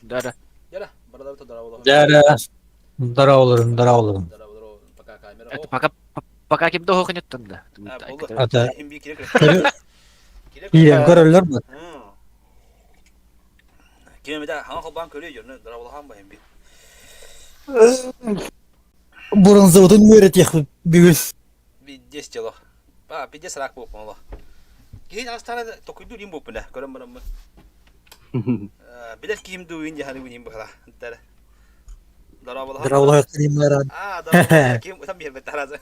Дара. Дьара, барылары дорооболоһун. Дьэ, дорооболорун, дорооболорун. Дорооболорун, пока камера. Это пока пока ким да оһохнеттан да. Ата киирэн көрөллөр бу. Ким эмитэ хаҥа холбоон көрүө дьону дорооболоһон баһын би. Бронзовытын үөрэтиэх бүгүн. Пиздец дело. А, пиздец рак буолпун олох. Киһи астана токуйдуур им буолпун да, көрөн бараммын. Билэр киһим дуу ин дьаһаны бу быһала. Дара. Дорооболоһон. Дорооболоһон Аа, дорооболоһон ким там биэрбэт таразы.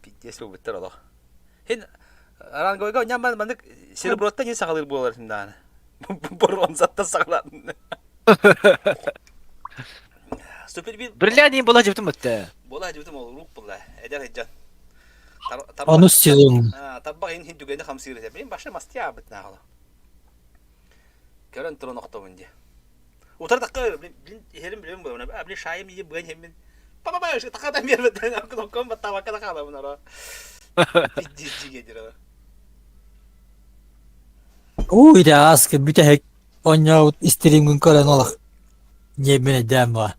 Пиздец буолбуттар олох. Хин ранговойга ньамман маннык сереброттан не саҕалыыр буолар дааны. Бронзаттан саҕалаатын. Супер Бриллиант була дьыбытым бытта. Була дьыбытым ол рук була. Эдэр сылдьан. Онус сезон. Тарбах ин хин түгэни хамсыыр этэ. Блин, башы мастия быт наахала. Көрөн туран охтобун дии. Утар такка блин иһэрим билим буолна. А блин шайым ии быан хеммин. Папа ба такадан бербет. Кнопкам баттабакка да хаалабын ара. Пиздец дигедир. Уу ити ааска бүтэһик Оонньообут истириҥҥин көрөн олох дьиэбин өйдөөн буо.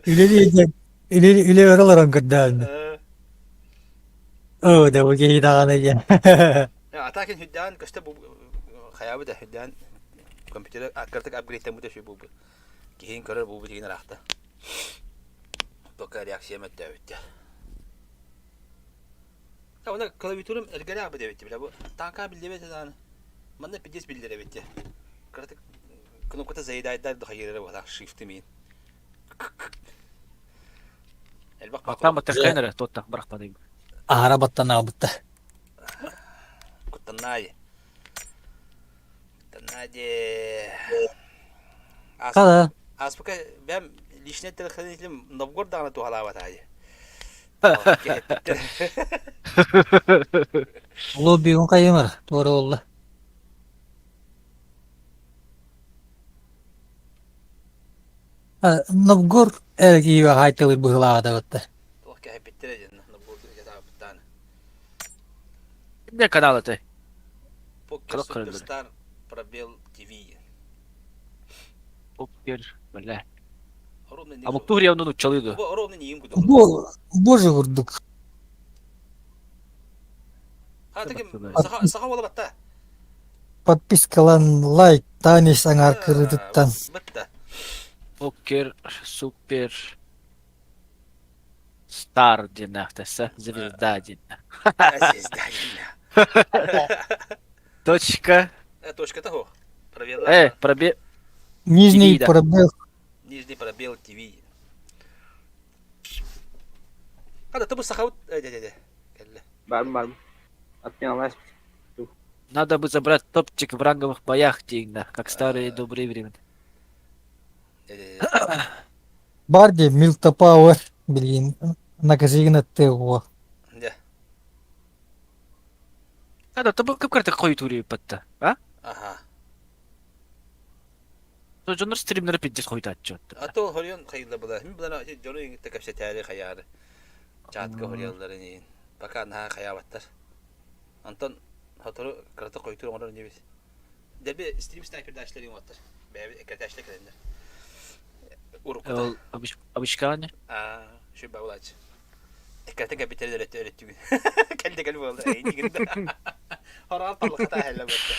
Үлэлии диэн үлэ үлэ өрө олорон көрдөөн. Оо да бу киһи даҕаны диэн. Атакин хүддээн көстө бу хайаабыт хүддээн компьютер кыртык апгрейдтаммыта үчүгэй буолбут. Киһин көрөр буолбут игин ыраахта. Пока реакция мөттөөбүттэ. Уонна клавиатурам эргэлээх эбит эбит бile бу тааҥка биллибэт даҕаны. Манна пиздец биллэр эбит дии. Кыратык кнопката заедайдар да хайыырара быһалаах шрифты миин. Элбэх Баттаан баттаххайын эрэ туоттах бырахпатыйбын. Аһара баттанаабытта. Куттаннаай. Куттаннаай дии. Хала. Ааспыка бэм личный телохранителем Новгород даҕаны туһалаабатаайы. Улуу бүгүн хайымар туора буолла. Новгород эргиигэ хаайтылыр быһыылааҕа батта. Туох кэһэппиттэрэ диэн Новгород кэһэппиттааны. Не канал этэй? Покер Суперстар пробел ТВ. Покер, бля. А муктуур явно нуччалыы дуо? Бу боже курдук. Саха буола Подпискалан лайк танец аҥаар кырыытыттан. Покер супер стар диэннээхтэсэ звезда диэннэ. Звезда диэннэ. Точка. Точка того. Э, пробел. Нижний пробел. Нижний пробел ТВ. Хада тобу сахабыт дядя кэллэ. Барым барым. Отменялась. Надо бы забрать топчик в ранговых боях, диэҥнэ, как старые добрые времена. Бар дии Милта Пауэр билигин накасигин аттыа Дьэ. Надо тобу кып-кыртык хойутуур а? Аха. Дьоннор стримнері пиздец хойутааччы. А то хорион хайылла была. Мин булана дьону иҥитте кэпсэтээри хайаары. Чаатка хориалларын иин. Пока наһаа хайаабаттар. Антон сотору кырата хойтуур оҥорор инибит. Дэлби стрим снайпердаачылар иҥоттар. Бэйэбит эккирэтээчилэр кэлэннэр. Уруккута. Ол обычкааны? Аа, шүбэ булааччы. Эккирэтэ кэлбиттэрин өлөттү өлөттүгүн. Кэлде кэл буолла. Эйигин да. Хораал таллахата аһэллэ буолла.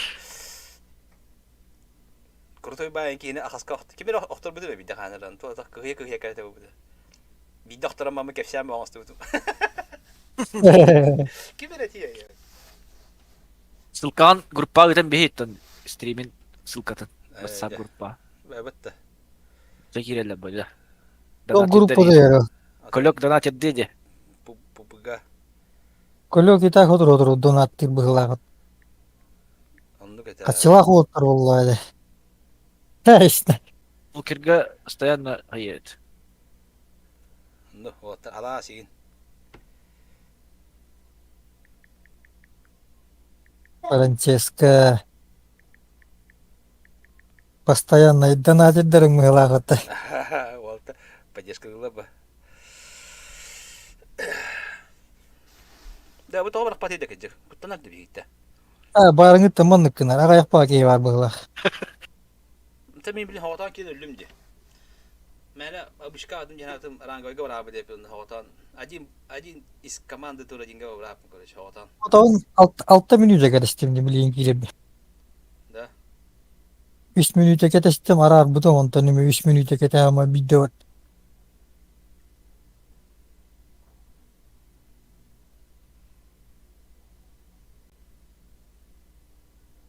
Крутой баайын киһини ахаска охт ким эрэ охторбута биирдэ хааныран туох кыһыйа кыһыйа кэлэтэ буолбута. Биирдэ охторон мамы кэпсээн оҥостубутум. Ким эрэ тиийэ. Ссылкаҕын группа ыытан биһиттэн стримин ссылкатын WhatsApp группа. Бэбэтте. Дьэ киирэллэр бля. Ол группада яры. Көлөк донат ирдиэ Пупуга. Көлөк и так отур донаттыр быһылааҕыт. Оннук этэ. Хаччылаах уолаттар буолла этэ. Эстэ. Букерга постоянно едет. Ну, вот, алаас игин. Франческо постоянно донатирдарын быһылаах Уолта поддержка ылла ба. Да, бу тоҕо барахпат идэкэдьик. Куттанар да биһиттэ. А, баарыҥыттан маннык гынар, аҕыйах баҕа киһи баар быһыылаах. Та мин билин хоҕотоон киин өллүм дии. Мээнэ обычка адым диэн атым ранговойга бараабы диэппин хоҕотоон один один из команды тур одинга барааппын короче хоҕотоон. Отон 6 мүнүүтэ кэтэстим дии билигин киирэрбин. Да. 3 мүнүүтэ кэтэстим, араарбытым, онтон эмиэ 3 мүнүүтэ кэтэһэм биирдэ бар.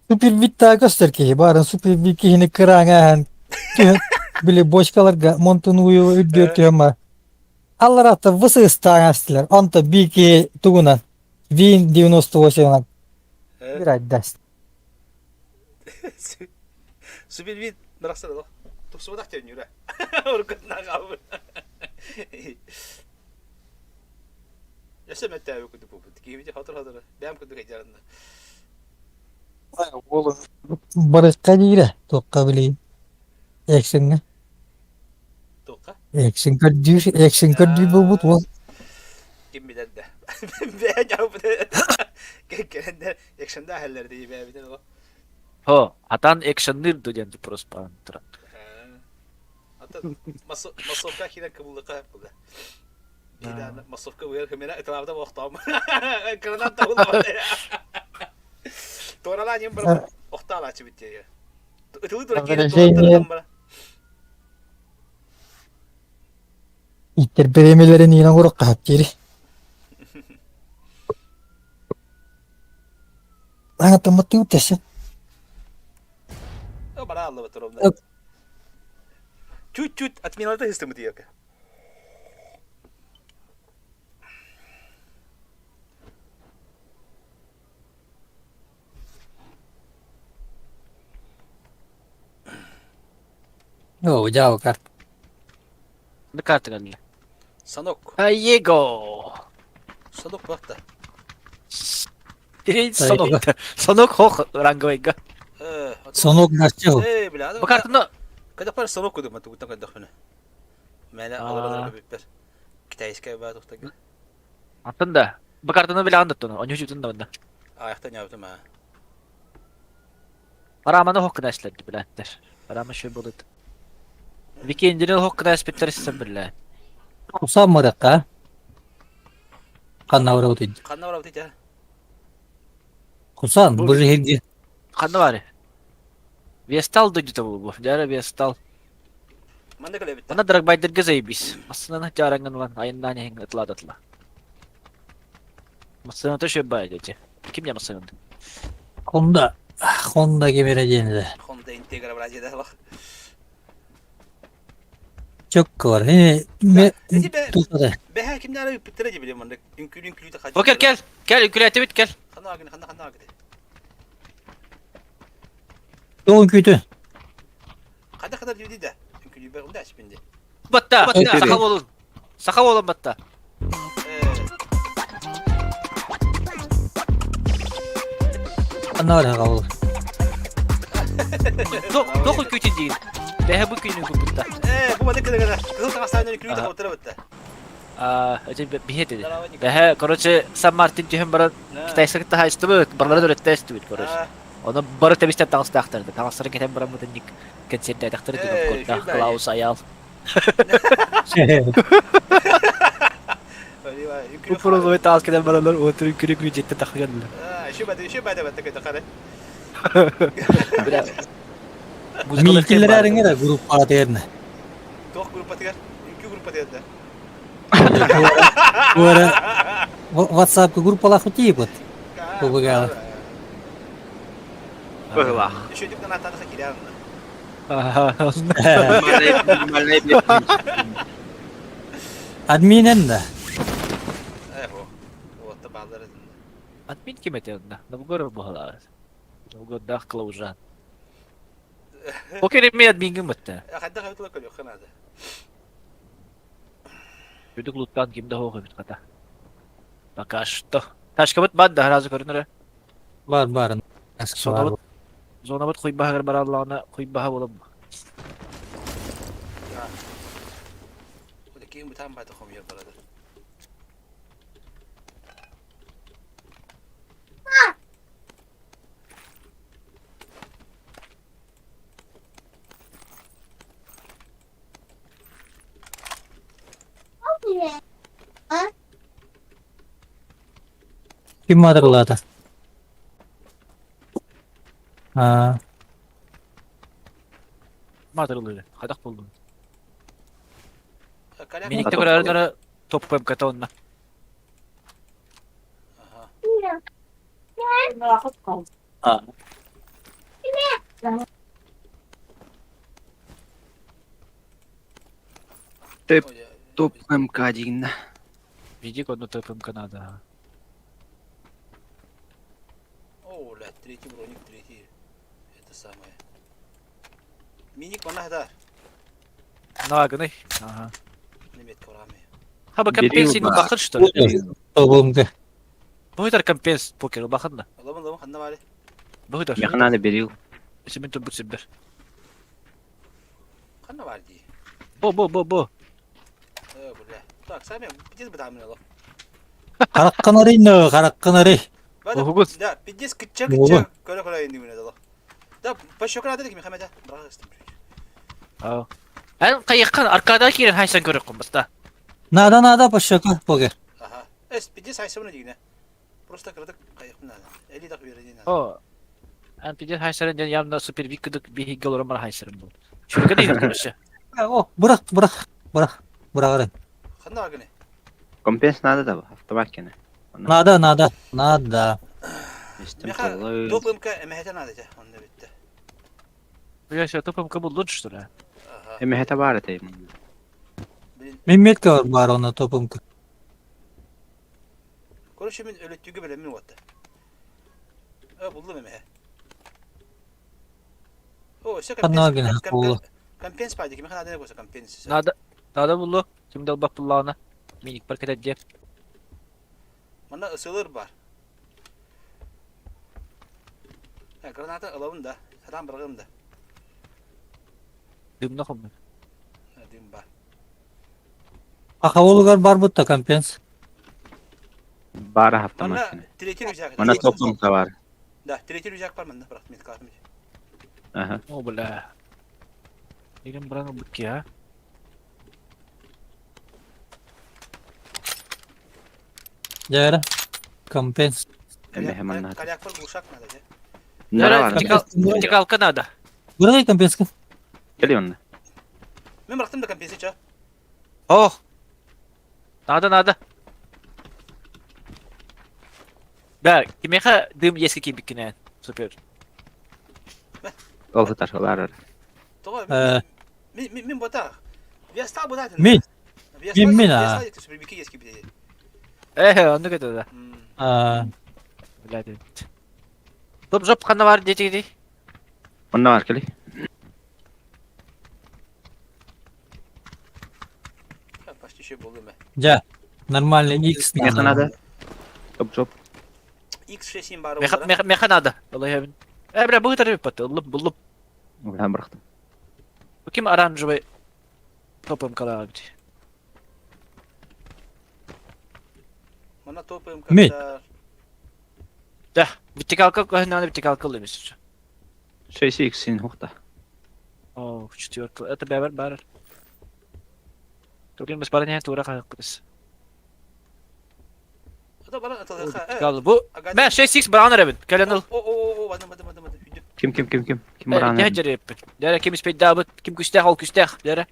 Супербиттаа көстөр киһи баарын супербит киһини кырааҥа ааһан түһэн били бочкаларга Монтунуева үрдүгэр түһэн бар. Алларааттар высыстаан астылар. Онто биир киһи тугунан Вин 98-нан Э? бір айдаст. Супербит барахсан олох тупсубатах төннүүрэ. Уруккутунан хаалбыт. Өссө мөттөөбү курдук буолбут. Киһибит хотор-хотор бэйэм курдук айдьарынна. Барыкка диирэ туохха билейин. Экшеҥҥэ. Туохха? Экшен көрдүүр, экшен көрдүүр буолбут уол. Ким билэр да. Бэйэ дьаабыт. Кэлэннэр экшенда аһаллар дии бэйэбитин ол. Хо, атан экшенныр ду диэн просто туран. Ата массовка киирэн кыбыллыка була. Биир массовка уйар хымена ыталаабыта охтоом. Кранат табыллыбат. Туоралаан им бар охтаалаачы биттиэ. Ытылы тура киирэн Выражение туора иттер бириэмэлэрин иинэн урукка диэри. Аҥатаммыттыы тэсин. Бара аллыбыт ровно. Чуть-чуть отменалата хыстымыт иерка. Оо, дьаабы карт. На карта кэллэ. Санок. Его! Санок бакта. Тирей Санок. Санок хох ранговыйга. Сонок нарчыл. Э, бля, Бу картаны Когда пар санок кудум тугуттан көрдөхпүнэ. Мэне аларалар бүппэр. Китайская баа тухтага. Атын да. Бу картаны билэҕин да туну. Оньу жүтүн да онна. Аахта ньаабытым аа. Параманы хох кынаашларды билээттер. Парама шö болот. Викендини хох кынааспиттер сен билээ. Кусан мырыкка. Ханна барабыт ыйды. Ханна барабыт ити? Кусан, бу же хирги. Ханна бары? Вестал дойдута бу. Дьара Вестал. Манна кэлэбит. Манна драгбайдерга заебись. Массынаны дьаараңын улан айыннаан иһин ытладатла. Массыната шö бай дети. Ким я массынаны? Honda. Honda кемере диэниле. Honda Integra бразида лох. Чөккө бар. Э, ме Эти бе тутада. бэһэ кимнәре үппүттэрэ дии билим маннык үҥкүүлүү үҥкүүлүү да О, кел, кел, кел, үҥкүүлээтибит, кел. Ханна агын, ханна ханна агын. Тоҕун күүтү. Ханна ханна дии да. Үҥкүүлүү бэр унда ашпинди. Батта, Батта. саха буолун. Саха буолун батта. Э, Ханна бар хаҕабыл. Тоқ үҥкүүтүн диин. Бэһэ бу күнү үҥкүппүтта. Э, бу маннык кылыгана. Кыһыл таҥастаан үҥкүүлүү да хоттара батта. А, эти биһи dedi. Бэһэ, короче, Сан Мартин түһэн баран китайскай таһаайыстыбыт, барылары өрөттөөстүбүт, короче. Ону бары тэбистэн таҥастаахтар да. Таҥастарын кэтэн бараммытын ник концерттээтэхтэрэ Э, дии үчүгэй. Клаус Аял. Упрозой таас кэтэн баралар, отыр үҥкүрү күрү дьиэттэн тахсан Еще бада батта кытакара. Бля. Миикиллер эриҥэ группаҕа тиэрнэ. Туох группатыгар? Үҥкүү группатыгар да. Буора WhatsApp группалаах тиийбит. Бу Быһылаах. Еще дик на атаныха кирян. Админен да. Э, хо. Вот баллар. Админ ким этэ онно? Новгород буһалаар. Новгороддаах Клаужан. Покер эми админгин бытта. Хадда хабытла көлү ханада. Бүдүк луттан ким да хоох эбит хата. Пока что. Ташкабыт баар да сразу көрүнөрө. Бар бар. Зонабыт зонабыт хуйбаһыгар бараллаҕына хуйбаһа буолан. Ким бутан бата хомьер барада. Ким маатырылаата? Аа, Маатырылыыр. Хадах булдум. Коляк. Миникте көрөөрү топ МКТ онно. Ага. А. Тэп топ МК диигиннэ. Видик одну топ МК надо. О, бля, третий броник, третий. Это самое. Миник манах Нагыный. Ага. Неметка урами. Хаба Берил компенсин ба. бахыр что ли? тобумга. Быһытар компенс покер бахын да. Ломан ломан ханна бары. Быһытар. Миэхэ надо берил. Симин турбут сибер. Ханна бар дии. Бо бо бо бо. Э, бля. Так, сами пиздец бытамын олох. Хараккан арый, хараккан арый. Оһугус. Да, пиздец кытча Буолу. кытча көрө көрө инди олох. Да, по щекам надо такими хамета. Брагыстым чуть. Аа. Эн кайыккан аркада киирен хайсан көрөккүн баста. Надо, надо, пошёка, погер. Ага. Эс, пиздец хайсамына дигине. Просто кырдык кайыкпын надо. Эли дак берени надо. О. Эн пиздец хайсарын ден явно супер виккыдык биһиги олорон бар хайсарын бул. Чүргө дейдер короче. О, бырах, бырах, бырах, бырах арый. Ханна бар гыны. Компенс надо да, автомат кene. Надо, надо, надо. Истем Меха толлой. доп МК эмэхэтэ надо те. Онда битте. Бля, все топ МК лучше что ли? Ага. Эмэхэтэ баар этэ. Блин, Мин метка бар оны топумка. короче мен өлөттүгө билемин уотта. Э, булдум эмэхэ. О, все Ханна компенс. гына буолу. Компенс пайды ким хана болса компенс. Надо надо буллу. Ким долбак буллаана. Миник бар кетет деп. Манда ысылыр бар. Э, граната ылабын да. Сатан быргым да. Дымна хоммун. Дым бар. Ахаволугар бар бутта компенс. Баар автомат Манда кene. третий рюкзак. Мана топ МК бар. Да, третий рюкзак бар манда, брат, мен картым. Аха. О, бля. Деген браны бутки, а? Жайра. Компенс. Эмэхэ манна. Коляк бар глушак надо, же. Нара бар. Вертикалка надо. Бырагай компенска. Кели онна. Мен бырактым да компенс ча. О! Надо, надо. Да, кимеха дым ески кибиккинен. Супер. Ол сытар, ол арар. Того Э. мен мен мен бота. Веста бота. Мин. Мин мин, а. Веста супер ески бите. Э, онну кетеді. да. А, Бля, дед. Топ жоп қана бар дети Онна бар кели. Почти еще болду ме. жа. Нормальный X Миэхэ надо. Топ жоп. X6 бар. Меха меха меха надо. Алла Э, бля, бұл тариф патты. Улып, булып. Бля, бырахтым. Бу ким оранжевый топом кала бит. Мана топаем Мен. как-то. Да, вертикалка, надо вертикалка лымес. 6x син хухта. О, четверка. Это бәбер бар. Тургин біз бары не тура қайықпыз. Это бара это Калды бу. Мә 6x баран ребит. Кәлен О, о, о, о, бадым, бадым, бадым, бадым. Ким ким ким ким? Ким Не баран? жереп. Дәрә ким испейд дабыт, ким күстәх ол күстәх. Дәрә.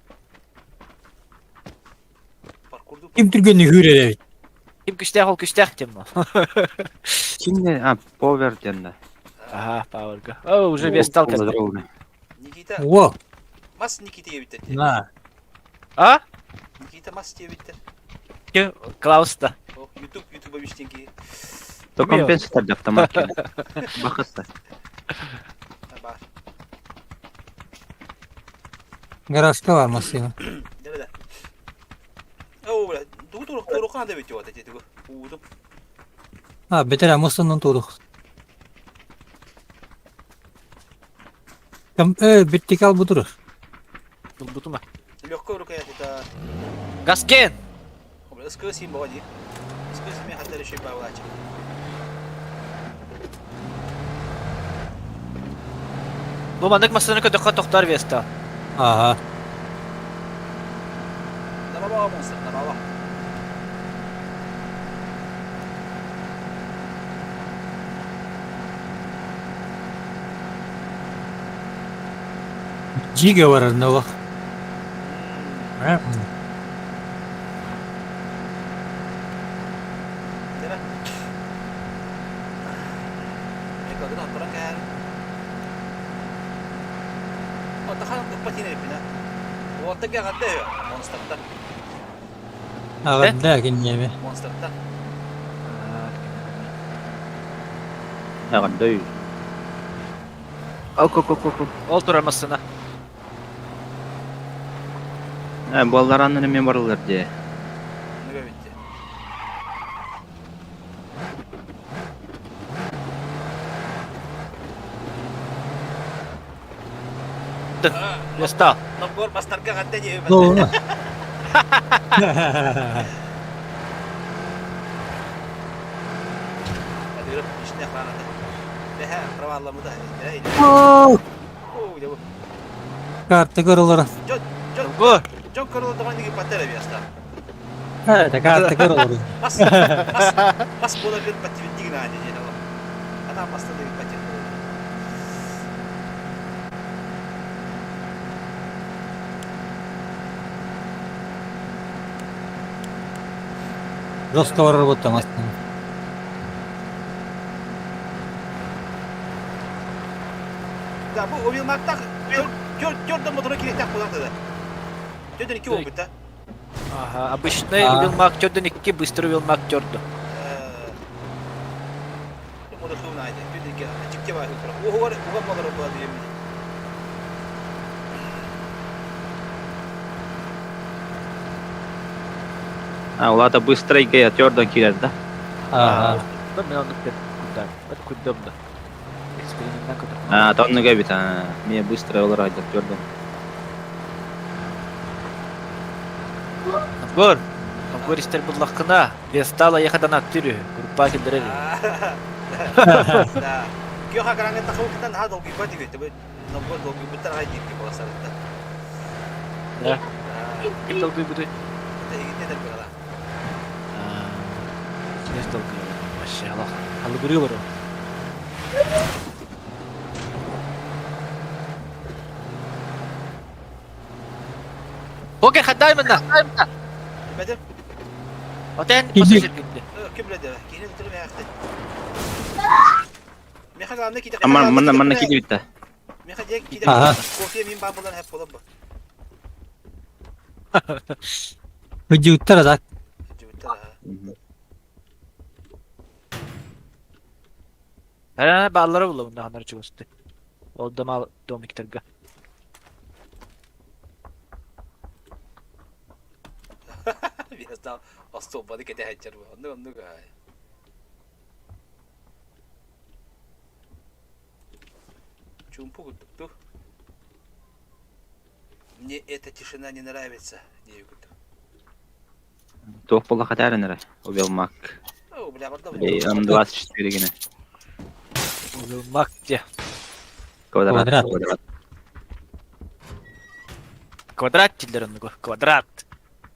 Паркурду. Ким түргөнү хүреребит. Ким күстәх ол күстәх тем. Ким не? А, повер ден да. Ага, пауэрга. О, уже вес стал как. Никита, О, мас Никита ебиттер. на. А? Никита мас ебиттер. Ким? Клаус та. О, YouTube, YouTube биштенки. То компенс тарда автомат кene. Бахытта. Бар. Гаражка бар машина. Да, да. О, бля, дугу турук турук кана бит вот эти дугу. Удум. А, бетер амосунун турук. Ком э, вертикал бутурук. Бутума. Легкая рука это. Гаскен. О, бля, скөсин боди. Скөсин мен хаттар еще бавлач. Бу мандык масыны көтөккө токтор веста. Ага. Да баба монстр, да баба. Дьигэ барар нолох. Аҕырда киниэми. Эҕэрдэ Ол турар массыына. Ээ, буолларааннар эмиэ барыллар дии. Достал. Набор бастарга хатта дии. Ну, Карта көрөлөр. Го. Дьон көрөлөр паттера биаста. Это карта көрөлөр. Мас мас мас буола бир паттибиттигин аани диэн ол. Ата маста деген паттибит. Жестко барар буттам астына. Да, бу Уилмактах тёрдөн мотору кириэхтээх буолан тыда. Төрдөн икки буолбут да. Ага, обычный Уилмак төрдөн икки, быстрый Уилмак төрдө. А, улаата быстрый гея төрдөн киирэр да? Ага. Да, мен оннук деп курдам. Это курдам да. Экспериментнен көтөр. А, тоннуга эбит, а. Мие быстрый олар айдыр төрдөн. Гор. Гор истер буллакына. Вестала ехадан аттыры. Группа килдерер. Да. Киоха караңы тахылыктан ха долгуйба дигөйтө. Нобгор долгуйбуттар ай диир боласарытта. Да. Ким долгуйбуты? Это егитне дер Ким долгуйбу? Вообще, аллах. Аллы Окей, хаддай манна. Бәдем. Отен пассажир китти. Ким биледі? Киһини тутуру мээхте. Меха главное ките. Манна манна манна киирбит да. Меха дьэ ките. Ага. Кофе мин баар буолан хэп болон бу. Выдюттар так. Һэ, бааллара булла бунда ханар чугасты. Ол да мал домиктарга. Биэстал остуолбаны кэтэһэччэр бу. Оннук оннук аай. Чумпу курдук Мне эта тишина не нравится, диэбит курдук. Туох буолла хатааран эрэ? Убил Мак. О, бля, барда М24 гинэ. Мак де. Квадрат. Квадрат. Квадрат. Квадрат диллер оннугу. Квадрат.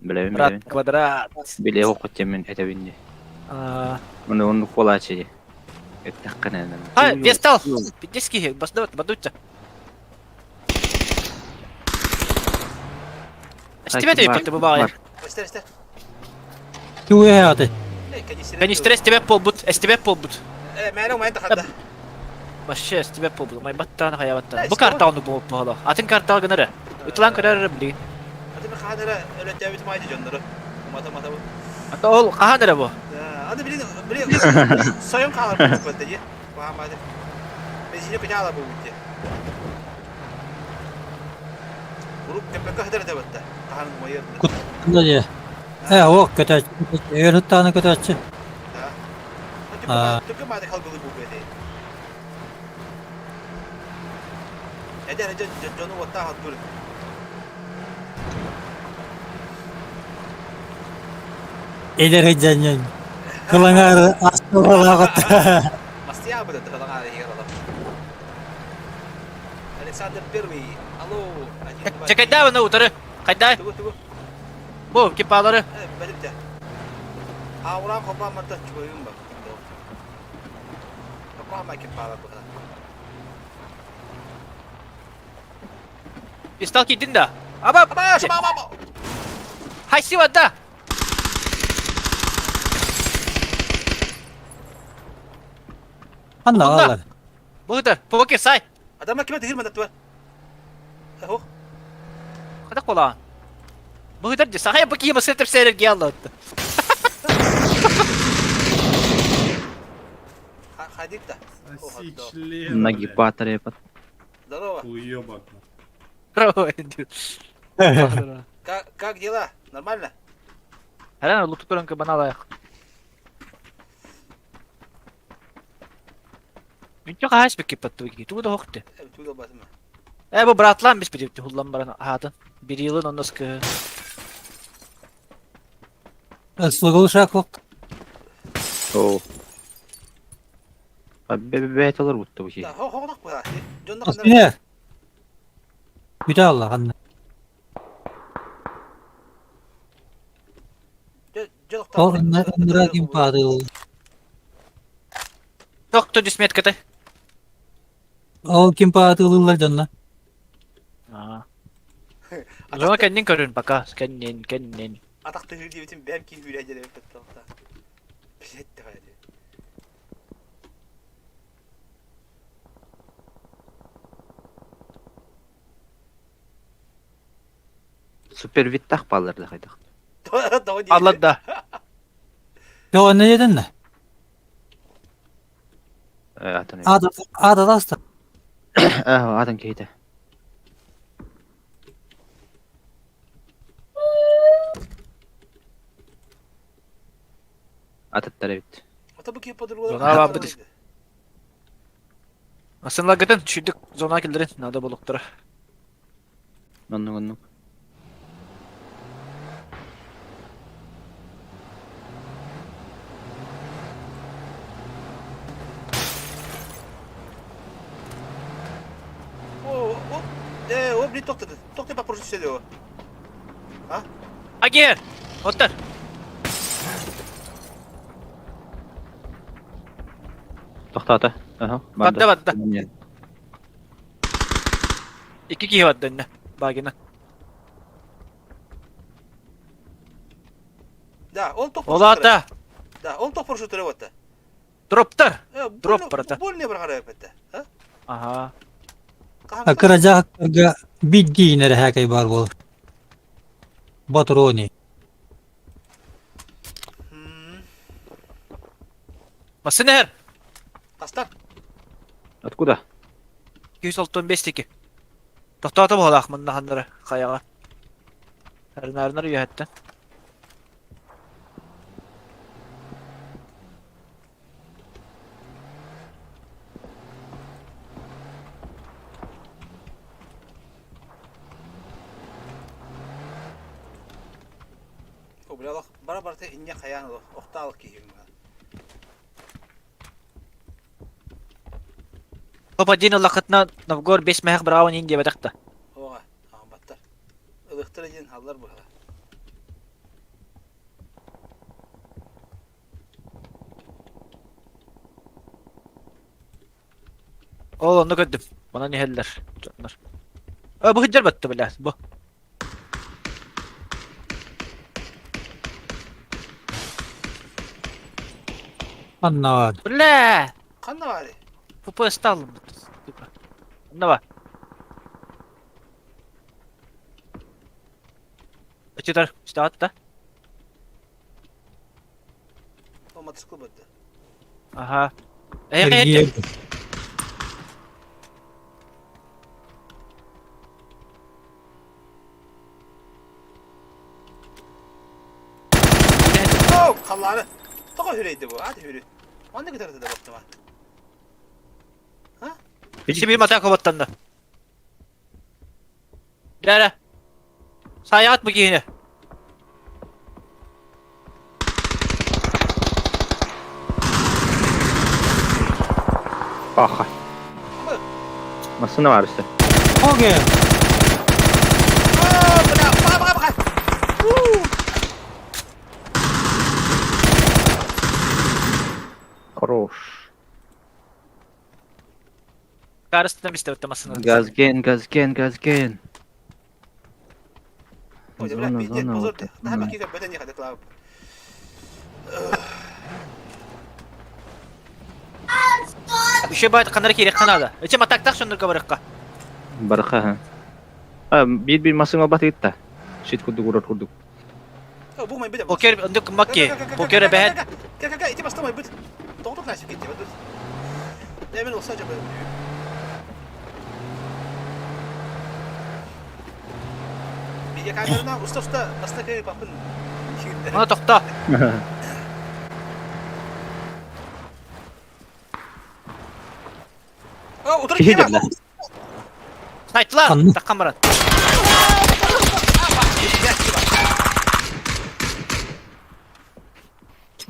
Билэбин Брат, билэбин. квадрат. Билэ окут мен этэбин А, Муну оннук буолааччы. Эттэххинэ. А, вестал. Пиздецкий, басдават, бадутся. С тебя ты это бывает. Эстер, эстер. Туяты. Канистрес тебя полбут, с тебя полбут. Э, мээре умайын тахарда. Вообще, с тебя полбут. Май баттан хая баттан. Бу карта оны бу бала. Атын карта гынары. Үтлан көрөр били. Аты мен хаанара өлөттөөбүт майды дьоннору. Умата мата бу. Ата ол хаанара бу. Аны билин билин сойон хаалар бу бу дии. Баамады. Бензини көтө ала бу бу. Урук көпөккө хадара да батта. Тахан мойыр. Кутта же. Э, ок көтөч. Өрүттаны көтөччү. Да. Түккө мады халгылы бу бу. Эдер дьону отта хатыр. Эдер жаньян. Кылаңар астылалагат. Мастия будет Александр Первый. Алло. Чекайда оны утары. Кайда? Тугу тугу. Бу кипалары. Э, бәлемте. Ауран хопа марта чугуйум ба. Хопа ма кипала бу. Пистол киирдин да? Аба! Аба, шаба, аба, аба! Хайси да! Ханна Онно! алар. Быһытар, покер сай! Адамар киме тыгыр мандаттыбар. Ох, Хатак болаан. Быһытар ди, сахая бу киһи масыр тэпсээрэр гиаллаатты. ходик да. Соси член, Ноги блядь. патрепот. Здорово. Уебок. Как, как дела? Нормально? Харан луту көрөн баналайық. Мүнчө хаһас бекке патты беки. Тугу да хохты. Тугу басыма. Э бу братлан бис бит хуллан баран хаатын. Бир йылын оннос кы. Слугул шакок. О. Бэбэбэ толор бутта бу Да, хо хо бу. Дьонно Астына. Бүтэ алла ханна. Ол ындыра ким паадыл. Тохто дисметкаты. Ол ким паадылылар дьонно. Аа. Зона кэннин көрүн пока. Кэннин, кэннин. Атах тыгыр диэбитин бэм кин хүрэ дьэрэ тоқта. Блять давай. Супер виттах баллар да хайдах. Алла да. Yo ne dedin ne? Атын. Ада ада даста. Атын кейте. Атыттар эбит. Ата бу кип подруга. Зона бар бит. Асынла гытын түшүрдүк зона килдерин надо болуктура. Оннук оннук. О, о, э, о, блин, тохты. Тохты по прошу сюда. Агер! Оттар. Тохтоото. Аха. Бадда бадда. Икки киһи бадда инне. Багина. Да, он тох. Олата. Да, он тох прошу вот. Дроптар. Дроп барата. Больно баргара эпетте. А? Аха. Акыра биддиинер хакай бар бол. Батрони. Масынер. Кастар. Откуда? 265 теки. Тохтоото буолаах манна ханнара хайаҕа. Арынаарынар үөһэттэн. О, бля, лох, бара барта инне хаян лох, охтал киһим. Топ-1 ыллахытына Новгор 5 мэһэх браун иин диэбэтэхтэ. Оға, ағын баттар. Ылықтыр един халлар бұға. Ол онну көрдүм. Манан иһэллэр дьоннор. Э, бу сылдьар батта бля, бу. Анна бар. Бля! Қанда бар? ФПС талым. Типа. Онно ба. Өчүтөр, үстэ да. О, мотоцикл бітті. Аха. Э, э, О, қаллары. Тоға хүрейді бұл, аты хүрей. Онды көтерді да бақты ма. Ичи bir mata kovattанды. Дәрі. Саят бу киһини. Аха. Массына бар үсті. Оге. О, бля, баға, баға, баға. Хорош. Карыстынан бисте өттө масына. Газген, газген, газген. Зона, зона, вот. Еще баайт ханнары киириэххэ наада. Эчи матактах соннурга барыахха. Барыха, ха. А, биир-биир массыына батыытта. Шит курдук урар курдук. Покер, ондук макки. Покер эбэһэт. Ана тохто. Киһи кэллэ. Сайтла, Ханна? таххан баран.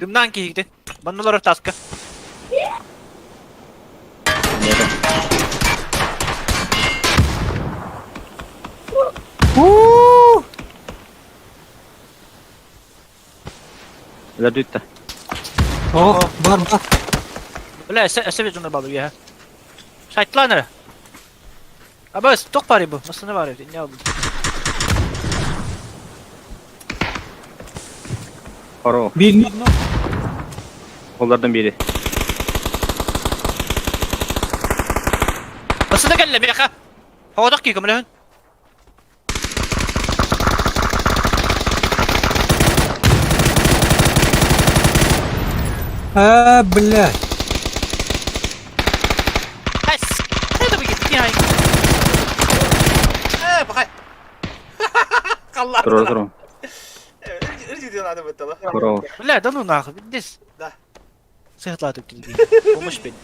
Дымнаан киһигитин. Манна олорор тааска. Уу! Өлөрдүттэ. О, бар бар. Бля, эсэ бит дьоннор баалар үөһэ. Сайтлаан эрэ. Абас, туох баарый бу? Массыына баар эбит, инньэ алдым. Хоро. Биир Олардан бири. Массыына кэллэ миэхэ. Хоҕотох кии көмөлөһүн. А, блядь. Эс! Это бы киһи Туруора туруо. Хоро. Бля, да ну нахуй, здесь. Да. Сыхатлаатык килби. Помощь бен.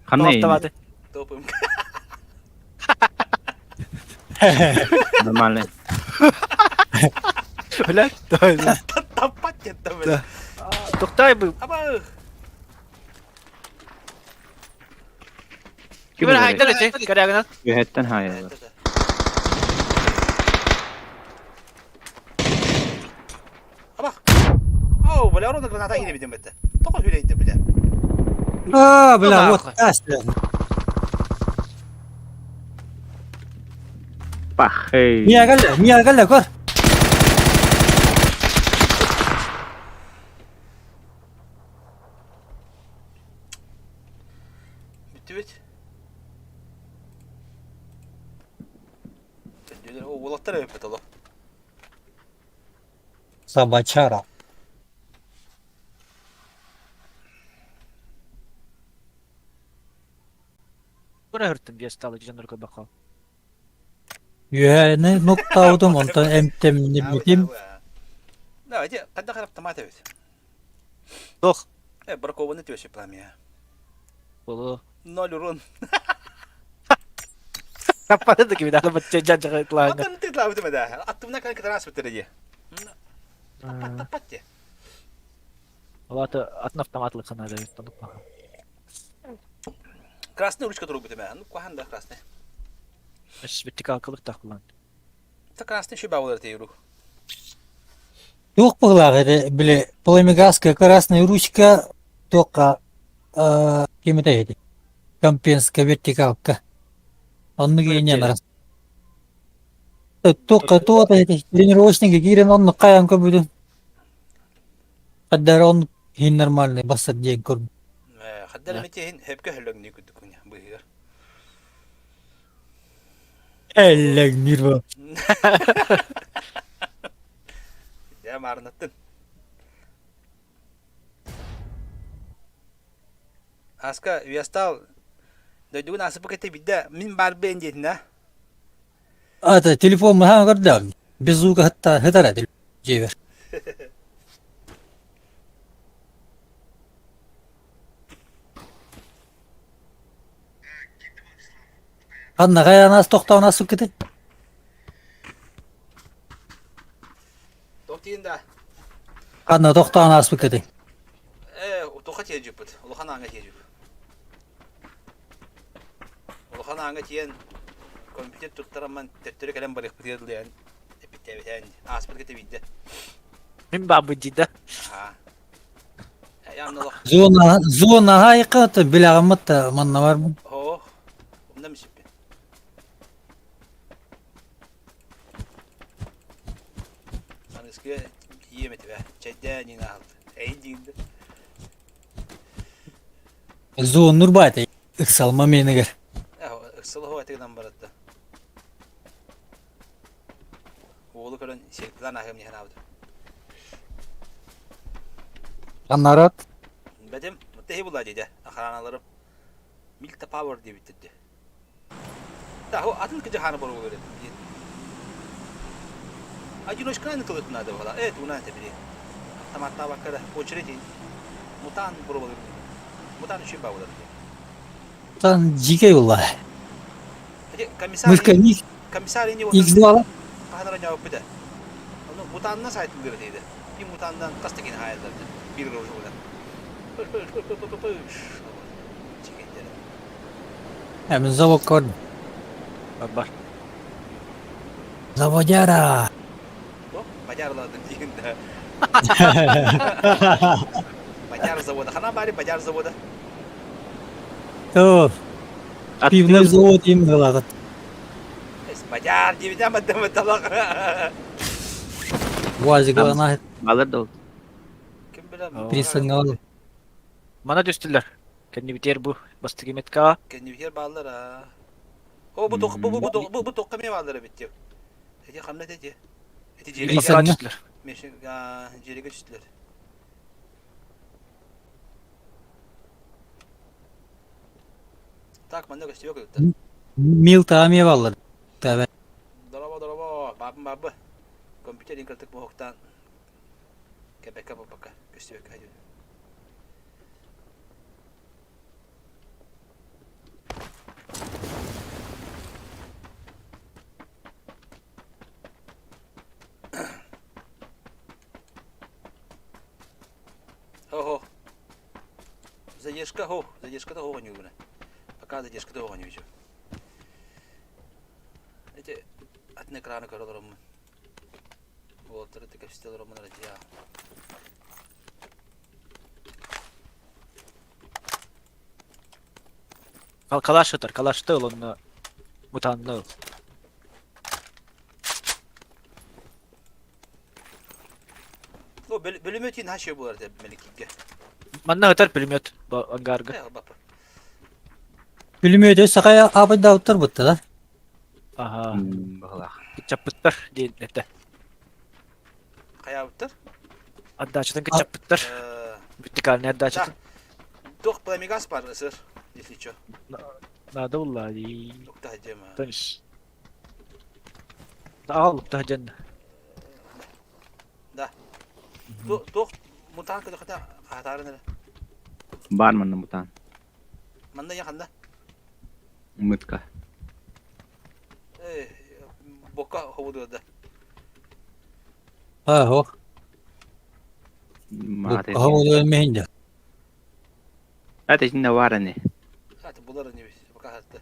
Ханна Автоматы. Нормально. Бля, давай. Тохтой бы. Ким Ким өлөрөр? хайдар эти? Корягынан. Үөһэттэн хаайаллар. А, бля, Ну вот нахуй. тас, бля. Пахэй. Мия кэллэ, мия кэллэ, көр. Собачара. Кура hırttım diye стало дьоннор көрбөххө. Үөһэни нуктаабытым, онтон эмтэмнибитим. Туох? Болу. Таппады да кими даҕаны бачча дьан дьаҕа Ол атын автоматлык санаада эбит Красный ручка турбут Ну, кухан да красный. Вертикалкалык тахпылан. Та красный еще бабулар те рук. Туох быһыылаах этэ, били, пламегаска красная ручка туохха кимитэ ити компенска вертикалка. Оннук иинньэн арас. Туохха туох ити тренировочныйга киирэн оннук хайаан көрбүтүм. Хаддара оннук иһин нормальный бассар диэн көрбүт. Хаддар эмитиһин хөпкө хөлөҥнүү күдүкүн быһыгар. Эллэҥниир бу. Дьэ маарынаттын. Аска Виастал дойдугун аасыппыт кэтэ бидде мин баарбын диэтин а? Ата телефон маһаан көрдөм. Без звука хатта хытара дьиэбэр. Ханна хайаанаас тохтоон ассыккыты? Туох диин да? Ханна тохтоон ааспыккыты? Э, туха тиэдьиппит. Улахан ааҥҥа тиэдьип. Улахан ааҥҥа тиийэн компьютер туттарамман төттөрү кэлэн барыахпытыгар дылы эппиттээбитэ ааспыт кытта биирдэ. Мин баабын дии да. Аһаа. Явно Зона, зона айқаты билэҕиммит да манна барбын. О, умна мисиппин. Аныскы тиийиэм этибэ. Чэйдээ нин аһалды. Эйин диинде. Зоннур баата ыксалма менигер. Ыксал хоһу этигинэн баратта. Уолу көрөн сирплан аһыам иһэн аабыт. Анарат Бэтим, тэһи була дии охраналарым. Милта Power диэбиттэр дии. Атын кыдьаһааны боругулар этим. Одиночканы кылыт надо было. Э, туна это били. Автоматтаабакка да очередь мутан боругулар. Мутан үчүн бабылар. Тан дьикэй улла. Комиссар Мышка ник комиссар ини X2 хаһанара ньооппута. Ону мутанна сайтын көрөтейді. Bir мутандан кастакин хайдарды. Bir рожугунан. Пыш пыш пыш пыш пыш пыш. Чекендер. Hemen завод көрдüm. Бар. Заводяра. Бадярлады дегенде. Бадяр завода. Хана бari бадяр завода. То, пивной завод им гылагыт. Бадяр дип амадым талак. Вазик ана Балар да Ким билер? присыңгал. Мана түстүлэр. Кэннибитиэр бу бастыгы метка. Кэннибитиэр бааллар аа. О бу тоқ бу бу бу бу бу тоққа ме бааллар бит. Эти ханна эти. Эти жерге түстүлэр. Мешин жерге түстүлэр. Так, манна көстүбө көттө. Мил таами баллар. Таба. Дороба, дороба, бабы бабы. Компьютер инкертик бохтан. Кебекке бабака көстүбө көйдү. Хо-хо. Задержка, хо, задержка того не убрана. Пока задержка того не вижу. Эти атын экраны көрөлөрөммүн. Уолаттары кэпсэтэлэрэммин радиа. Калаш ытар, калашты ыл онно мутанны ыл. Ну, бөлүмөтин хашы буолар деп меликиге. Манна ытар пулемет ангарга. Э, бапа. Пулемет сакая абайда бутту да. Ага. Бахалах. Кытчаппыттар диэн этэ. Хаябыттар. Отдачатын кытчаппыттар. Вертикальный отдачатын. Туох пламегас бар ысыр, если чё. Надо улла и Укта дема. Тонис. Таал тахжан. Да. Туох мутан көтө хата хатарын Бар манна мутан. Манна яханда. Мытка. Э, бока хобуду да. Ha ho. Маата. Хаводу мехинде. Это не варени. Хата булар не пока хатта.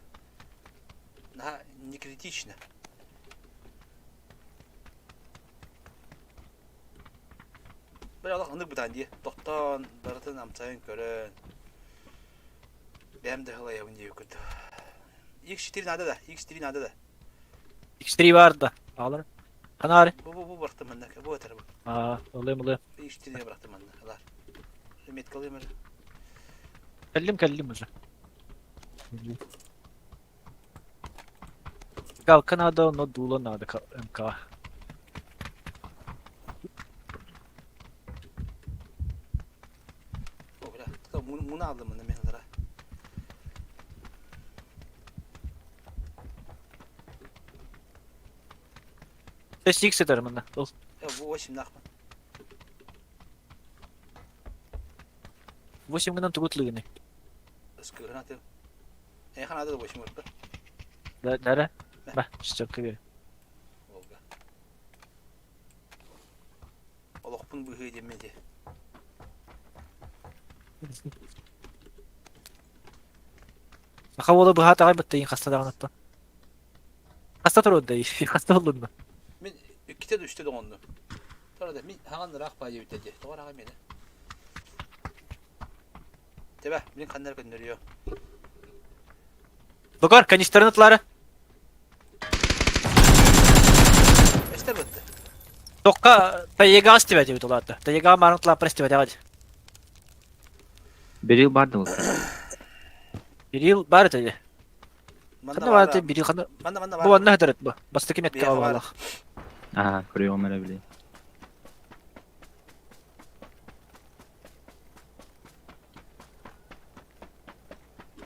На не критично. Бир Аллах ынык бутан дии. Тохтоон барытын амсайын көрөн. Бэм да хылайабын дии көрдү. X4 надо да, X3 надо да. X3 бар да. Алар. Канары. Бу бу бу бырахтым манна. Бу этер бу. Аа, олым олым. X4 бырахтым манна. Алар. Меткалыйм эрэ. Кэллим кэллим уже. Галка надо, но дуло надо МК. О, бля. Муну алдым мына мен алара. С X этер мында. Ол. Э, бу 8 нахман. 8 гынан тугутлыгыны. Скырына ты. Э, хана да 8 орта. Да, да. Ба, шестерка бер. Волга. Олохпун быһыы диэммеди. Саха буола быһаат аҕай быттайын хаста даҕанатта. Хаста туруорда хаста буллунна. Мин иккитэ да үстэ доҕоннум. Торо да мин хаҥан ыраах баайа бүтэ дии. Тоҕо ыраах миэнэ. Тебе, мин ханна көннөрүө. Букар, канистраны тылары. Эстер бытты. Тоққа тайыга истибэт эбит улаатта. Тайыга маарын тылаппар истибэтэҕит. Берил бар да болса. Берил бар этэ. Манна Ханна бар. баар берил ханна. Манна манна Бу бар. онно хатарыт бу. Бастакы метка Биэхэ бар. баалах. Ага, көрүөҕүм эрэ били.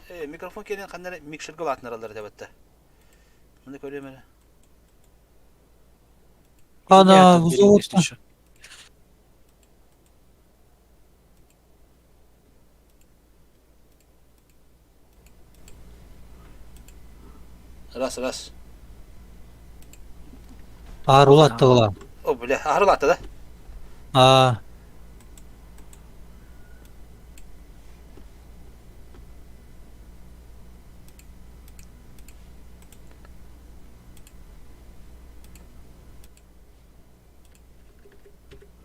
Э, микрофон кэлин ханна эрэ микшергэ улаатынараллар этэ батта. Маны көрүөм эрэ. Ана взводта. Раз, раз. Аар улаатта була. О, бля, аһар улаатта да? Аа.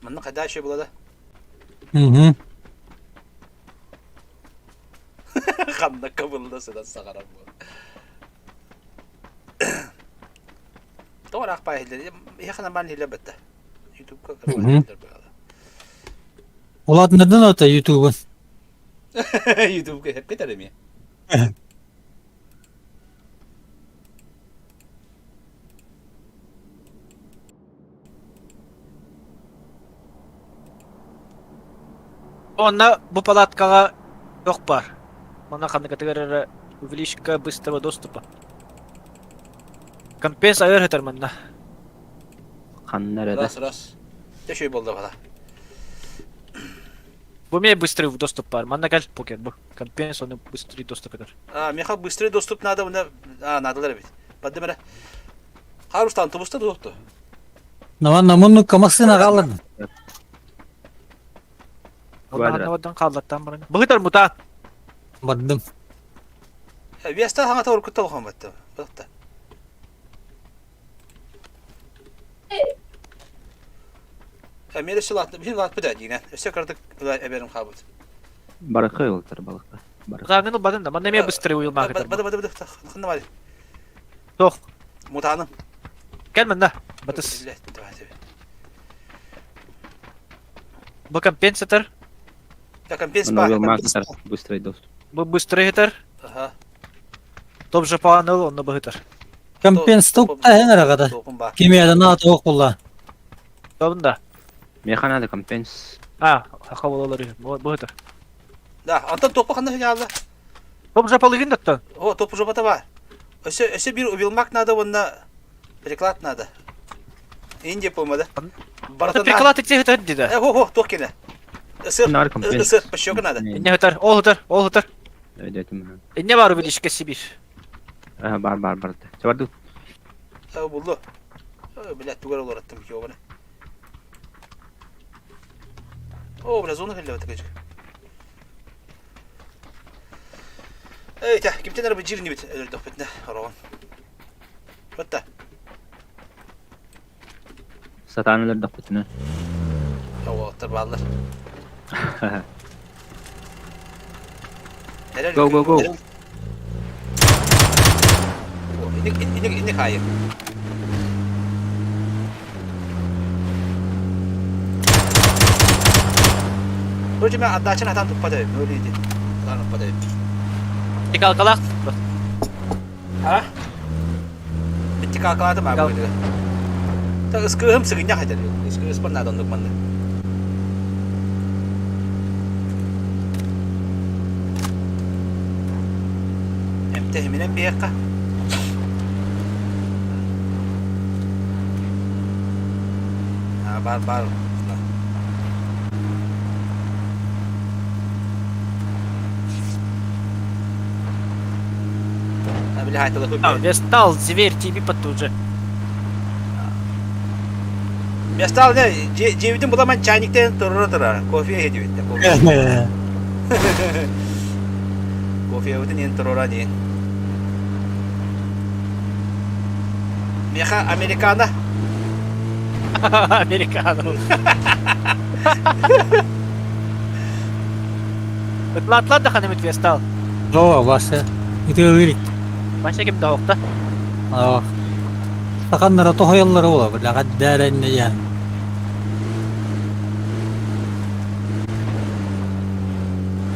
Манна хайда еще было да? Угу. Ханна кыбылла сыдан саҕарар буол. Тоҕо ыраах баа иһиллэр. Иһэ нормально иһиллэр бэтте. Ютубка иһиллэр быһала. Улаатыннардын ото Ютубун. Ютубка иһэппит эмиэ. Онно бу палаткаҕа туох баар? Онно ханныкатыгар эрэ увеличка быстрого доступа. Компенс айар сытар манна. Ханна эрэ да. Раз, раз. Дьэ үчүгэй буолла бала. Бу эмиэ быстрый доступ баар. Манна кэл покер бу. Компенс ону быстрый доступ этэр. А, миэхэ быстрый доступ надо, уна а, наадалар эбит. Бардым эрэ. Харустан тубуста дуохту. Наман муннукка массыына хааллардым. Квадрат. Онно хааллаттан баран. Быһытар мутаан. Бардым. Веста хаҥата уруккута улахан батта. Быһытта. Эмиэ өссө лаатты, биһин лаатпыт ээ диинэн. Өссө кыратык эбэрим хаабыт. Барыха ылтар балыкка. Барыха. Мутааҥҥын ылбатын да, манна эмиэ быстрый уйулмаах Бады бады бады ханна бары. Туох. Мутааным. Кэл манна. Батыс. Бу компенсатор. Да компенс Манна уйулмаах быстрый доступ. Бу быстрый хитер. Ага. Топ же пааныл, онно быһытар. Компенс тук таһын арагата. Кимиэдэ наата ох булла. Тобун да. Миэхэ надо компенс. А, хаха бололар быһытар. Да, онтон топпу ханна филиалла? Топ же полыгын даттан. О, топпу жопата бар. Өссө өссө биир увилмак надо уонна приклад надо. Индия помада. Барыта приклад ити хытар дида. Э, хо, хо, туох кene. Ысыр, Нар компенс. ысыр, пощека надо. Инне хытар, ол хытар, ол хытар. Өйдөтүм. Инне бар увеличка Сибирь. Бар бар бар. Чабарду. Булду. Блядь, тугар олораттым ёбана. О, бля, зона хелле бит Эй, тя, кимтен эрэ быдьыыр өлөрдөхпүтүнэ ороҕун. Батта. Сатаан өлөрдөхпүтүнэ. Уолаттар бааллар. Go go go. Инник инник инник хаайы. Короче, мен отдачаны атан туппат эбит, өлі иди. Атан туппат эбит. Тикалкалаах. А? Тикалкалаатым аа бу Так ыскыыһым сыгынньах этэр. Ыскыыспар наада оннук манна. Эмтэһиминэн биһиэххэ. А, бар бар. А, стал зверь тебе потуже. Стал не дьиэбитин буламан чайниктен турура турар. Кофе иһитибит. Кофе. Кофебытын иһин турура диин. Миэхэ американо. Американо. Ытлаатылар да ханымыт фестал. О, Вася. Ытыалыыр Вася ким да охта. Ох. Саханнара тоһойоллоро буола, бляха дээрэнне ян.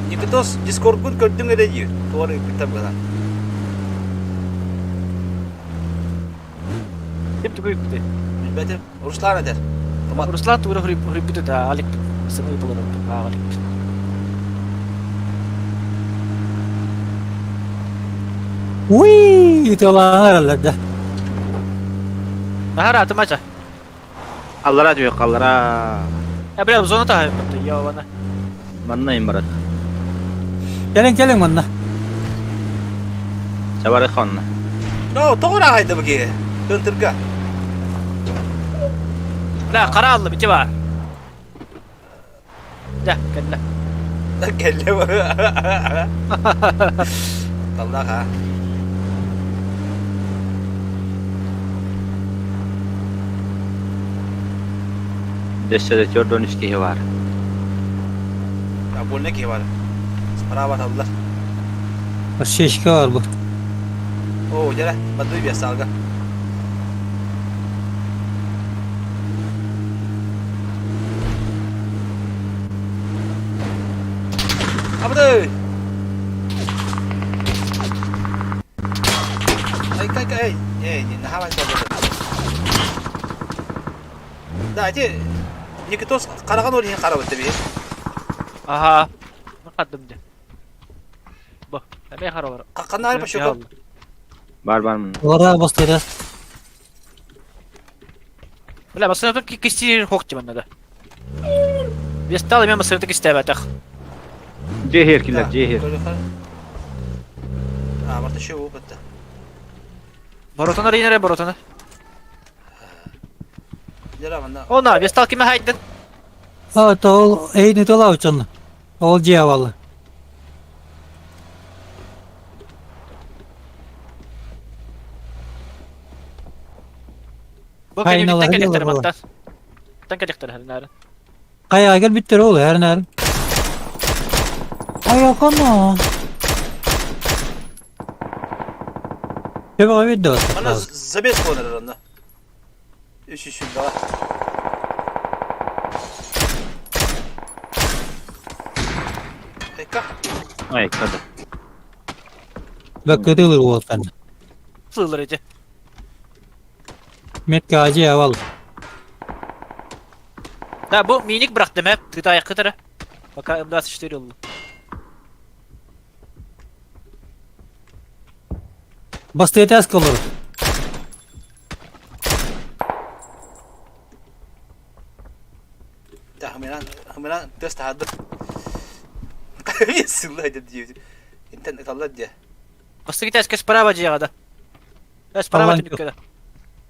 Никитос Дискордгун көрдүҥ эрэ дии, туора ыыппыттар быһа. Ким тугу ыыппытый? Билбэтим. Руслан этэр. Тумат. Руслан тугу ыһырыйбыт этэ, Алик сымыы булар Алик. Уй, ытыалаан да. Наһаа атымача. Аллара түһүөх, аллара. Я бля, зона таһайбыт, я вана. Манна им барат. Кэлин кэлин манна. Сабары хонна. No, тоҕо ыраахайда бу киһи? Тынтырга. Бля, қара аллым, ити бар. Дьэ, кэллэ. Кэллэ Таллах а. Дөссө да төрдөн үс киһи бар. Больно киһи бар. Справа таллар. Шишка бар бу. Оо, дьэ, бадуй биэс саалга. Абыдай! Ай, кай, кай, эй, не нахавай Да, эти Никитос хараҕын ол иһин харабыт биһи. Аха. Хаддым дьэ. Бу, эмиэ харалар. Ханна пошёл? Бар бар мын. Олара бастыра. Бля, басына кистиир хох тиманна да. Вестал эмиэ масырыты кистээбэтэх. Дьиэ киллэр, дьиэ. А, барта еще опытта. Боротон арыйнара боротону. Она, Вестал киме хайдын? А, то ол эйни толаучон. Ол дьявол. Бу кэннибиттэн кэлиэхтэрэ мантан. Тан кэлиэхтэрэ хэрнээр. Хайа кэлбиттэр ол хэрнээр. Айакана. Төбөҕө видео. Ана замес буолар онно. Үс үс үс Айка. Айка да. Бөккөтүлүр уолтан. Сылыр эти. Метка ажы авал. Да, бу миник бырахтым ээ. Тытайық кытары. Пока М24 oldu. Бастыйтас колор. Да, хымынан, хымынан тыс таһарды. Сылла диye. Интернет алла диye. Бастыгы тәскә справа дьиэҕэ да. Справа түнүккэ да.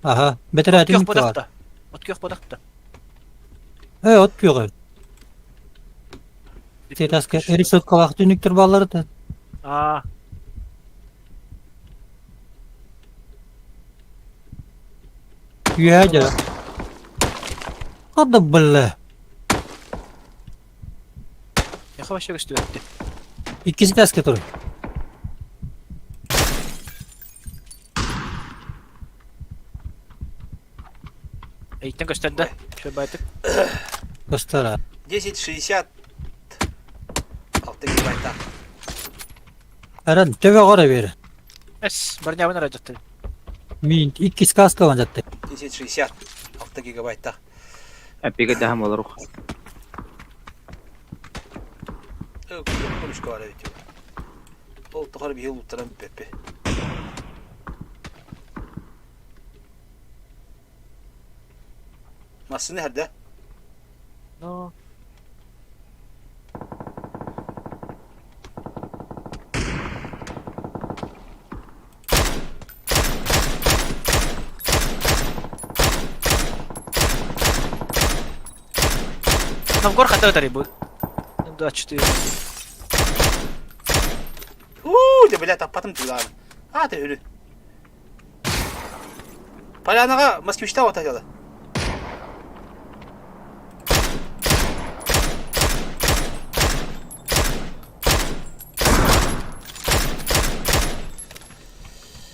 Аха, бэтэрээ От күөх түнүккэ бар. бодахта. От күөх бодахта. Э, от күөҕэ. Тетаска эрисот калах түнүктөр баллары да. Аа. Үөһэ дьэ. Хадда былла. Яха вообще көстүбэттэ. Иккис таска тур. Эйттен көстөрдө. Шө байтык. Көстөр. 1060 6 гигабайта. Эрен төбө горо бери. Эс, барнябын аражатты. Мин иккис каска ван жатты. 1060 6 гигабайта. Эпиге дэһэм олорух. Konuşka var evet. Ол тухары биһи улуттаран бүппэппи. Массыны хэрдэ? Ну. Новгор хотел это будет. М24. Уу, дьэ бля таппатым тыылааны. Аата өлү. Полянаҕа москвичта ота дьала.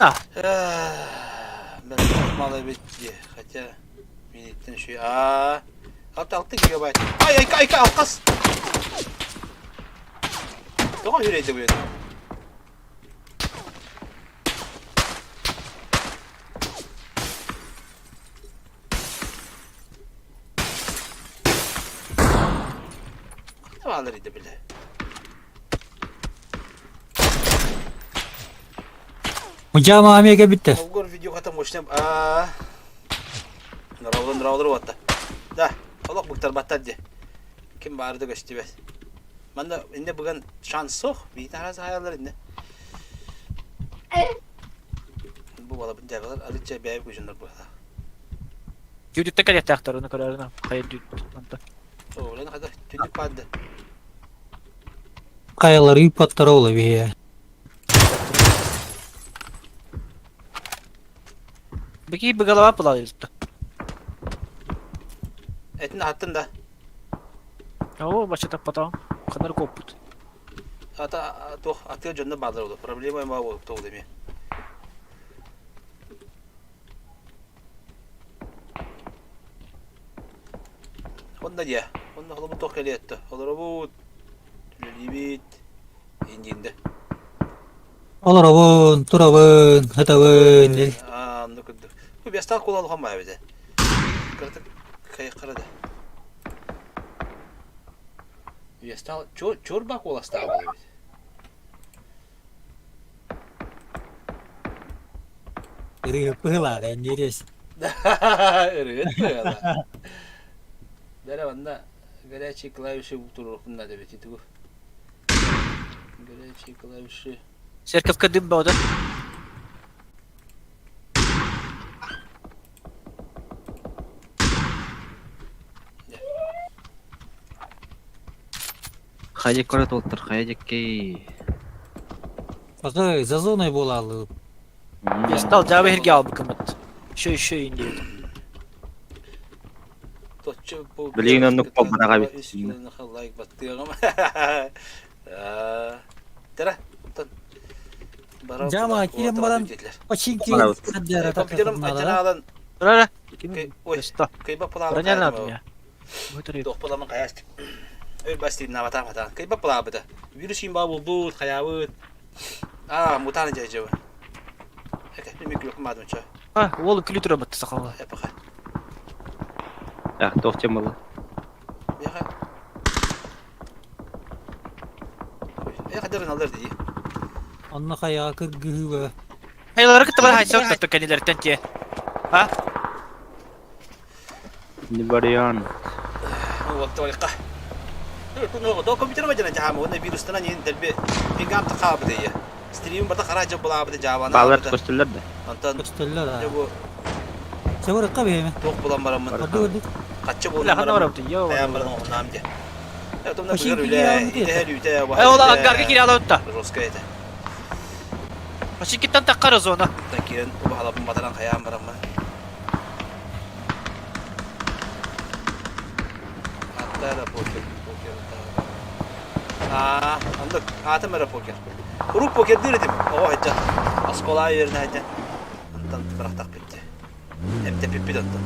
А. Мало эбит дии, хотя миниттен үчүгэй. Аа, 6 гигабайт. Ай, айка, айка, алкас! Тоҕо үрэйдэ бу Баалар иде биле. Мудьаама Америка бүттэ. Болгор видео хата мощным. Аа. Нравлы нравлы ватта. Да, олох быктарбаттар де. Ким баары да көстүбэт. Манна инне бүгін шанс суох. Биитин арас хаялар инне. Бу балабын дьабалар арычча бэйэ күжүннэр буолла. Дүүтүттэн кэлиэхтээхтэр оны көрөрүнэ. Хайа дүүт манта. Оолен хада түннүк баады. Хайалары ыыппаттара ол эбиһэ. Бики быгалава пылалыйытта. Этин аттын да. Оо, бача таппатаҕым. Ханар куоппут. Ата туох атыа дьонно баалар ол. Проблема ма ол тоҕу деми. Онно диэ. Онно холобур туох кэлиэтто. Олоробут. Үлэлиибит. Индиинде. Олоробун, турабын, ытабын диэн. Аа, онно курдук. Бу бестал кула улахан баа эбитэ. Кыратык кайыккара да. Бестал чур чурба куоластаабыт эбит. Ырыа быһылаах интересно. Ырыа быһылаах. Бэрэ манна горячие клавиши туруохпун наада эбит итигу. Горячие клавиши. Церковка дым бөҕөтө. Хайа көрө туолтар, хайа дьэккэй. Пока за зоной буолаалы. Стал дьаабы иһиргэ аалбыккыммыт. Еще еще индиэт. Точчу бу Билигин оннук буолбатах эбит. Үс килонаха лайк баттыаҕым. Тара, оттон бара Дьаама киирэн баран починки Барабыт. саддара Компьютерым ачанаалан Ра ой, кыйба пулаабыт Броня надо мне. Туох буламын хайаас. Өр бастыын наватаам хатаан. Кыйба пулаабыта. Вирус им баа булбут, хайаабыт. Аа, мутааны дьайдьабы. Эке, мен күлүкүм баадымча. А, уол күлү турабыт сахала. Эпаха. А, туох тем было? Яха. Яха дырын алыр дии. Онно хайаҕа кыргыһыы Хайалары кытта бар хайса оттотто кэнилэртэн тиэ. А? Не вариант. Уоттуолка. До компьютер бадьана жаама уонна вирустана нин дэлби пингам тахаабыт ийэ. Стрим бата хара дьэ булаабыт жаабана. Баалар көстөллөр да. Онтон көстөллөр дьэ бу Сабырыкка биһиэме. туох булан бараммын. Ордук ордук. Хаччы Улахан булан бараммын. барабыт. Йоо. Хайаан баран оҕунаам дьэ. Тумна Почти быгар үлэ, киирэ итэһэр үтэ, Э, ол ангарга киирэ алабытта. Жесткая это. Починкиттан таххара зона. Оттон киирэн убаһалаппын батаран хайаан бараммын. Аттара покер, покер, Аа, оннук, аатым эрэ покер. Урук покердыыр этим, оҕо сылдьан. Оскуолаҕа үөрэнэ сылдьан. Онтон бырахтахпыт дии. Эмтэппиппит онтон.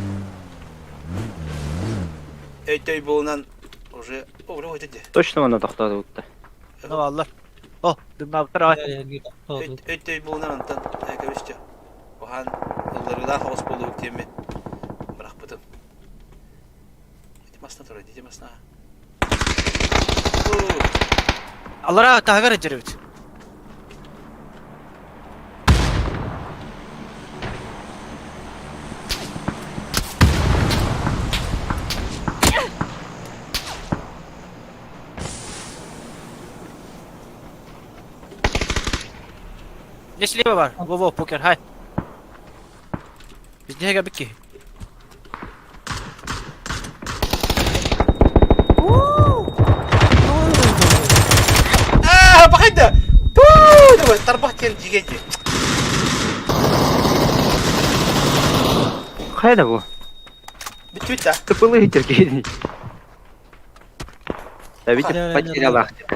Өй-төй буолунан уже оҕуруо этэ дии. Точно манна тохтоотубут да. Ну аллар. О, дымнаабыттар аҕай. Өй-төй буолунан онтон кэбис дьэ. Уһаан ылларыылаах оҕус буолуох диэммин бырахпытым. Ити масна турар, ити масна. Аллара таһыгар эдьэрибит. Не слева бар. Во-во, покер, хай. Биздеге бикки. Аа, бахайда! Пуу! Давай, тарбах диэн дьигэ дии. Хайда бу? Бүттүбүт да. Тыпылы иһитэр киһини. Да видите, потерял ахтер.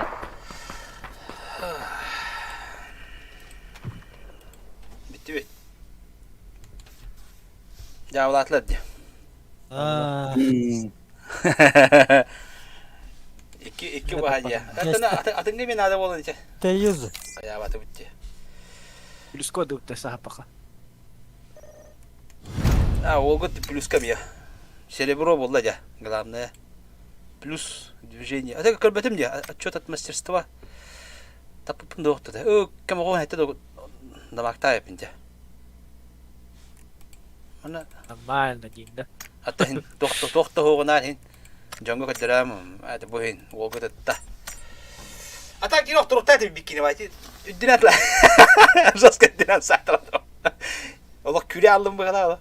Бүттүбүт. Дьаабылаатылар дии. Аа. Икки икки баһа дии. Атын атыҥҥа мен наада буолан ичэ. Тэйиз. Хайаабаты бутти. Плюско дыбыта саһапаха. А, олгут плюска мия. Серебро буолла дьэ, главное. Плюс движение. А көрбөтүм дии, отчет от мастерства. Таппыппын да охтута. Ö, кем оҕо хэтте да дамактаайаппын дьэ. Ана Нормально диин да. Ата хин тохто тохто хоҕунаан хин дьоҥҥо көрдөрөөм аты бу хин уолга тытта. Ата кини охторуктаа этим биккини баати үрдүнэн атла. Жестко үрдүнэн саатала. Олох күрэ аллым быһалаа.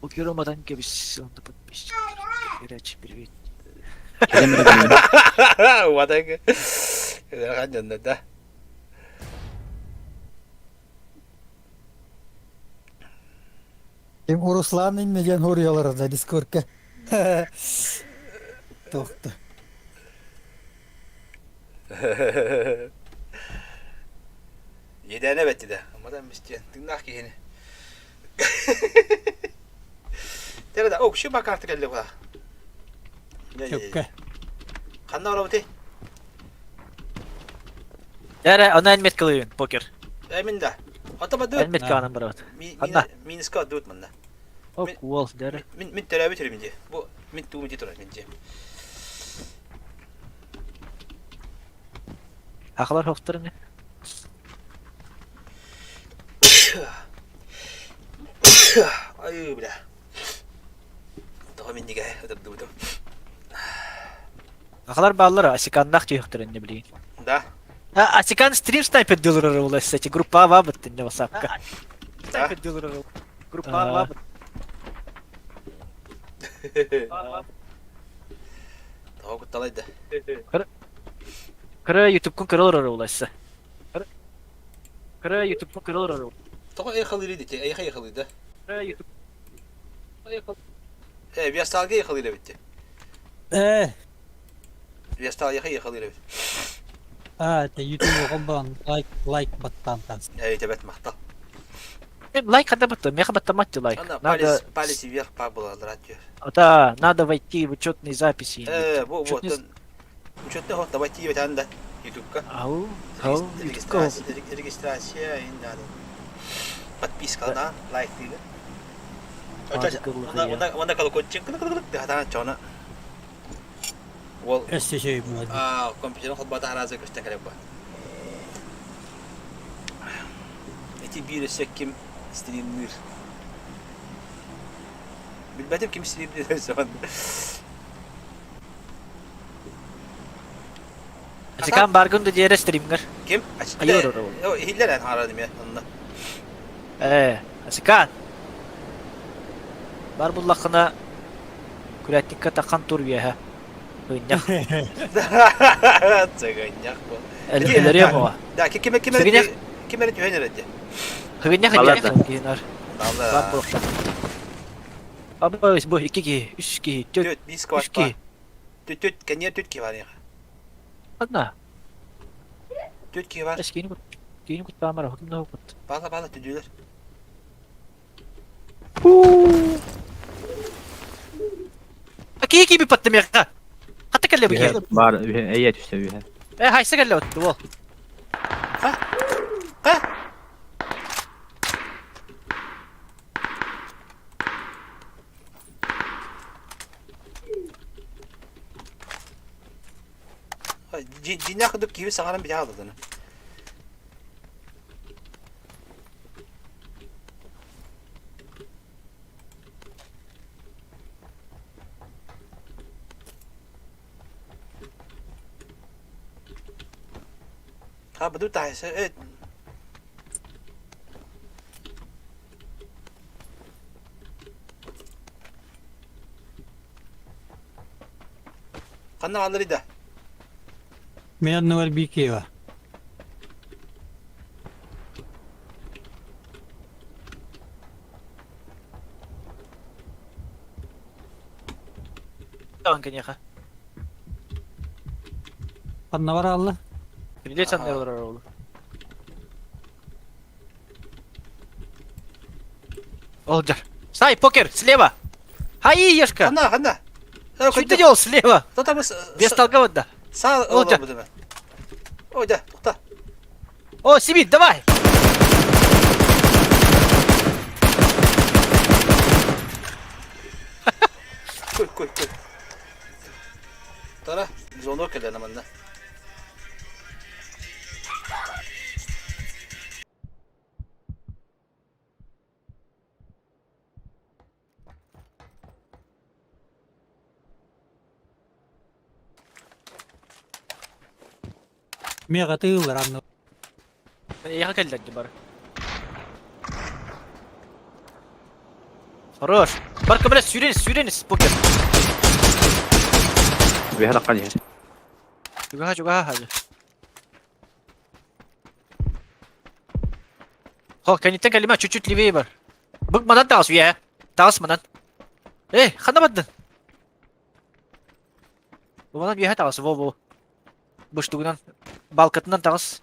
Укюромадан кэбис онно подписчик. Передача привет. Уатак. Ыарахан дьоннор да. Ким Руслан инне диэн хоруйалара да Дискордка. Тохто. Иэдээнэ бэттидэ. Аммадан мистиэн. Тыыннаах киһини. Тере да, о, шуба карта келли була. Чөккө. Ханна барабыты? Дәрэ, аны эн меткалыйын, покер. Э, мин да. Ата ба Эн метканан барабыт. Ханна? Минска дуут манна. О, куол, дәрэ. Мин мин төрөөбүт үрүм дии. Бу мин туум дии турар мин дии. Ахалар хофтарыны. Ай, бля. Тоҕо минньигэһи ытырдыбытым. Ахалар бааллар, Асиканнаах түйөхтөр инне билигин. Да. А, Асикан стрим снайпер дылырыр ол эссе, группа бабыт инне васапка. Да. Снайпер дылырыр группа бабыт. Тоҕо кутталайда. Кыра ютубкун кырылыр ол эссе. Кыра ютубкун кырылыр ол. Тоҕо эйхалыыр дити, эйхэ эйхалыыр да. Кыра ютуб. Э, Весталга эйхалыыр эбит. Э, Вестал эйхэ эйхалыыр эбит. а, это YouTube холбоон лайк лайк баттаан таас. Э, тебет махтал. Лайк хада батта, меха баттамат лайк. Ана Надо, палец, палец вверх па было радио. да, надо войти в учетные записи. Э, бу вот Учетные... учетный ход давайте ебать анда ютубка. Ау, ау, ютубка. Регистрация, регистрация и надо. Подписка да, лайк ты. Онна колокольчик хатаан чона. Ол Өссө şey була. а компьютерин холбата харазы көстөн кэлэр ба. Эти биир өссө ким стримнир. Билбэтим ким стримнир өссө Асикан баргын да диэре стримгер. Ким? Айор ол. Иһиллэр эн хараадым я онно. Э, Асикан. Бар буллахына күрәттиккә тахан тур үеһэ. Ыннях. Цыганнях бу. Эллере моа. Да, ким ким Сыгыннях. ким эрэ түһэн эрэ Хыгыннях Балар да. киһинар. Бар буллахта. Аба бу икки киһи, үс киһи, төрт, Түт бис үс кват. киһи. Түт түт кэнье түт ки бар. Одна. Түт ки бар. Эс киһини кут. Киһини кут баамара, хоким да кут. Бала бала түдүлөр. Киһи киби патты меха. Хатта кэллэ бу киһи. Бар, эйе түстэ үһэ. Э, хайса кэллэ отты бол. Ха? Ха? Дьиҥнээх курдук киһи саҥаран бүтэ хаалбытын. Ха, буду таайса, э. Ханна хааллар да? Мен анныгар Бикеева. Таан кэньэхэ. Ханна бар алла? Билет саннар ол. Ол жар. Сай, покер, слева! Хай, Ешка! Ханна, ханна? Что ты делал слева? Кто там Без толкового, да. Саа О, дьэ. олорбутуна. О, дьэ, тухта. О, Сибит, давай! Куй, куй, куй. Тара, звонок кэллэ манна. Миэхэ тыыллар анны. Эйиэхэ кэллэр дии бары. Хорош. Барка, бля, сүүрэн, сүүрэн, покер. Үөһэ таххан иһэр. Чугаһа, чугаһа, хадьы. Хо, кэнниттэн кэлимэ, чуть-чуть левее бар. Бык манан таҕыс үйэ. Таҕыс манан. Эй, ханна бардын? Бу манан үөһэ таҕыс, во-во. Быштугунан, балкатынан таҕыс.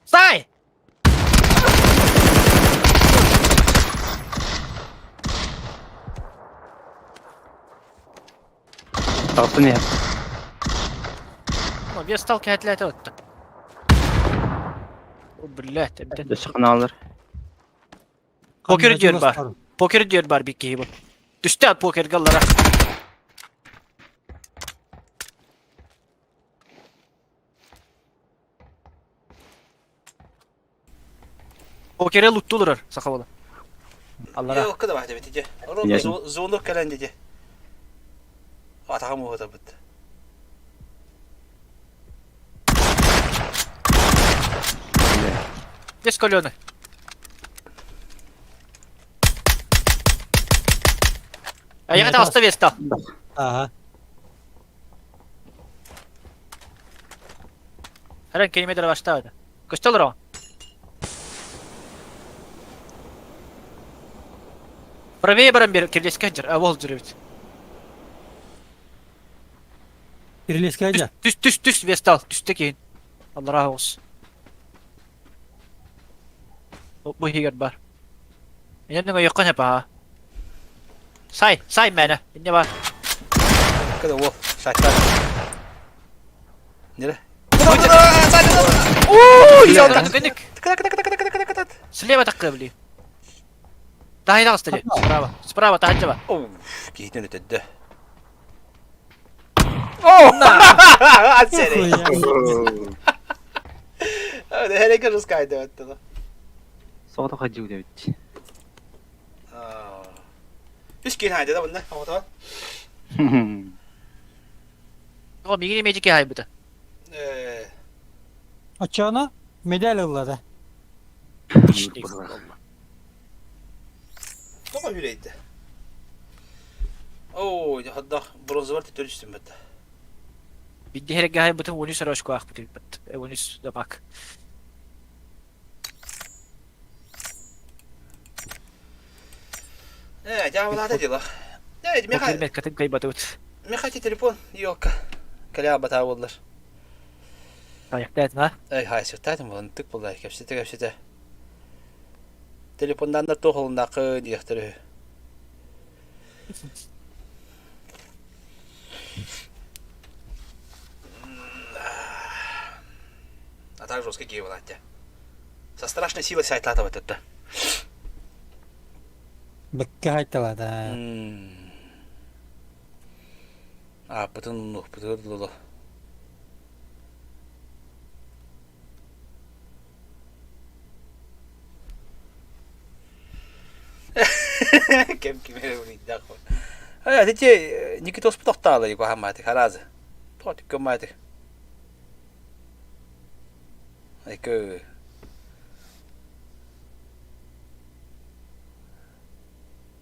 Стай! Таҕыстан иһэр. Ну, вес стал кэһэтилээтэ отто. О, блядь, эбден. Өссө ханаалар. Покер диэн бар. Покер диэн бар бик киһи бу. Түстэ покерга аллара. Покере лутту олорор саха буола. Аллара. Yok da bahçe bitece. Ясно. Звонок кэлэн дии. Атаҕым уһатабыт. Здесь каленый. А я хотел оставить стал. Ага. Харан километр баштаады. Көстө олороҕун? Правее баран бер кирилиэскэ сылдьар, а ол сылдьар эбит. Кирилиэскэ сылдьар. Түс түс түс вестал, түстэ киһин. Аллараа оҕус. Бу иһигэр бар. Инньэ өйөххө сөп аһа. Сай, сай мээнэ, инньэ бар. Кыда уол, сайтар. Нere? Слева такка били. Таһай таҕыста дии. Справа. Справа таһырдьа бар. Киһитин өтөддө. Hereke ruskaydı öttü. Соҕотох хадьыы эбит. Үс киһи хайда да bunlar. Оҕото. О, мигини медики хайбыта. Э, Оччоҕуна медаль ылла да. тоҕо үрэйдэ. Оо, hadda бронзовар төттөрү бэтэ. Бидди hereke хайбытын 13 рожку аахпыт бит. 13 дамак. Э, дьаабылаата дела. Э, меха Меха кайбатыбыт. меха телефон ёлка. Кэля батаа буоллар. Тайахтаатын а? Эй, хай, сыттаатым буолан тык буолла, кэпсэтэ кэпсэтэ. Телефонданнар туох олуннаахы диэхтэр үһү. А так жестко киев латте. Со страшной силой сайтлатывать это. Бэккэ хайталаата. А, потом, ну, потом, Кэм кимэрэ буруйдаах. Ай, ити Никитоспут тохтаалы куһаамаатык хараазы. Тоҕо түккөммаатык. Айкы.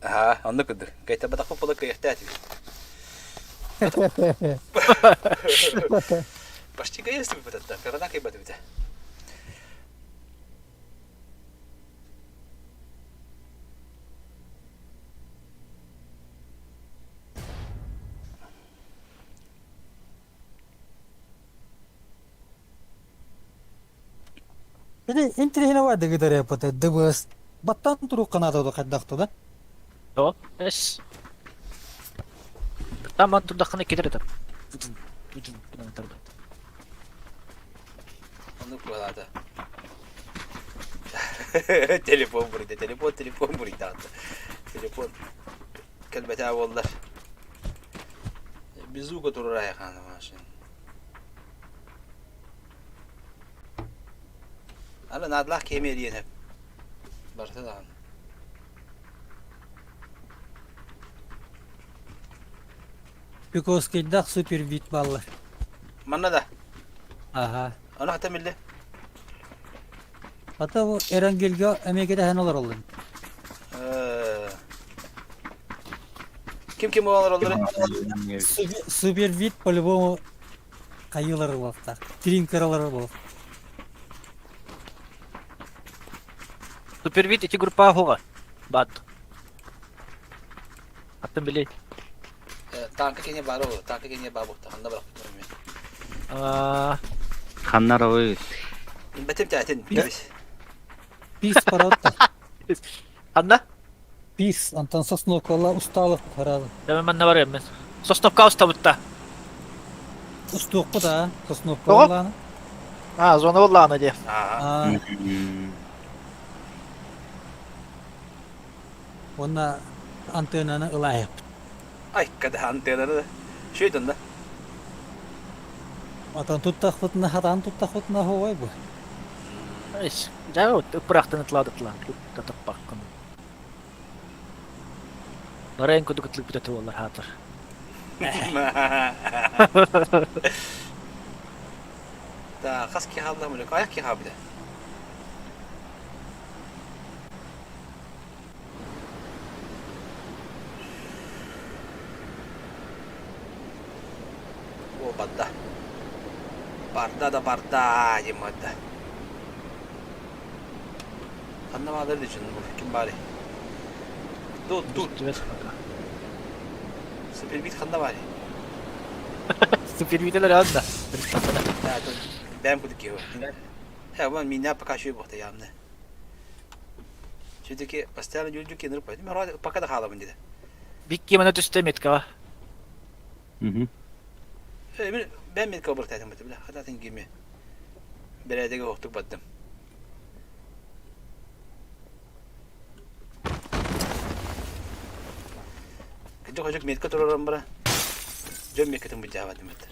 Аха, оннук курдук. Кайтабатахпыт буола кыйахтаатыбыт. Почти кыйыстыбыт этэ, кырана кыйбатыбыт. Ити интириэһинэ баардык ытар эппитэ ДБС. Баттаан туруохха наада дуо хайдах да? О, эс. Там ман турдаххына китер этэр. Оннук буолаата. Телефон буруйда, телефон, телефон буруйдаата. Телефон кэлбэтэ буоллар. Безука турар айхаана машина. Аны наадалаах киһи эриэн сөп. Барыта даҕаны. Пиковскайдаах супербит бааллар. Манна да. Аха. Аны хата милле. Ата бу Эрангелга эмиэ кэтэһэн олороллор. Ким ким олороллор? Супервид по-любому хайыылар буолуохтаах. Тринкералар буолуох. Супервид ити группа хуга. Бат. Аттан били. Танка кене баар ол, танка кене баа буолта, ханна барахпытын мен. Ханна равы. Бэтим тээтин, кэбис. Пис паратта. Ханна? Пис, антон Сосновкала усталых харалы. Дeme манна бар мен. Сосновка устабытта. Устуохпут аа, Сосновкалааны. А, зона боллаана дии. Аа. Уонна антеннаны ылаайыппыт. Ай, када антеннаны да. Шөйтөн да. Атан туттахпытына хатаан туттахпытына хоой бу. Дьэ, ыппырахтан ытладытла. Татаппаккын. Барайын кудук ытлык бүтөтү боллар хаатыр. Да, хас киһи хаалла мүлүк. Аяк киһи хаалбыта. О, барда. Барда да барда диэн барда. Ханна баалар дичин ким баары? Тут, тут. Супербит ханна баары? Супербителер анда. Бэм кудук киһи. Э, вон меня пока еще бохта явно. Все-таки постоянно люди кинур пока да хаалабын диде. Бикки мана түсте меткаға. Э, мен бэм метка быртайтым бит, бля, хататын киме. Бэрээдэгэ оһтук бардым. Кыдьык хожук метка турарым бара. Дьон меткатын быдьаабатым бит.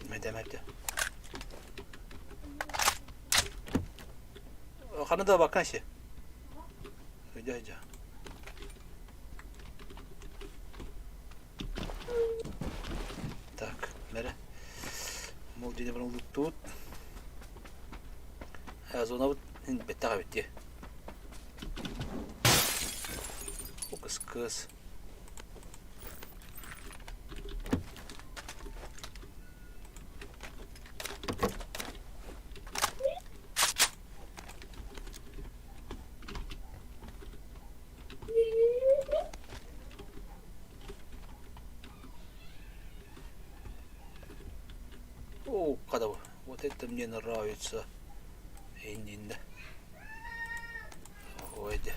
Мэдэмэттэ. Ханна да вакансия. Дядя. Так, бәрэ. Мол дьиэ баран луттубут. Зонабыт бэттэҕэ эбит дии. Кыс-кыс. О, когда вот это мне нравится. Иннинде. Ой, де.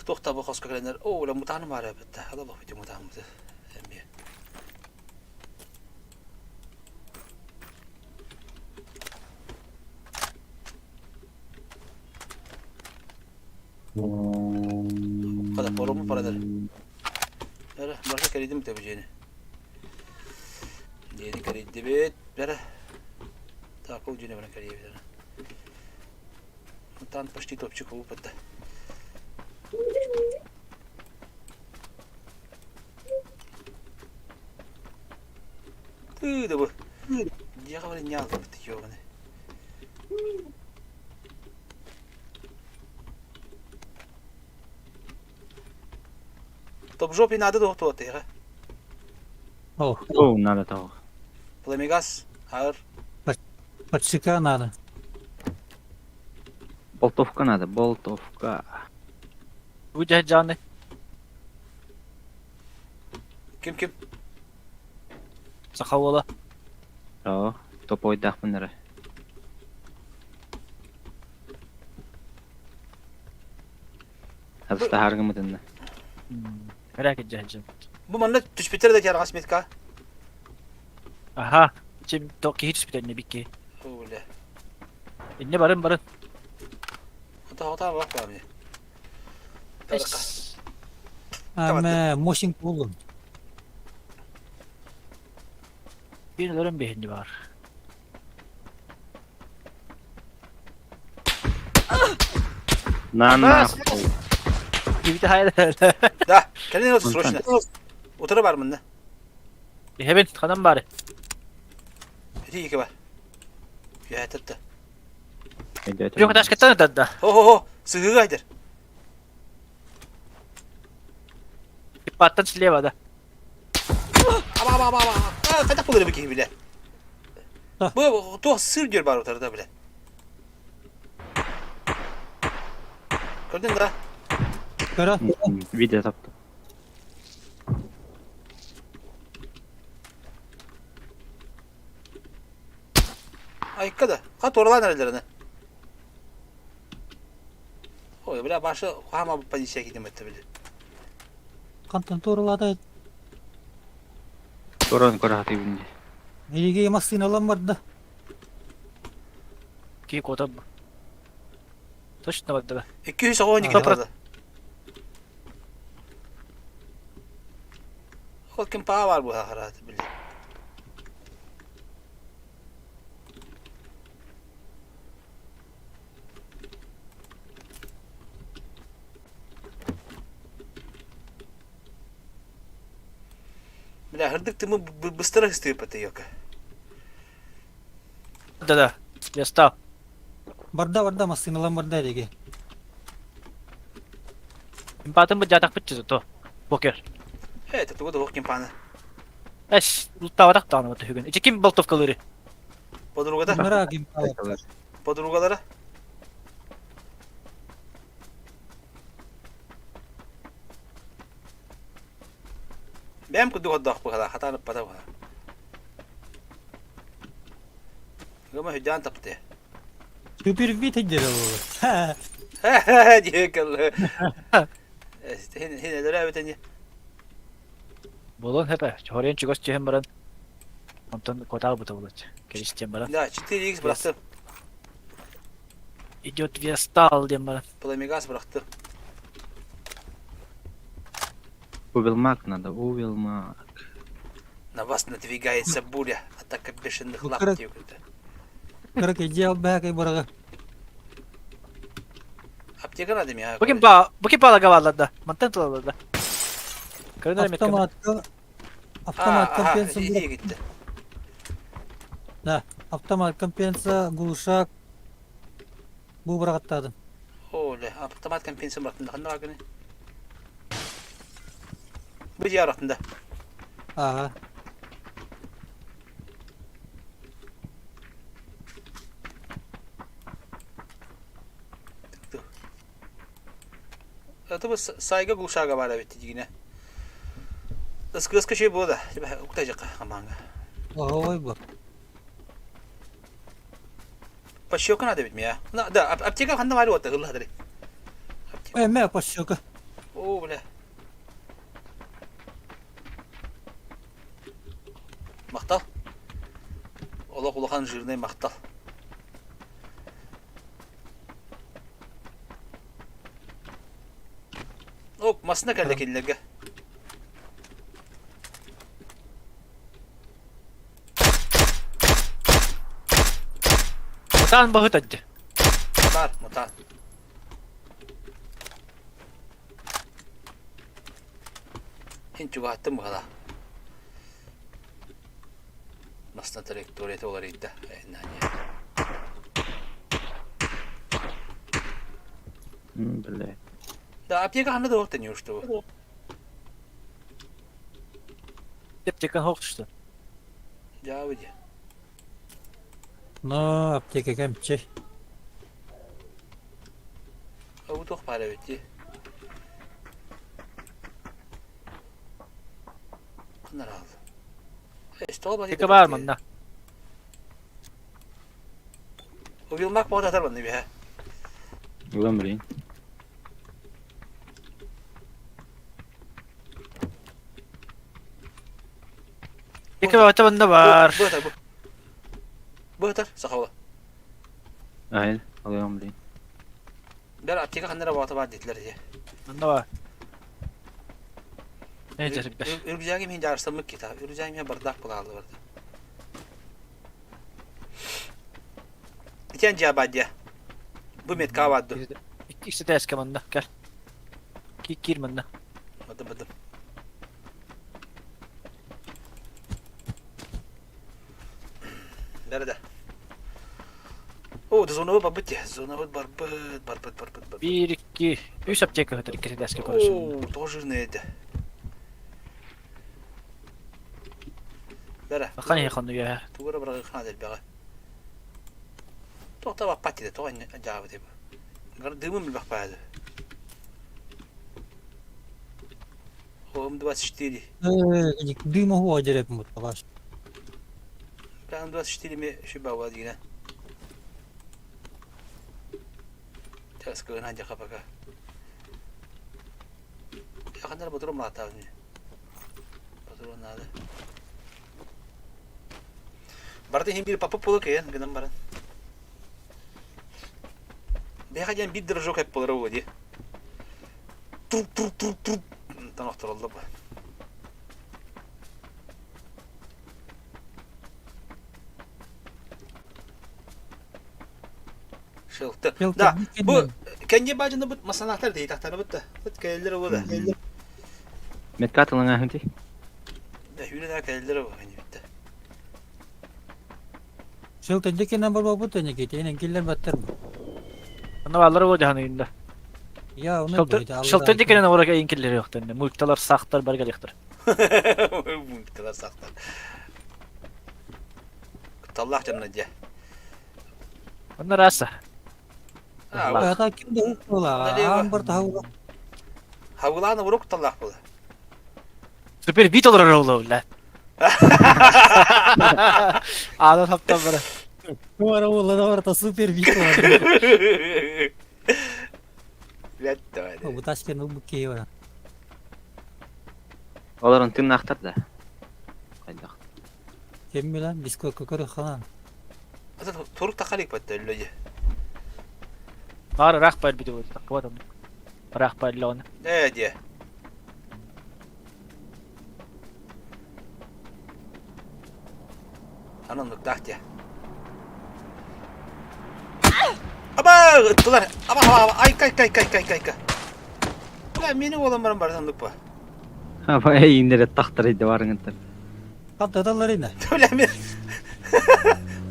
Туох бу хоско кэлэннэр, оо, ула мутааным баар эбит да. Алла бит мутааммыт эмиэ. Хада форуму парадар. Бәрі, барса кэрийдим бит дьиэни. Дьиэни кэрийдибит. Бәрі. Так, ол дьиэни баран кэрийэбит. Мутаан почти топчик болуп бытта. Тыы да бу. Дьиэҕэ баран ньаалбыт ёбаны. Топ-жопе надо да туотыга. О, О, надо того. Пламегаз, ар. подсека надо. Болтовка надо, болтовка. Бу дьаһ Ким ким? Саха уола. Оо, топойдаахпын эрэ. Абыстаһааргымытынна. Merak edeceğim. Бу манна түспүттэр да тиарҕас метка. Аха. Чем то киһи түспүтэ бикки. Бля. Инне барын барын. Ата ата бак баами. Аме мощин кулун. Биир өлөрөн биһинни бар. На на. Кибите хайда. Да, кэлин от срочно. Утары бар мында. Иһэбин ханан бары. Ити ике бар. Үһэтэтте. Yok taşkаттан да. Хо-хо-хо, сыһыга айдар. Иппаттан слева да. Аба аба аба аба. А, қайда булыр бики биле. Бу туох сыр дер бар утарда биле. Көрдүң да? Көрө. Видео таптым. Айка да. Ха торалан эрелерine. Ой, бля, башы хама позиция кидем этте биле. Хантан туоралаата Торон көрө дии. Эйиги массыыналан барда. Ки кота. Точно барда. 292 барда. Ол ким паа бар бу хахарат биле. Бля, хырдык тымы быстро хыстыып йока. Да да. Я стал. Барда барда массыыналан барда эриги. Импатын бу жатак битчи то. Покер. Э, это тугу да ким паны. Эш, луттаварак дааны бу түгүн. Ичи ким болтовкалары? Подругада. Мыра ким паа. Подругалара. Бэм кудук отдох бухала, хатан пата буха. Гама хүдян тапты. Супер вид дер ол. Ха-ха, дикал. Хин хин эдere битени. Болон хепе. Хорен чугас чehen баран. Онтон кота бута болот. Келистен баран. Да, 4x бырахтым. Идет вестал дем баран. Пламегаз бырахтым. Увелмак надо, увелмак. На вас надвигается буря. Атака бешеных лап диэкүтэ. Кырак идеал бэкэй барага. Аптека надо меня. Бу ким ба, бу ким бала гаваллада. Мантан тулаллада. Көрүнөр меткем. Автоматка автомат компенса Иди гитте. Да, автомат компенса глушак бу барагаттадым. Оле, автомат компенса бырахтым. Ханна багыны. Бу жаратында. Ага. Это бу сайга глушага бар бит дигине. Ыскы-ыскы şey бу да. Уктажык аманга. Ой бу. Пощека надо ведь меня. Да, аптека ханна бар вот, ылла дали. Э, мэ пощека. О, бля. Мактал. Олох улахан жирный мактал. Оп, масына кэллэ кинилэргэ. Мутан баһыт адды. Мутан, мутан. Хин чугаһаттым быһалаа. Масна траекторията уларыйда. Бля. Да, аптека ханна да уохта не что. Аптека хоқ что. Дьаабы дии. Но аптека кэмчи. Бу туох баар эбит дии. Ханна араалла? Аптека баар манна. Убилмак боҕо татар манна биһэ. Ылан билин. Аптека баҕата манна баар. Бу атар бу. Бу атар сахала. Айыл, алыам билин. Бэр аптека ханна эрэ баҕата баар диэтилэр дии. Манна баар. Не дьарыктар. Үргүзээгим иһин дьаарыстаммыт кита. Үргүзээгим иһин бардак булааллы барда. Итиэн дьиэ баар дьиэ. Бу метка баар ду. Икки тээскэ манна кэл. Киир манна. Бадым бадым. Nerede? О, зонабыт барбыт дии. Зонабыт барбыт, барбыт, барбыт, барбыт. Биир, икки, үс аптека ыһытар икки тээскэ короче. О, тоже жирная это. Бәрэ. Ахан иһэ хонну үөһэ. Тугу эрэ быраҕыаххына элбэҕэ. Туох баппат диэтэ, тоҕо дьаабытай бу. Дымым билбэх баады. М24. Дыма хуа дереп мут палаш. М24 ми шүбэ дигинэ. Тэскыгынан дьаха пока. Якыннар ботурум маатаабын. Ботурум надо. Барыта иһин биир папа буола кыйан гынан баран. Бэйэхэ диэн биир дрожок эп буолара буолуо дии. Тур тур тур тур онтон охтороллор бу. Шелты. Да, бу кэнди баажыны бут масанаахтар дейитахтарыбыт да. Бут кэлэллэр ол да. Метка тылыңа хынти. Да, хүрэ кэлэллэр ол кэнди битте. Шелты дикинен болбопут эне кетейин киллер баттар. Онно бааллар буо дьаһаныйында. Я оны Шелты дикинен орак эйин киллери yoктан. Мулькталар, сахтар бар галихтар. Мулькталар, сахтар. Кутталлаах дьонно дьэ. Онно раса. Ата ким да була. Аан бар тахаула. Хавылааны урук кутталлаах була. Супер бит олорор оло бля. Аанын хаптан бара. Туара була да барта супер бит. Блядь, давай. Бу ташкен бу кей бар. Олорон тыыннаахтар да. Хайдах. Кем билен Дискорд көрө халан. Ата турук тахалик батта өллөйе. Наар ыраах байр бит буолла. Таккыбат оннук. Ыраах байлаҕына. Ээ диэ. Аноннуктаах диэ. Аба ыттылар. Аба аба аба айка айка айка айка айка айка. Бля мени уолан баран барсан дуппа. Аба эйиндере тахтар иде барыңыттар. Хаттаталлар ина. Бля мен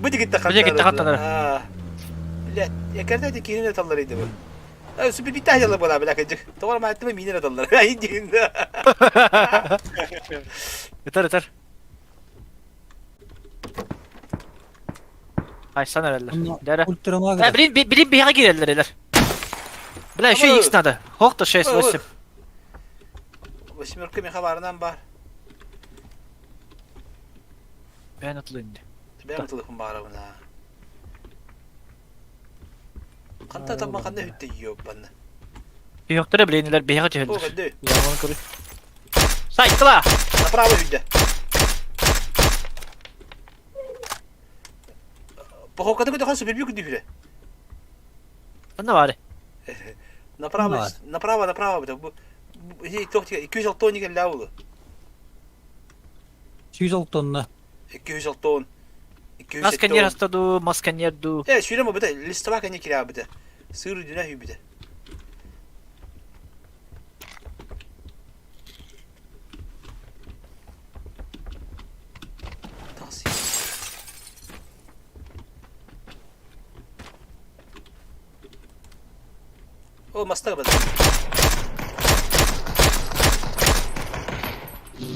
Бу дигитте Бу дигитте хаттанар. Бля, экерде де кине таллар иде бу. Супер битте хажалар була бля кыжык. Тоҕор мааттыма мине таллар. Ай дигинде. Ытар ытар. Айсан эрэллэр. Дәрэ. Ультрамага. Э, блин, блин, биһиэхэ киирэллэр элэр. Бля, еще X надо. Хох-то 6, 8. Восьмерка меха барынан бар. Бэйэн атылын. Бэйэм атылыхпын баарабына. Ханта тамма ханна хүтте йоппанна. Йоктара блинилер биһиэхэ О, түһэллэр. кэнди. Яман көрү. Сайкла! Направо хүдде. Похоката көтө хан супер бүү күдү Онно баары. Направо, направо, направо. Бу 206 тонн келлээ булу. 206 тонна. 206 тонн. 207 Масканьер хаста ду, масканьер ду. Э, сүүрэ бу бите, листова кэнне кирээ бите. Сыр дүнэ хүй бите. О, мастар бада.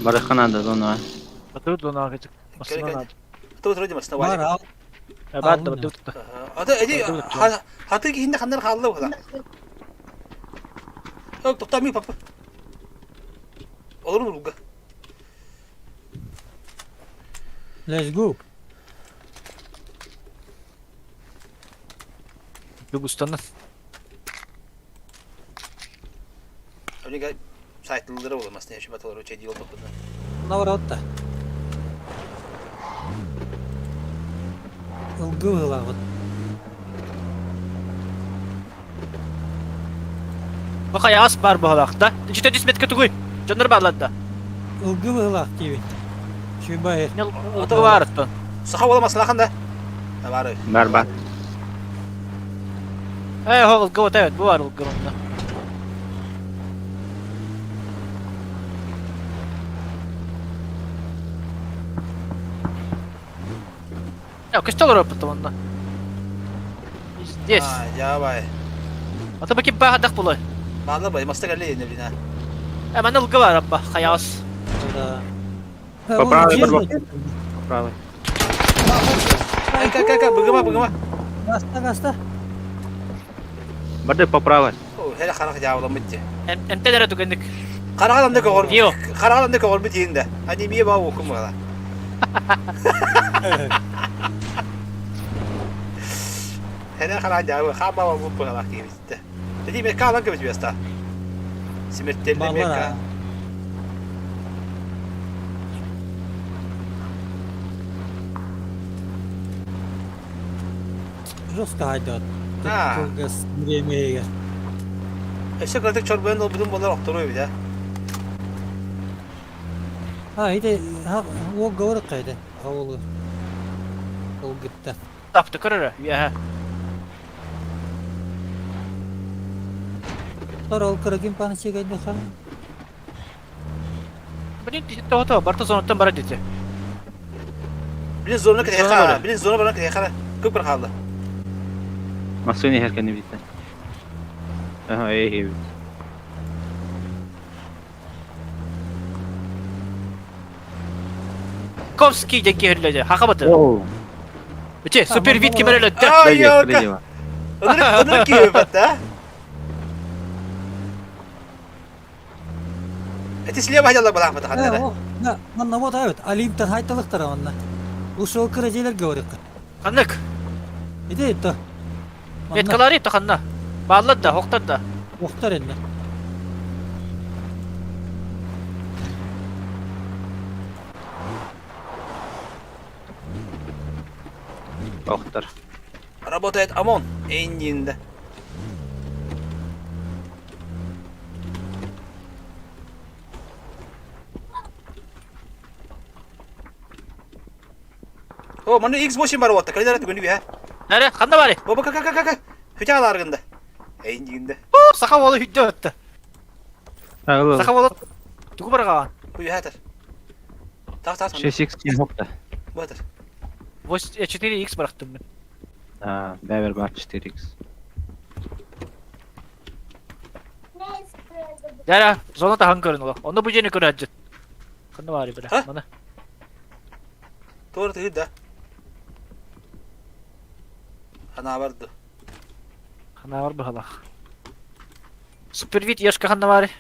Барыхха наада зонаҕа. Батыр зонаҕа кычык. Массыына наада. Ту вроде массыына Бар ал. Баар да батыр тутта. Ата эди хаты киһинде ханнар хаалла була. Тоқтамый папа. Олорун улга. Let's go. Бүгүстанна. Önce сайтылдыра буламас не şu баталар өче дил топпуна. Наоборот-то. Ылгы быһыылаах Бу хайаас баар быһыылаах да. Ичитэ түспэткэ тугуй? Дьоннор бааллар да. Ылгы быһыылаах диибин. Чуйбай. Ылгы баарыттан. Саха буола маслахан да. Баар. Бар бар. Ээ, хо ылгы вот evet, бу бар ылгы онно. Я, көстө олороппут онно. Здесь. Давай. Ата баки баһадах булой. Баалар бай, маста кэллэ иэнэ билина. Э, манна ылгы бар аппа, хайаас. Да. Поправый, Поправый. Ай, ка, ка, ка, быгыма, быгыма. Гаста, гаста. Барды поправый. О, хеле харах жаавламмыт. Эмтелere түгенник. Хараҕын анды көҕөр. Дио. Хараҕын анды көҕөрбүт иһин да. Анемия баа уокум буола. Хеле хараҕын жаабы хаабаа бу быгалаах киһибитте. Эти мекка алан кэбис биэста. Смертельный мекка. Жестко хайдат. Кылгас бириэмэйигэр. Өссө кыратык чорбойон ылбытым буоллар охторуо эбит ээ. А, ити уол говорит ити. Уолу ылгытта. Тапты көрөрө, үөһэ. Тор ол кырагин паны сигэйдэ хан. Блин, тоҕото, барта зонаттан бара дите. Блин, зона кэтэхэ, блин, зона баран кэтэхэ, көп бір хаалла. Массыына иһэр кэннибиттэн. Аха, эһиэбит. Ковский диэн киһи хахабаты. Ити, супер вид кимер өлөттө. Ай, ёлка. Ынырык киһи бат, Эти слева хотела была бы ханнара. Манна вот авет, Олимптан хайталыктара манна. Ушел кыра говорит. Ханнык. Иди это. Меткалары то ханна. Бааллар да, хохтар да. Охтар энне. Охтар. Работает ОМОН. Эннинде. О, манна X8 бар уотта, калидара түгүнү биһэ. Нere, ханна бары? Баба ка ка ка ка. Хүтэ аларгында. Эйингинде. Саха уолу хүддө өттө. Саха уолу тугу барагаан? Хуйхатар. Так так. 6x ким хокта. Батыр. 4x барахтым мен. А, бәбер бар 4x. Яра, зона тахан көрүн ола. Онно бу жени көрө аджыт. Ханна бары бира. Мана. Туора тыгы да. Хана барды. Хана бар бахалах. Супервид ешка ханна бары.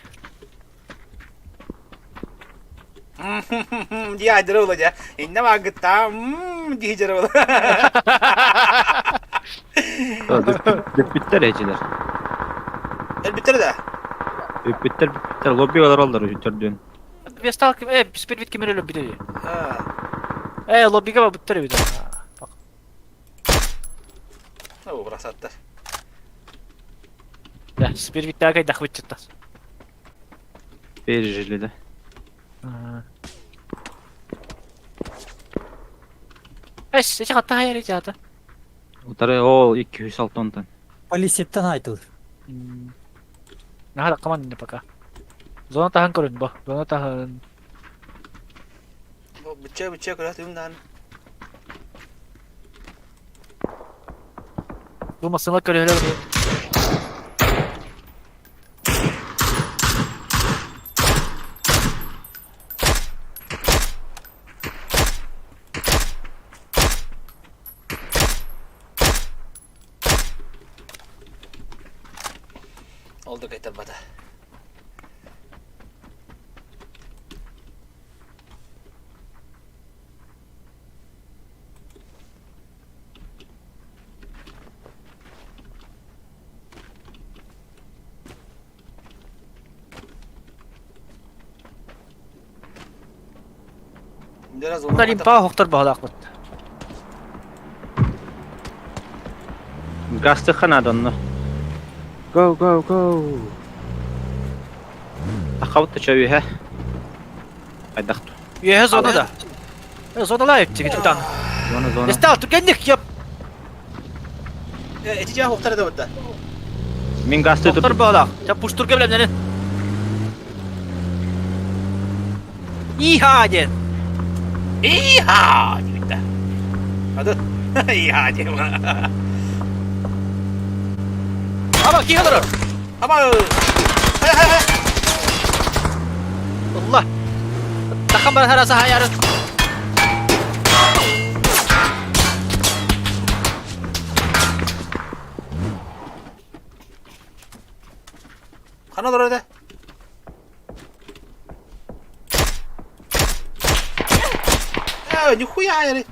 Дии айдыра була дьэ. Иннэ баагыттаа дии дьара була. Бүппүттэр эчилэр. Элбиттэр да? Бүппүттэр бүппүттэр лобби олороллор үтөрдүн. Вестал ким э супервид ким өлө бүтөр. Э лоббига бүттөр бит. О, бросаттар. Да, супервидтага дахвытчыта. Пережили да. Эс, эти хатта хайар эти ата. Утары ол 206 онтон. Полисеттен айтыл. Наха команда пока. Зона тахан көрүн бу. Зона тахан. Быча быча көрө түмнан. Бу масына көрөлөр. Ол да кайтарбата. Олимпа охтор баһылаахпыт. Гастыхха наада онно. Go, go, go! Таххабыт да чө үөһэ. Хайдах Үөһэ зона да. Зоналаев тигитан. Зона, зона. Стал түгэнник яп. Эти дьаа охтар да бытта. Мин гасты Доктор баалаах. Ча пуштурга билэмнэнин. Иха диэн. Иха диэбиттэ. Ады. Иха диэн. Аба киһи олорор. Аба. Allah. Тахан бар хараса хаярын. Хана олорор этэ? Э, нихуя яри.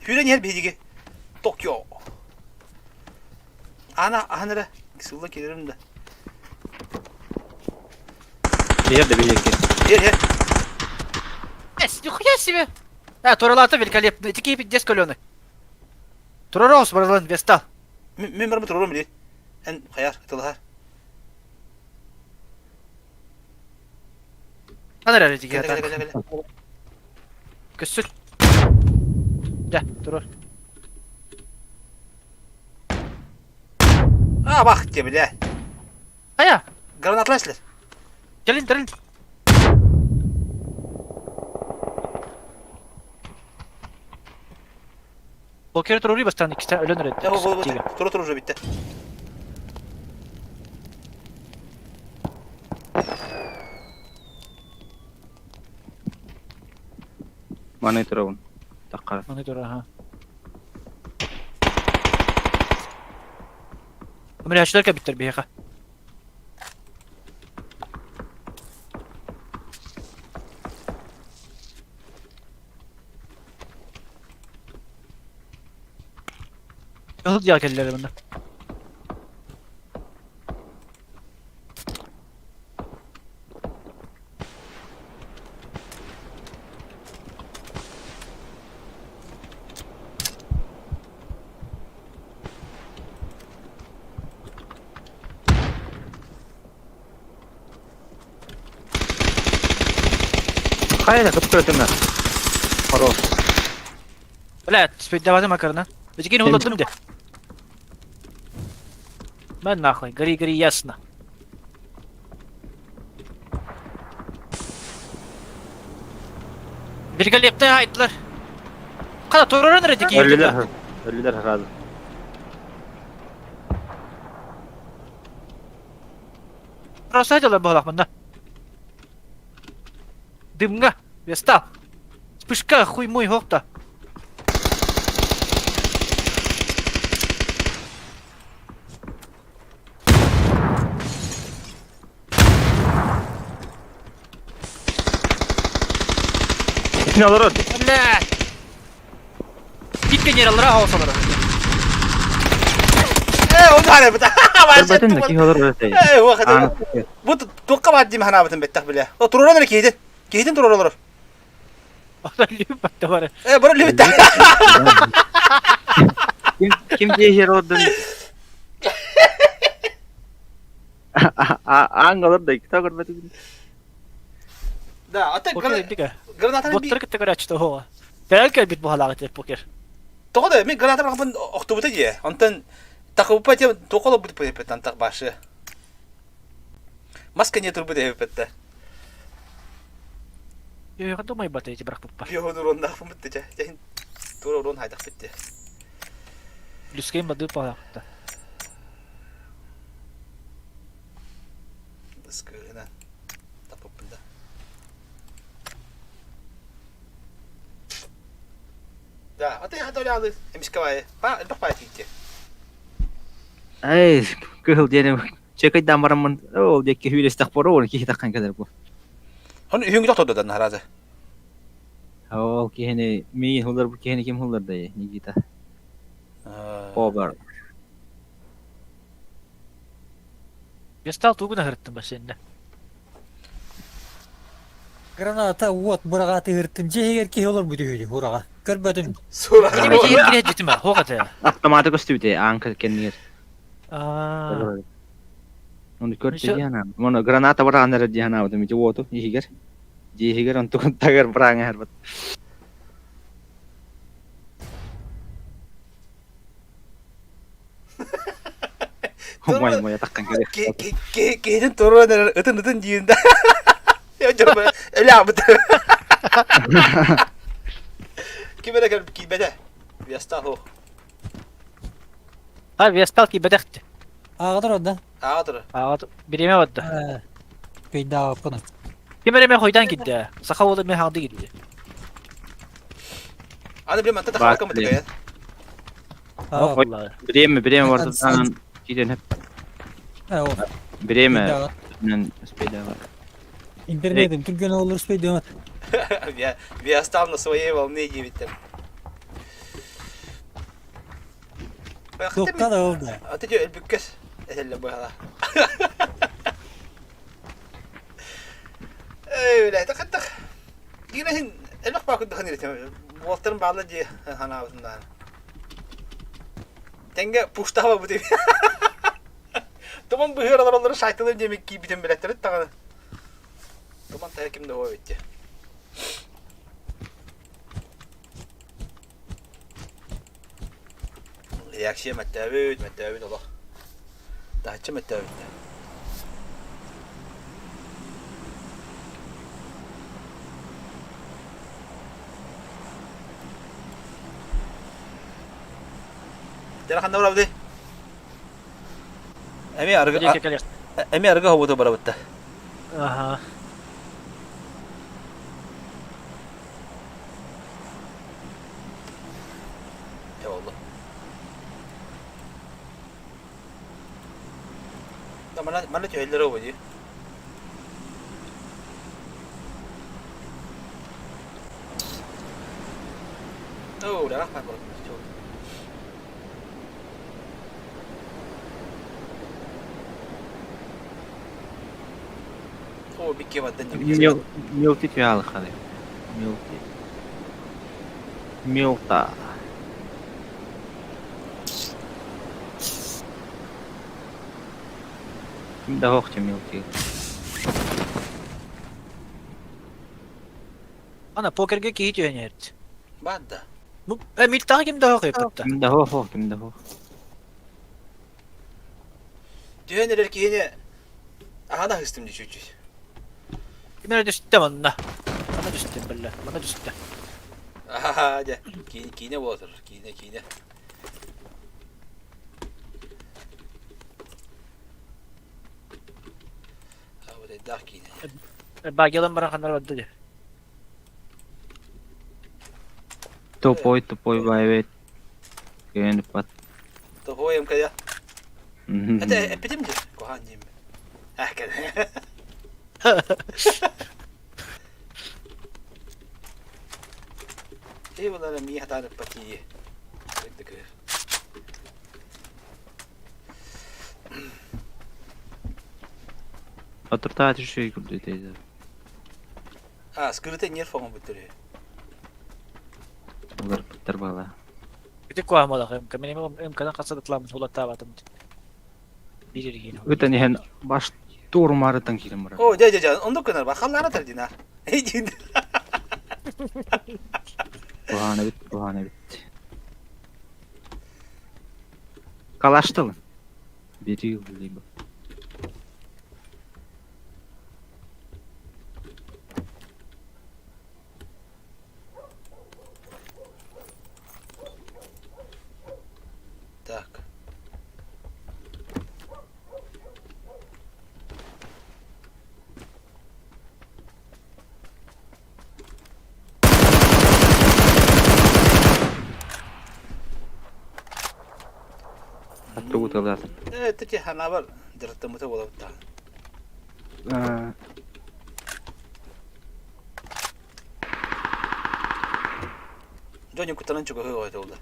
Сүүрэн иһэр биһиги. Токио. Ана, ахан эрэ. Сылла киирэрим да. Иһэр да биһиги. Иһэр, иһэр. Эс, нихуя себе. А, туралата великолепно. Эти киһи пиздец каленый. Турарос, барылан, вестал. Мин барымы турарым билир. Эн хайар, ытылаһар. Ханна эрэр ити Кэлэ, киһи кэлэ, кэлэ, кэлэ. Көссүт. Дьэ, турар. А, бах тебе, бля. Хайа, Гранатлар силер. кэлин, кэлин. Покер турури бастан иккитэ өлөн эрэ. Дьэ, бу, бу, туру туру уже бүттэ. Маны турабын. Таххара. Маны тура, аха. Өмүрээччилэр кэлбиттэр биһиэхэ. Кыһыл дьиэҕэ кэллилэр манна. Хайа да кыптырытына. Хорош. Блядь, спиддаваты макарна. Эдикин улаттым де. Мен нахуй, гори, гори, ясно. Великолепные айдылар. Қана тураран эрэ дики. Өлүлэр. Өлүлэр сразу. Просто айдылар буолах манна. Дымга, вестал. Вспышка, хуй мой, хопта. Итини олорор. Блядь! Кит генераллара хаос олорор. Э, он хара бит. Көрбөтүн да киһи олорор этэй. Э, уха. Бу туққа бар дим ханабытын беттах биле. О, туруран эрэ киһитин. Киһитин турар олорор. Ота любат бар. Э, бары любит. Ким ким диэһэр олордун? Аан олор да иккитэ көрбөтүм. Да, ата граната Боттар кытта көрөөччү тоһуга. Тәл кэлбит буһалааҕы теп покер. Тоҕо да мин граната бырахпын охтубута дии. Онтон такыбыппа тем тоқоло бут пепеттан так башы. Маска не турбут эбиппетте. Йо, думай бата эти бырахпыппар. Йо, уроннаахпын битте чэ. Дьэ, тура урон хайдах битте. Плюскейм бады палаахта. Ыскыынан тапыппын да. Да, а ты хатолялы эмискавай. Па, элбэх паа тиитте. Эй, кыһыл диэни Чекайдаан бараммын ол диэки сүүрүстэхпэр ол киһи таххан кэлэр бу. Оны үһүҥ тохтоду наразы. Ол киһини миигин хуллар бу киһини ким хуллардай Никита. Обар. Я стал тугун аһырттым бассейнна. Граната уот быраҕааты ыһыртым. Дьиэ иһигэр киһи олорбут үһү ураҕа. Көрбөтүм. Сураҕа. Кини бэйэтигэр киирэ дьитим хоох этэ. Автоматы көстүбүтэ аан кэннигэр. Аа. Ону көрдө диэн Моно граната быраҕан эрэр дии санаабытым ити уоту иһигэр. Дьиэ иһигэр онтукун тагар быраҕан иһэрбит. Мой мой атаххан кэлиэх. Киһитин туруоран эрэр ытын ытын диин да. Өлө Ким эрэ кэлбит киирбэтэ. Вестал суох. А Вестал киирбэтэхти. Ааҕа да? Ааҕа турар. Ааҕа бириэмэ барда. Кыйдаабаппын. Ким эрэ хойдоон киирдэ. Саха уола эмиэ хаҥды киирдэ. Аны билим манта тахалка мытыгайан. Время, время вартан киирэн Время успейдава. Интернетим түргэн olur успейдема. Я стал на своей волне диэбиттэр. Туохха да ол да. Аты дьэ өлбүккэс этэллэр быһала. Эй, үлэһитэ хаттах. Киинэһин элбэх баа курдук ханыыр Уолтарын баалла дии ханаабытым даҕаны. Тэҥҥэ пуштаба бу диэби. Туман быһыар олороллору сайтылар диэмик киирбитин билэттэрит даҕаны. Туман таһа ким да уо эбит Реакция мэттээбит, мэттээбит олох. Таһыччы мэттээбит. Дьэ ханна барабыт? Эми арыгы эми арыгы хобута барабытта. Аха. Дьэ oldu. Да мана мана төһөллөр обу дии. Оо, рахмат Оо, бикке баддан Милти түһэ Милти. Милта. Ким да хоох Милти. Ана покерге киһи түһэн иһэрт. Баадда. Бу Милтаҕа ким да хоох ыппытта. Ким да хоох, ким да хоох. Түһэн эрэр киһини аһана аһыстым дии чуть-чуть. Ким эрэ түстэ манна. Манна түстэ биллэ. Манна түстэ. Аха, дьэ, киинэ, киинэ буола турар, киинэ, киинэ. А, вот эйдаах киинэ. Багелан баран ханнар барда дии. Тупой, тупой баайбет. Кыайан ыппат. Тупой МК Это эппитим дии, куһаан диим. Ах, кэлэ. Эй, булара мии хатаан ыппат тиийи. Отуртаа түшүй курдук этэ. А, скрытый нерв оҥорбуттар үһү. Уларыппыттар буолла. Ити куһаамалах МК. Мин МК-дан хаса да тылааммын хулаттаабатым. Биир эригиин. Ытан иһэн баш туорумаарыттан киирэн барар. О, дьэ, дьэ, дьэ, оннук гынар ба, халлаана тардина. Куһаҕан эбит, куһаҕан эбит. Калаштылын. Бери либо. Так. Тугу тыллаатын? Э, таки ханабар. Дьарыктаммыта буолабыт даҕаны. Дьон куттанан чугаһыы оҕото буолла.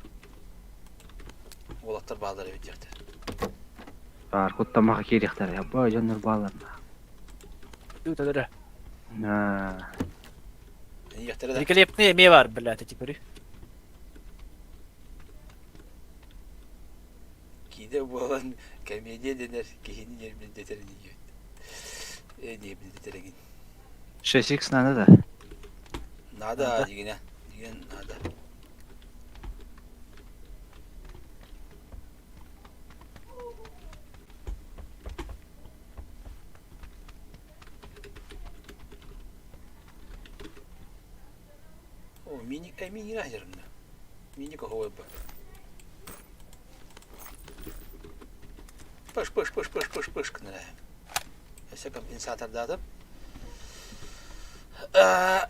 Уолаттар бааллар эбит диэхтэр. Баар куттамаха киириэхтэрэ. Бу дьоннор бааллар. Ыыталара. Ийэхтэрэ да. Великолепный эмиэ баар, блядь, теперь. Киинэ буолан комедия дэнэр киһини ньиэрбиннэтэр инигиэт. Э ньиэрбиннэтэр эҥин. 6x надо да? Надо, Надо. дигинэ. Дигин надо. О, мини, э, мини лазерный. Мини какого бы. Пыш, пыш, пыш, пыш, пыш, пыш, кынырайым. Өссө компенсатордаатым. Э,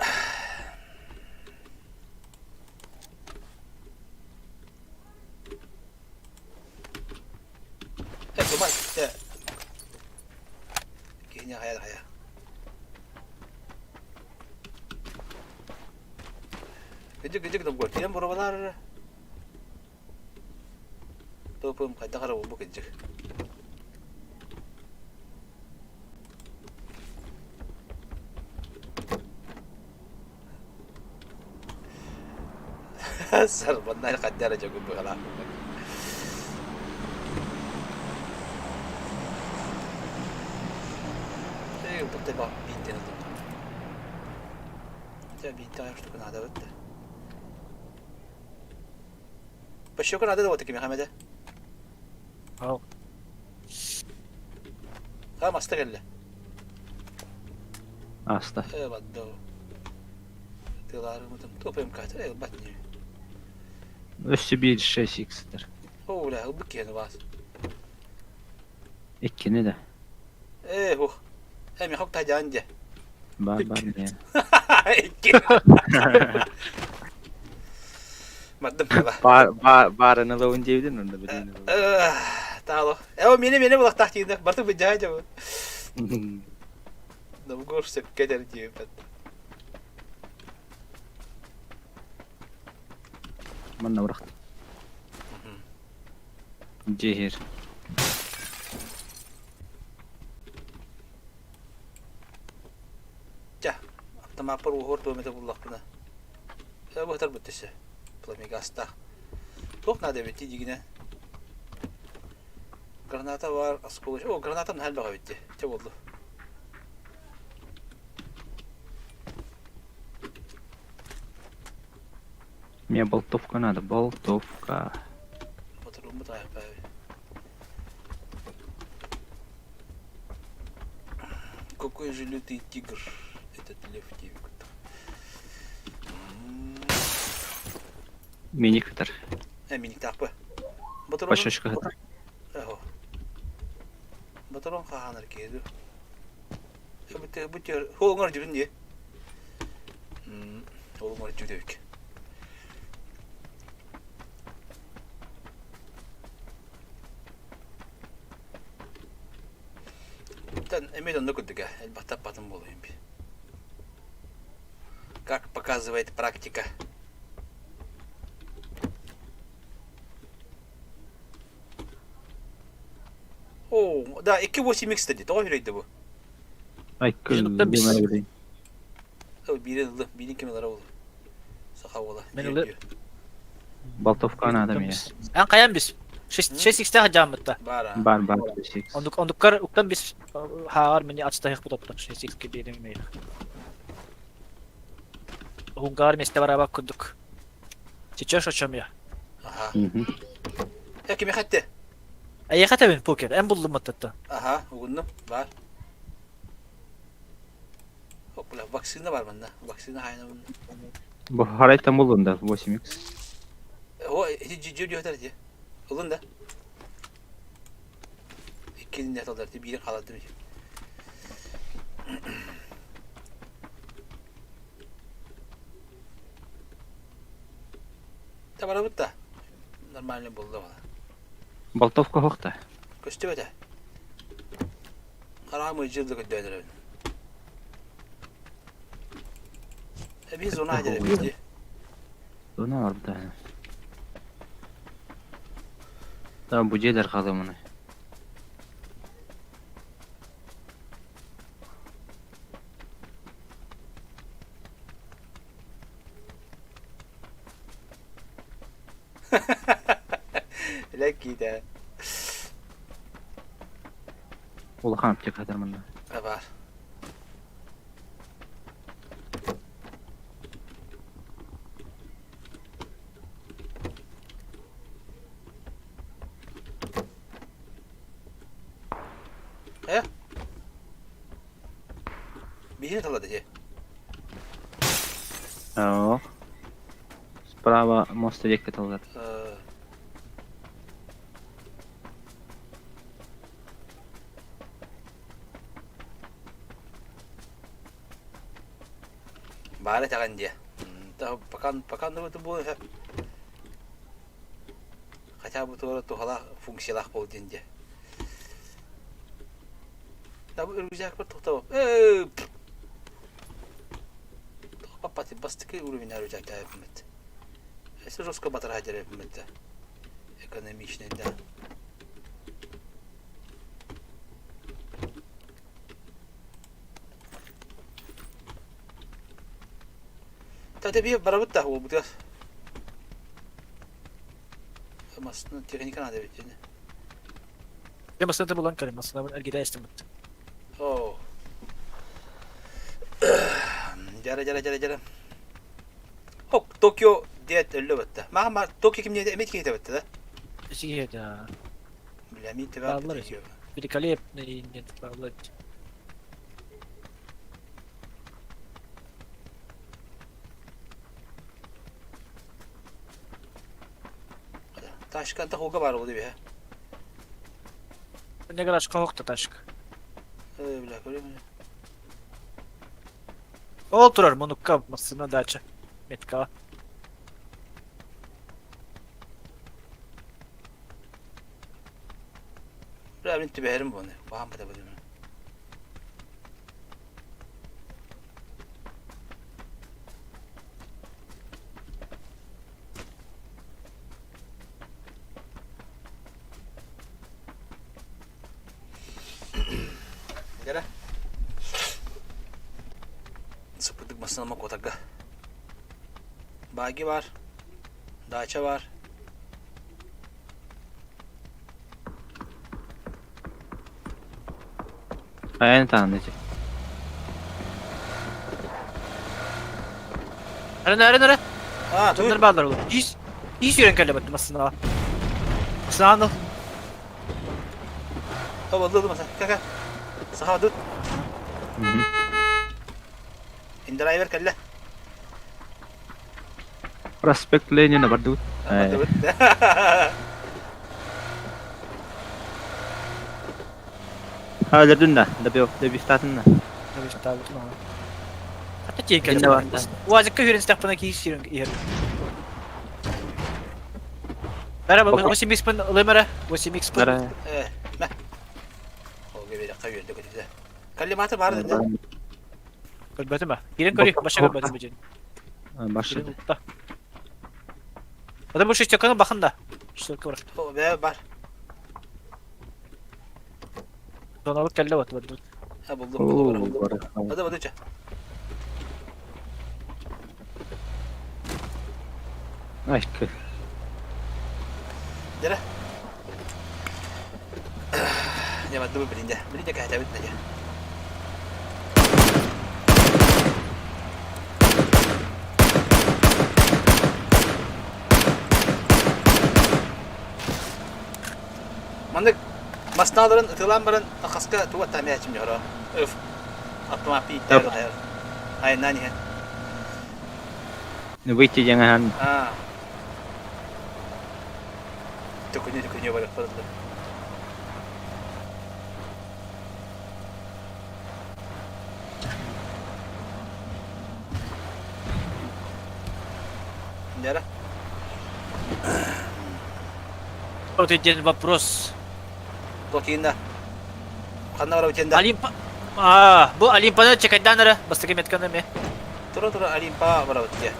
тумай, э. Киһини хайа хайа. Кыдьык кыдьык да киирэн боруобалаар эрэ. Топум хайдах эрэ буолбу кыдьык. Сарбаннар хайдах эрэ дьөгүр быһалаах буолбат. Эй, ылбыт да биирдэн ылдым. Хотя биирдэ штука надо вот. Пощека надо вот такими хамеде. Ал. Ха маста кэллэ. Аста. Э бадда. Тылаарымытым топем кат. Э бат не. Өссө биир 6x-тер. О, бля, ылбыт киһини баас. Иккини да. Э, ух. Э, мехок тадян де. Бар бар не. Икки. Мардым була. Бар бар барын ылабын диэбитин онно билин. Таало. Э, мени мени булахтаах диинэ. Барты быдьаа дьабы. Намгор сөпкө этэр диэбит. Манна бырахтым. Дьиэһир. Чэ, автомаппар уоһуор туомета буллахпына. Э, быһытар бүттүсэ. Пламегастаах. Туох наада эбит дигинэ? Граната бар, осколочек. О, граната наһаа элбэх эбит дии. Чэ буолду. Мне болтовка надо, болтовка. Ботуруммут аайпаабы. Какой же лютый тигр этот лев Тивик. Миник хытар. Э, миник тааппы. Ботурун. Пощечка хытар. Эхо. Ботурун хаанар киһи Бу бу хоңор жүрүн дии. Оңор жүдөбүк. Тэн эмиэ онно курдук ээ, элбэх таппатым буолуо би. Как показывает практика. О, да, 2.8 x дии, тоҕо үрэйдэ бу? Айкын Биир Биирин ыллым, биирин ким ылара буолуо. Саха уола. Мен ылы- Болтовка надо мне. Эн хайан бис? 6 x-тээх дьааммытта. Баар Бар бар 6x. Ондук ондуккар уктан бис хааҕар мини ацтаһых бутаттар 6 x биэрим мейх. Уһунгаар месте барабак курдук. Сейчас о чем я? Аха. Э, кими хатты? Эйиэхэ тэбин покер, эн буллум оттоттон. Аха, угуннум, бар. Бля, вакцина бар манна. Вакцина хайна манна. Бу харайтан буллун да 8x. О, эти жу жу дии. Ылын да. Иккини талдар ти биирин хаалардым. Та барабыт да. Нормально булла бала. Болтовка хохта. Көстүбэтэ. Хараам ыйдьыр да көрдөөн эрэбин. Эбии зона дьэрэбит дии. Зона барбыта. Та бу дьиэлэр халымыны. Лэккиитэ. Улахан аптека хатар манна. Бар. Э? Биһини талады дии. Оо. Справа моста диэки таллар. Баара этэҕин диэ. Пока пока бу хотя бы туора туһалаах функциялаах буол диэн диэ. Рюкзакпар тохтоо. Папа бастакы уровень рюкзактаабыммыт. Если жестко батараа дьэрэбиммит экономичный да. Тата би барабыт да буолбутугар. Массыына техника надо ведь. Дьэ массыына булан кэлин, массыынабын эргитэ эстиммит. Оо. Дьара дьара дьара дьара. Хок Токио диэт өллө бытта. Маа ма Токио ким диэт эмит киһитэ бытта да? Сиһиэтэ. Бля мин тебя Бааллар Великолепный нет бааллар. Ташкента хууга баар буолду биһэ. Не гаражка хохта ташка. Э, бля, көрөм. Ол турар мунукка массыына дача. Метка. Бля, мин түбэһэрим буоны. Баһан бата бадым. Дьэрэ. Сыппытык массыынама куотарга. Бааги бар, дача бар. Айан таанна ити. Эрэ эрэ эрэ. А, Дьоннор бааллар ол. Ис ис үөрэн кэллэ баттым массыынаҕа. Массыынаны Тоболду маса. Кэ-кэ. Саха тут. Индрайвер кэллэ. Проспект Ленина бардыбыт. Бардыбыт. Өлөрдүн да, добивтатын да. Добивтаабытын оҕо. Хата тиийэн Иннэ кэллэ. барда. Уазикка үөрэн истэхпинэ киһи сиирэн иһэр. Бара 8x-пын ылым эрэ. 8x-пын. Бара. Э, мэ. Ол кэбиэрэххэ үөрдэ көтүтэ. Коллиматор баар да. Көрбөтүм а. Киирэн көрүй, баша көрбөтүм бу дьин. Башы. Киирэн утта. Потому что шестерканы бахан да. Шестерка бар. О, бэ бар. Доналык кэллэ вот вот. Ha buldum buldum buldum. Hadi hadi ча. Ай, Дьэрэ. Дьэ бардыбы билинде. Билинде кэһэтэбит дьэ. Маннык Мастааларын ытылаан баран хаска тугу аттаамыйааччым дьоро. Өф. Автомаппи иттээр хайар. Айаннаан иһэн. Выйти диэн аһан. Аа. Төкүнү төкүнү барыппарыллар. Дьара. Вот один вопрос. Токина. Ханна барабыт диэн да? Олимпа... Аа, бу Олимпаны чекайдаан эрэ, бастакы метканы эмиэ. Тура-тура Олимпа барабыт диye.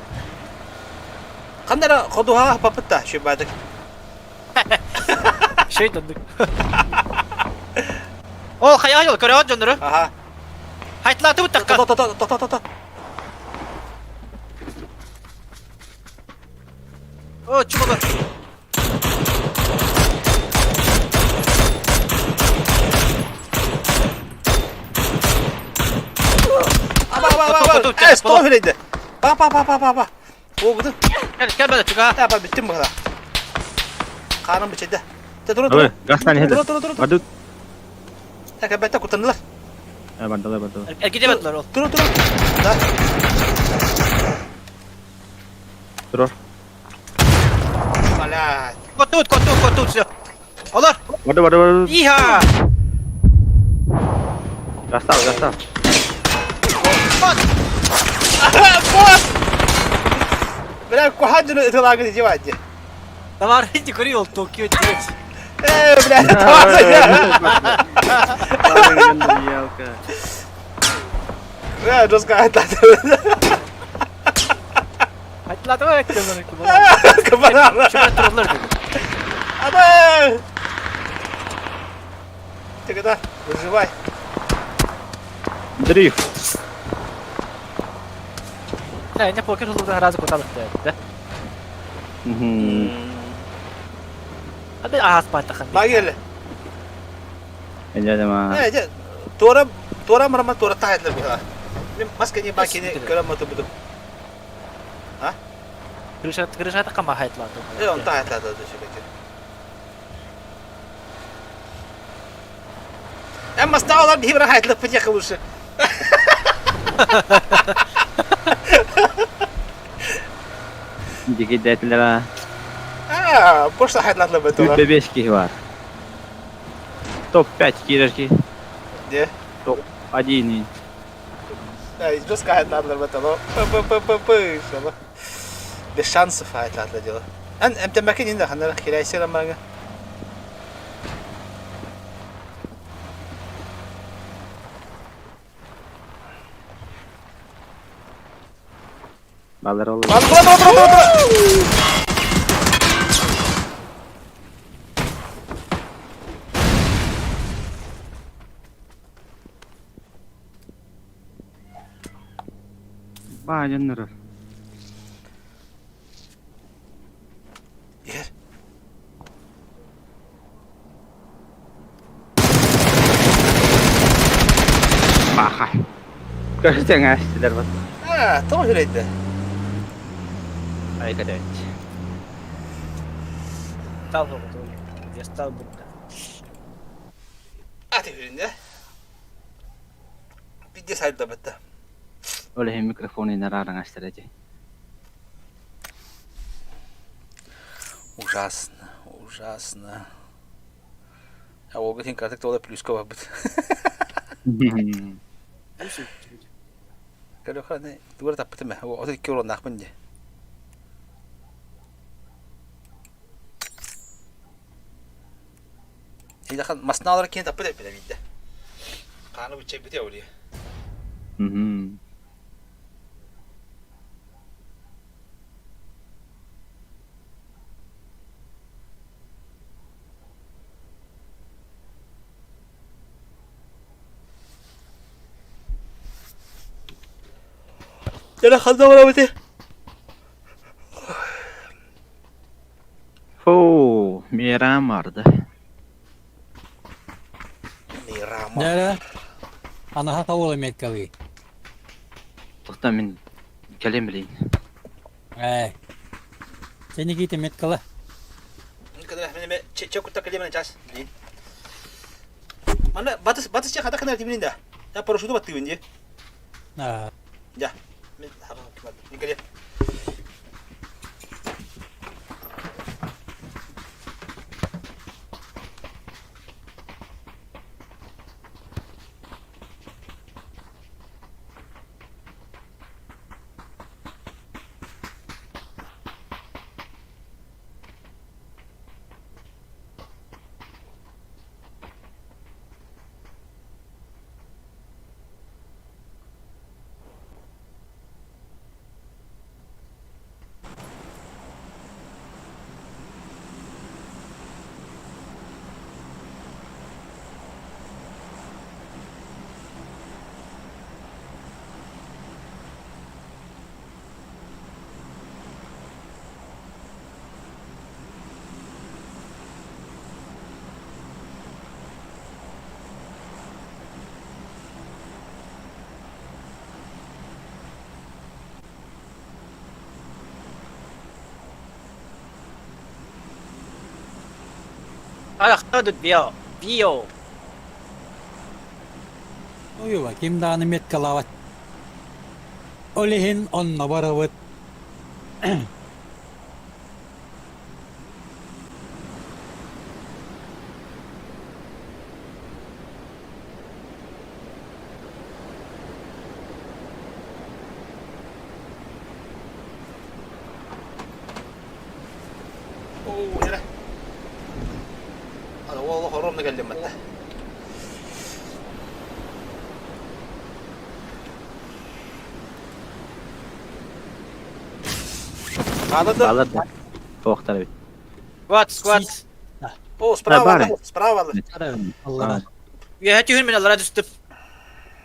Ханна эрэ ходуһаҕа хаппаппыт да, шөйбаатык. Шөй доннук. Ол хайа жол көрөҕүт дьоннору? Аха. Хайтлаатыбыт такка. То то то то то. О, чумалар. Аба аба аба аба. Э, сто хүлейді. Ба ба ба ба ба ба. О, буду. Кел, кел бада чуга. Аба бүттүм быһа. Қаным бічеді. Те тура Ой, тура. гастан иһэлэр. Тура тура тура. Бардыт. Так, бәтті кутанылар. Э, бардылар, бардылар. Эргиде бардылар ол. Тура тура. Да. Турар. Блядь. Котут, котут, котут, все. Олор. Барды, барды, барды. Иха! Гастал, гастал. Бот! Босс! Бля, куһаан дьону ытылааҥҥын иди Давар, иди кори ол Токио тиэс. Э, бля, давай! Бля, жестко айтады. Айтылады ма айтты Кабанала. Шөбөрө тураллар деди. Ана! Ты когда? Выживай. Дрифт. Да, не покер хулудан разы куталык да. Hadi ahas patахан. Магеле. Эдема. Э, дьэ, туора туора марама туора таһайлар быһа. Мин маска не бакини көрө мотубутум. Крыша крыша такама хайтлады. Э, он таһайлады дөшөкөтү. Эн мастаалар биһи бара хайтлап битиэхэ лучше. Дикидэтилера. Аа, просто хайтлатлар бит Бебеш киһи бар. Топ-5 киирэр киһи. Де? Топ-1. Да, жестко хайтлатлар бит оно. П-п-п-п-п. Без шансов хайтлатлар дело. Эн эмтэмэкин инде ханнара хирайсера мага. Балар ол. Бар, тура, тура, тура, тура. Баа дьоннору. Иһэр. Баха. Көрсөң астылар бат. Аа, тоҕо үһүрэйдэ. Айка дэт. Стал Я стал бы. Аты үһүрүнэ. Бидде сайда битте. Ол иһин микрофонун арааран астар эти. Ужасно, ужасно. А ол гытын кратык тола плюска барбыт. Көрөхөне тугар таппытым ээ. Ото икки уроннаахпын дии. Илахан маснаалар кини таппыт эппитэ биирдэ. Хааны быччайбыт олия. Дьэ ханна барабыт Фу, Мирамарда. Мирама. Дьэ, анаха хаула меккалыы. Тоқта мин кэлэн билейин. Ээ. Сени киите меткала. Никогда мен че кутта кэлемэн час. Манна батыс батыс че хата кынар тибинин да. Я парашюту баттыгын дии. Аа. Я. Мен хара кимат. Николе. Арахта био. Био. Уйуба ким даҕаны меткалаабат. Ол иһин онно барабыт. Оо, эрэ. Аны уол хоромна кэллим батта. Хаалар да? Хаалар да. Туохтар эбит. Squad, squad. О, справа, справа. Аллара. Үөһэ түһүн мин аллара түстүм.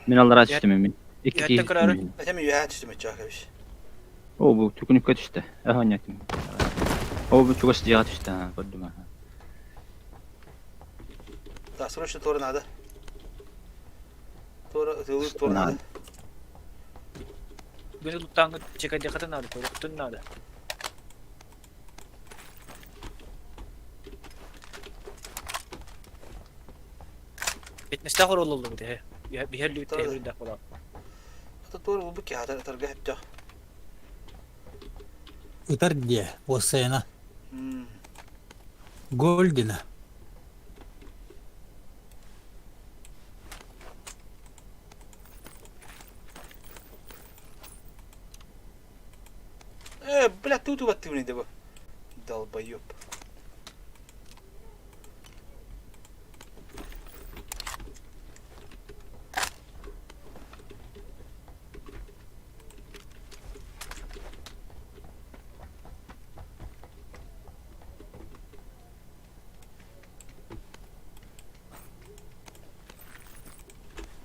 Мин аллара түстүм мин. Икки киһи көрөрүм. Этем үөһэ түстүм өчөөх эбиш. О, бу түкүнүккэ түстэ. Аһанньатым. О, бу чугас дьиэҕэ түстэ, көрдүм. Да, срочно туора надо. Туора, ытыылыыр туора надо. Күнү туттааҥҥыт чекайдыаххытын наада, көрүөххүтүн наада. Фитнестээх оруоллуллубут эһэ. Биһэр лүүт тэһэ буолар. Туора булбут киһи атарга сөптөөх. Ытар диэ, уоссайына. Гольдина. Э, бля, тут убаттыбын иде бу. Долбоеб.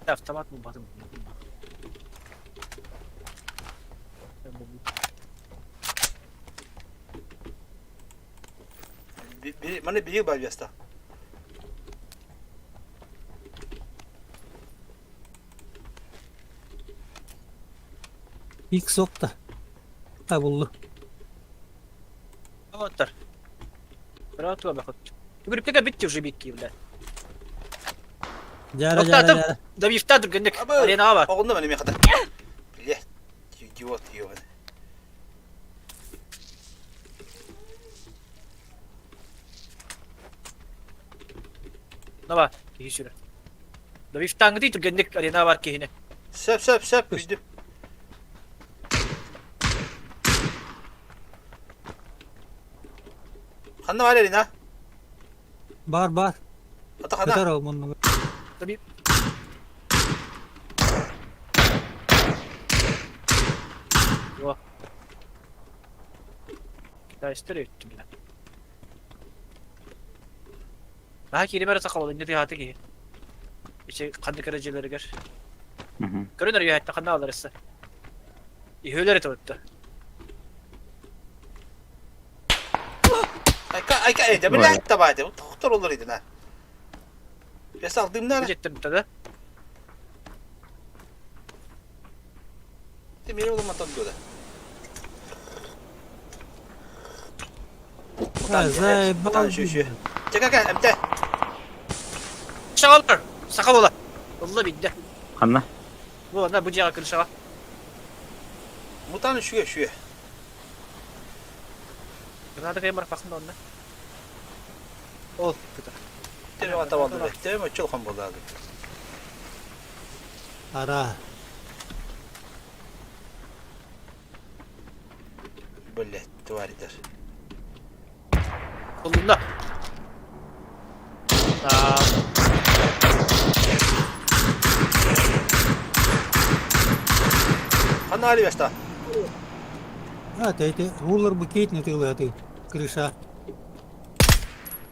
Автомат булбатым. Маны биир бальяста. Икс окта. Табыллы. Оттар. Братва бахот. Түгүрүккэ битти уже бикки бля. Жара жара жара. Да бифта дүргенник. Арена бар. Оҕунна маны мехата. Бля, идиот ебаный. Наба, киһи сүрэ. Да бифтаңгы түргенник арена бар киһине. Сөп, сөп, сөп, бүйтүп. Ханна бар Ирина? Бар бар. Ата хана. Ытар ол муннугу. Таби. Во. Китайстар өттүм бля. Наһаа кииримэр сахалын инде тыаһаата киһи. Ичи ханнык эрэ дьиэлэригэр. Көрөн эрэ үөһэттэн ханна аалар эссе. Иһиөлөр этэ отто. Айка, айка, э, дебиле табаате. Тохтор олор идина. Бес алдымнар. Жеттим да. Ты мени уламатан года. Заебал. Чекака, эмте. Шагалар. Саха була. Ылла бидде. Ханна? Бу ана бу жаға кырышаға. Мутан шүе шүе. Граната каймар пахында онна. Ол кыта. Теме ата балды. Теме чолхан болды. Ара. Блять, тварь даже. Олунна. Ханна али башта. А, ты эти рулер букет не ты ты крыша.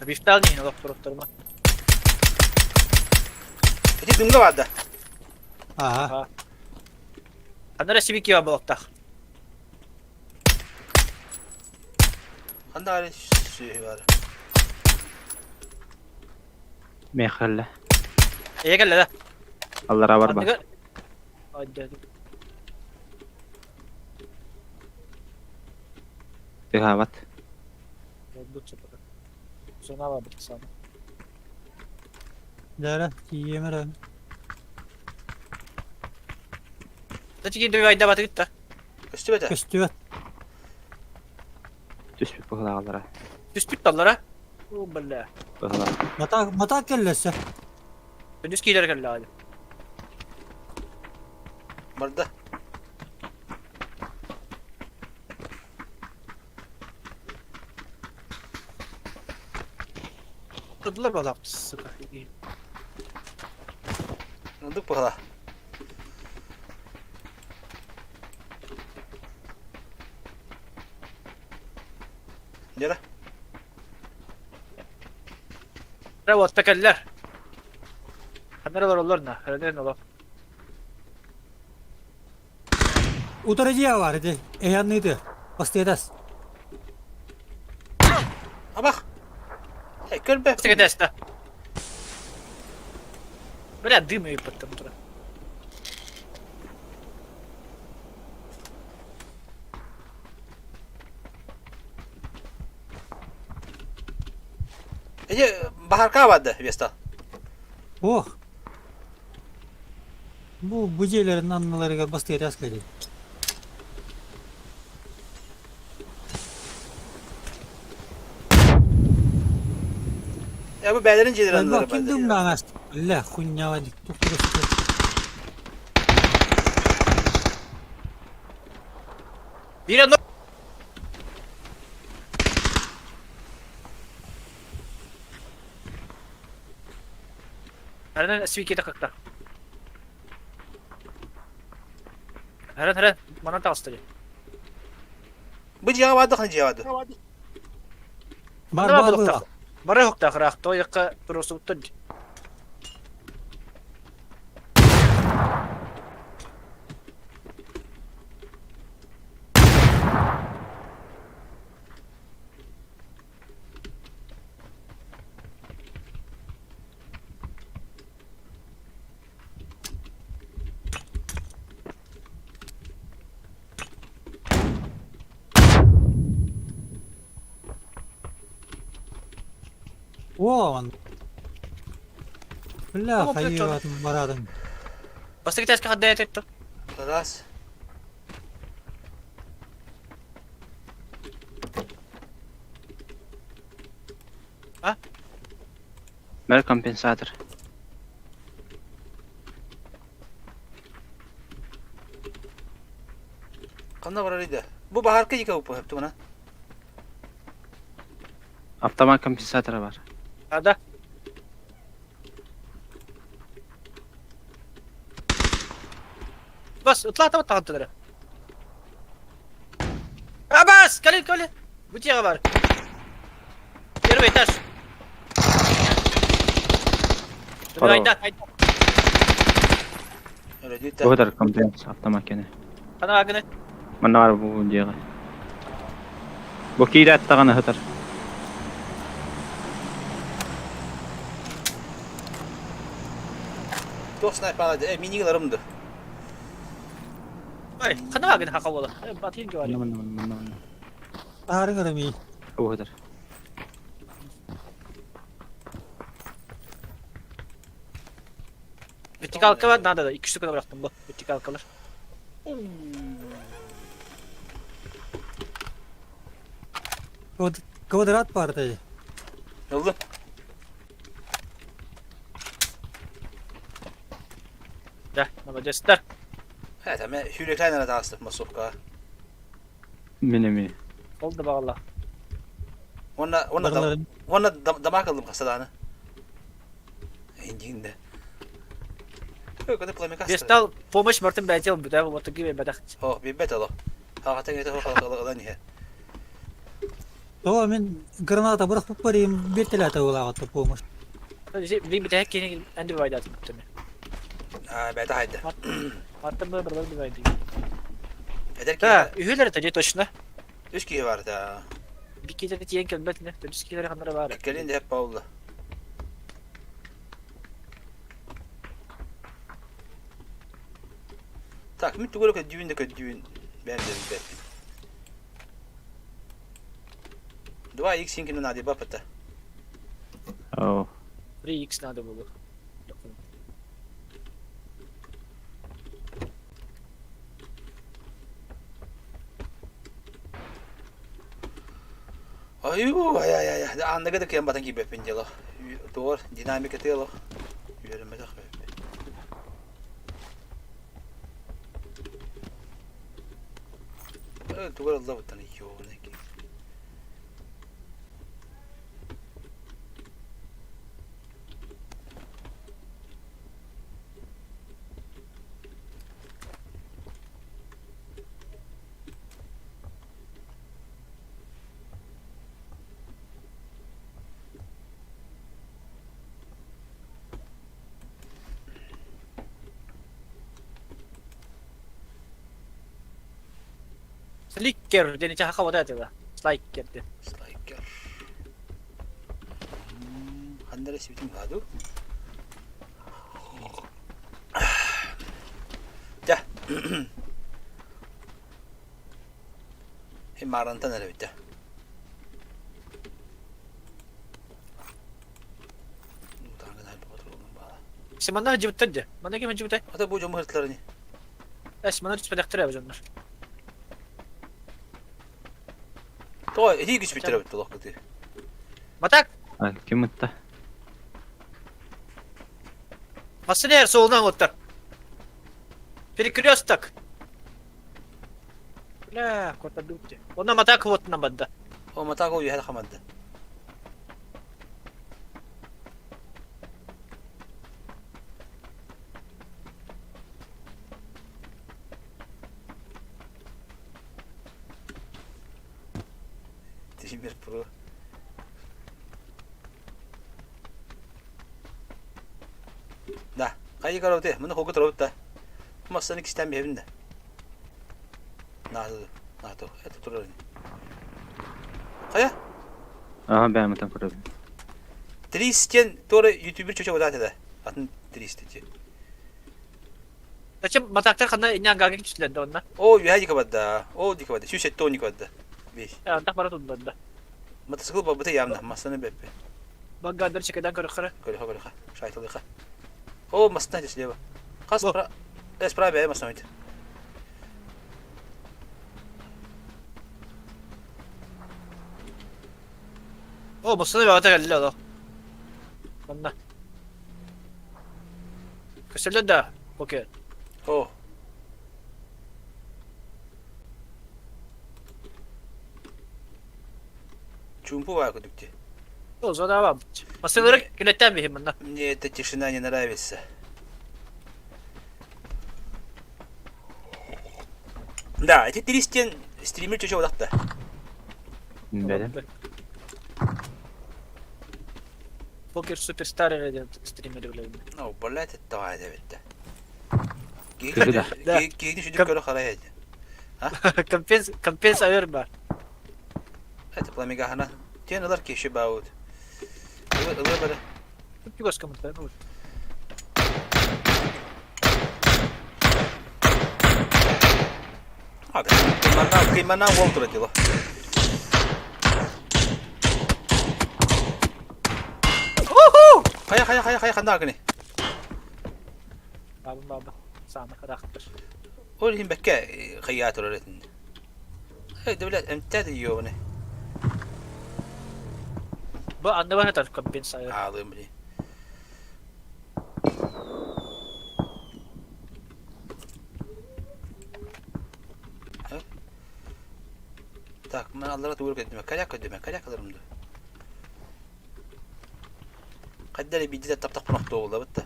Бифтал не лох туруктарма. Эти дымга барды. Ага. Ханна сибики бар болоктах. Ханна али сүйі бар. Мехалла. Эге келле да. Аллара бар ба. Тыһаабат. Сона бар бит сана. Дьэ, тиийиэм эрэ. Тачки дойдабатыгыт да. Көстүбэтэ. Көстүбэт. Түспүт быһылаалара. Түспүт таллара. О, бля. Быһылаа. Мата мата кэллэссе. Күндүс киилэр кэллэҕэ. Барда. Турдулар балаак, сука. Ылдык быһыла. Дьара. Ра уотта кэллэр. Ханнара олороллор на, ханнара олох. Утары дьиэ бар ити. Эһанныыты. Бастыатас. Абах. Эй, көрбө. Секретарь. Бля, дым ее под там туда. Эти баһарка барды веста. Ох. Бу бу дьиэлэрин анныларыгар бастыатас кэлий. Я бу бээлэрин дьиэлэрин аннылары Ким барды. дымнаан Бля, хуйня Биир онно Харан свикета как-то. Харан харан манан таҕыста дии. Бу дьиэҕэ баардахына дьиэҕэ барды. Бар Бар бар булуктах. Бары хуктах ыраах тойыкка турусуттун. Вон. Бля, О, блядь, хайы барадың. Бастакы тээскэ хадда этетто. Раз. Бэр компенсатор. Ханна барар иде? Бу баһарка дика уппу хөптү Автомат компенсатора бар. Ада. Бас, ытлата тағыттылары. Абас, калин, калин. Бутиға бар. Первый этаж. Здорово. Айда, айда. Öyle Бу компенс автомат кene. Ана агыны. Манна бар бу дьиэҕэ. Бу киирээт даҕаны сытар. Туох снайпер э мини ыларым ду. Ой, хана агыны хака бола. Батин говорит. Манна манна манна манна. Таарыҥ эрэ Бу сытар. Вертикалка var, надо да. 2 штука bıraktım bu. Вертикалкалар. Квадрат бар дии. Ыллым. Да, молодецтар. Evet ama hürekler таастык массовка. Мин эмиэ. Oldu bağla. Онна онна Барыларын онна дамак ыллым хасадааны. Индинде. Көкөдө пламя Вестал помощь Мартин бәйтел бүтә вот такие бәдәх. О, билбет ало. Хагата кете хагата не. То мин граната бырахпыт барыйым бертелете улаҕатта помощь. Би битә кини энди байдат бүтәне. А, бәйта хайда. Мартин бер бер байды. Эдер Да, ки. үһүләр тәҗи точно. Үч ки бар да. Би китә тиен кәлбәт не, төс киләр ханнары бар. Келин деп болду. Так, мен түгөрөк дүйүн де дүйүн бәм де билбет. 2 x синкин нади бапата. Оо. 3x надо было. Көрдөххүнэ. Айуу, ай ай ай, аанныга да кыайан батан киирбэппин дьэ олох. Туор, динамиката олох. Үөрэммэтэх бэйэбит. Тугар ыллабыттан ёбаный. Сликкер диэн ичэ хаха этила. Слайкер диэн. Слайкер. Ханна эрэ сибитин баду. Дьэ. Маарантан эрэ бүтэ. Симоннар дьыбыттар дьэ. Манна ким дьыбытай? Ата бу дьон ыһыртылар ини. Э, Симоннар түспэтэхтэр ээ дьоннор. Тоҕо итии түспүттэр эбит олох кытыы. Матак! Ким ытта? Массынер суолунан оттар. Перекресток! Бля, куотардыбыт дии. Онно матак уотунан барда. О, матак ол үөһэ хаманды. Тимир Про. Да, хайы караоте, муну хогу турабыт да. Массаны кистэн биһэбин да. Наада, наада, это турар. Хайа? Ага, бэйэм көрөбүн. Тристен туора ютубер чөчө удаат да. Атын Тристен. Зачем матактар ханна инньэ түстүлэр да онно? Оо, үһэ дика барда. Оо, дика барда. 170 барда. Беш. Антах бара тулларда. Мотоцикл барбыта явно. Массаны бэппи. Баггадыр чекедан көрөхөрө. Көрөхө көрөхө. Шайтылыха. О, массына слева. Хас пра... Справа бэйэ массына ойт. О, массына бэҕэтэ кэллэ олох. Манна. Көстөллөр да, окей. О. Чумпу баар курдук дии. О, задавам. Массыналары килэттээн биһим манна. Мне эта тишина не нравится. Да, эти Тристен стример чөчө бодахта. Бэрэ. Покер суперстар эрэ диэн стримери билэбин. Ну, блядь, это давай эбитте. Кыһы да. Киһини сүдүк көрө харай эти. Компенс компенс авер бар. Это пламегахана. Тен ылар кеши баут. Ылы ылы бары. Чугас комментарий. Ну, А, кыймана, кыймана уол тура дело. Хайа, хайа, хайа, хайа, ханна гыны? Бабын бабын. Сааны харахтыр. Ол иһин бэккэ хайаа турар этин. Эй, да блядь, эмтээ ёбаны. Бу анны бар этар компенсация. Аалыым, блин. Так, мен аллара тугур көдүмэ, каляк көдүмэ, каляк ыларым ду. Хайда эрэ биирдэ таптах охтуобуллабыт да.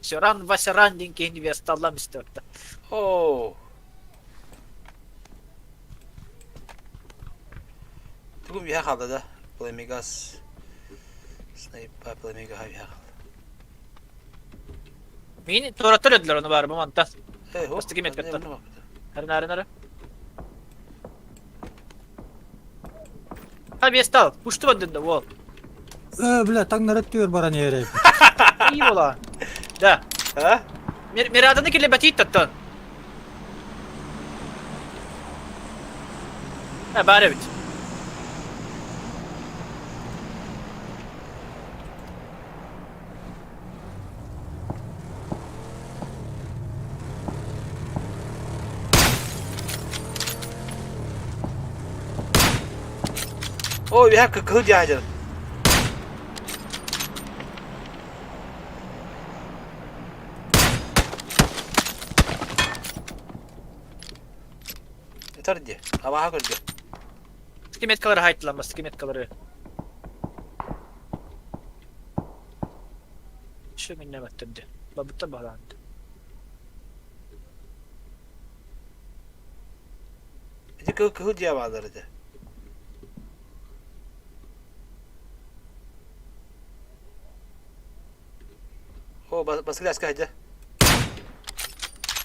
Сиран Васяран диэн киһини весталлам истибэттэ. Оо. Тугум үһэ хаалла да? Пламегаз. Снайпа пламегаһа үһэ хаалла. Мин туораттар өдүлэр ону баар бу мантан. Эй, хоп. Бастакы меткаттан. Ары нары. Ha вестал, пушту бандында уол. Э, бля, таҥнары түөр баран иһэрэй. И була. Да. А? Мираданы киле бэтиит тоттон. Ha баар эбит. О, үһэ кыһыл дьаһадьар. Этар дии, абааһы көрдө. Скиметкалары хайтыланма, скиметкалары. Şu minne battırdı. Babutta bağlandı. Ити кыһыл кыһыл дьиэ бааллар этэ. О, баскыляска хайда.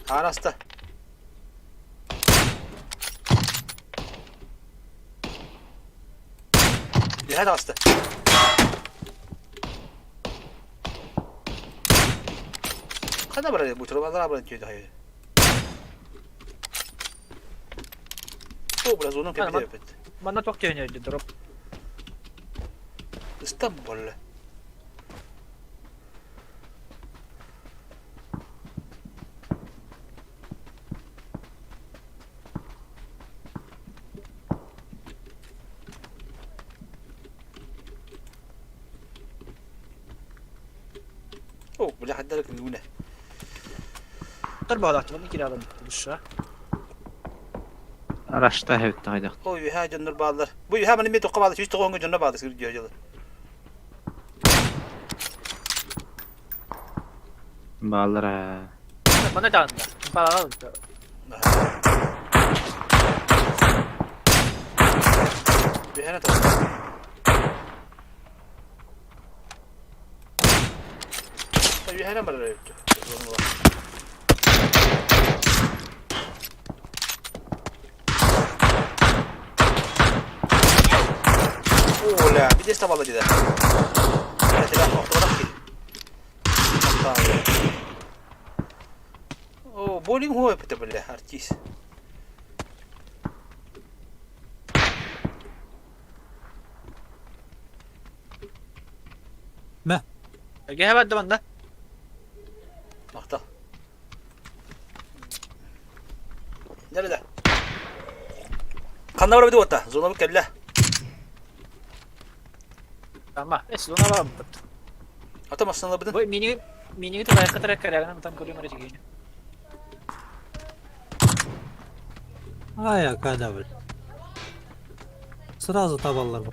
Араста. Үһэ таҕыста. Ханна барар бу турбалар абыран түйді хайы. О, бля, зону кепите эпит. Манна туох түһүнү дроп. Ыстан болла. О, бля, хаддарак нүнэ. Тор бағалаттым, оны кире алам душа. Арашта хэвтэ хайдах. О, үһэ дьоннор бааллар. Бу үһэ маны мен тоққа баалар, 190 дьонно баалар сир дьиэ дьылы. Бааллара. Мана даанна. Бағал. Үһэне тоққа. Үһэне барар эбит. Оля, bir de tavalı gider. Evet, ben ki. О, боулинг хуй это, бля, артист. Мэ. Ге барды манна. Махтал. Nerede? Ханна бар бит ота, зона кэллэ. Ама, эс зона бар бит. Ата машиналабытын. Бу мини мини тулайка тарак караган там көрүм эрэ дигин. Ай, акада, бля. Сразу табаллар.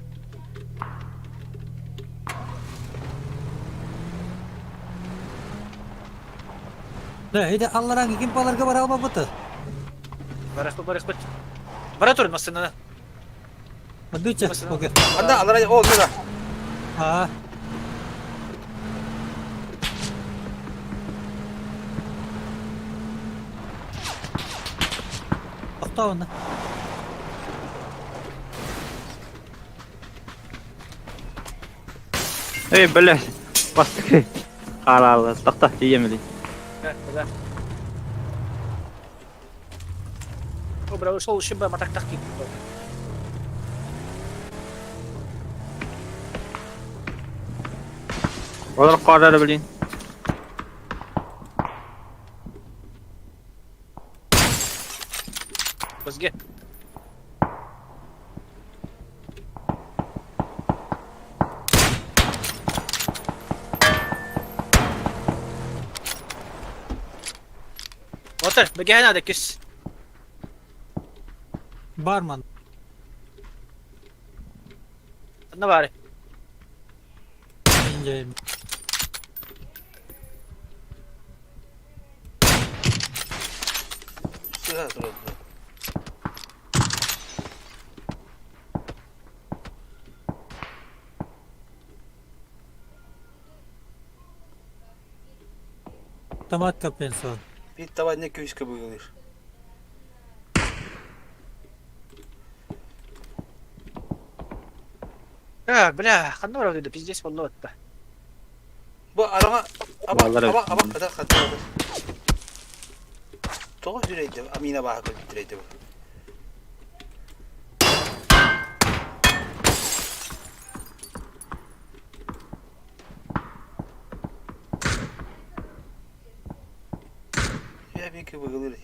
Да, иди алларан ким баларга бара алма бұты. Барах барах бит. Бара тур машинаны. Дыча, окей. Анда аллара о, мына. А, Тоқтауына. Эй, бля. Бастык. Каралы. Тохто, тиемели. Да, да. О, бра, ушел ушиб, матак так Олар карары, блин. Бізге. Отыр, біге надо күс. Барман. Анна бары. Инжейм. Сыға турады. Томат капенсон. Bir давай не көйскө бүгүлүр. А, бля, ханна бар деді, пиздец болды отта. Бу арага аба Баллар аба өттү. аба кадар кадар. Тоҕо жүрейді, амина баха көрдүрейді бу. Я бики бүгүлүр.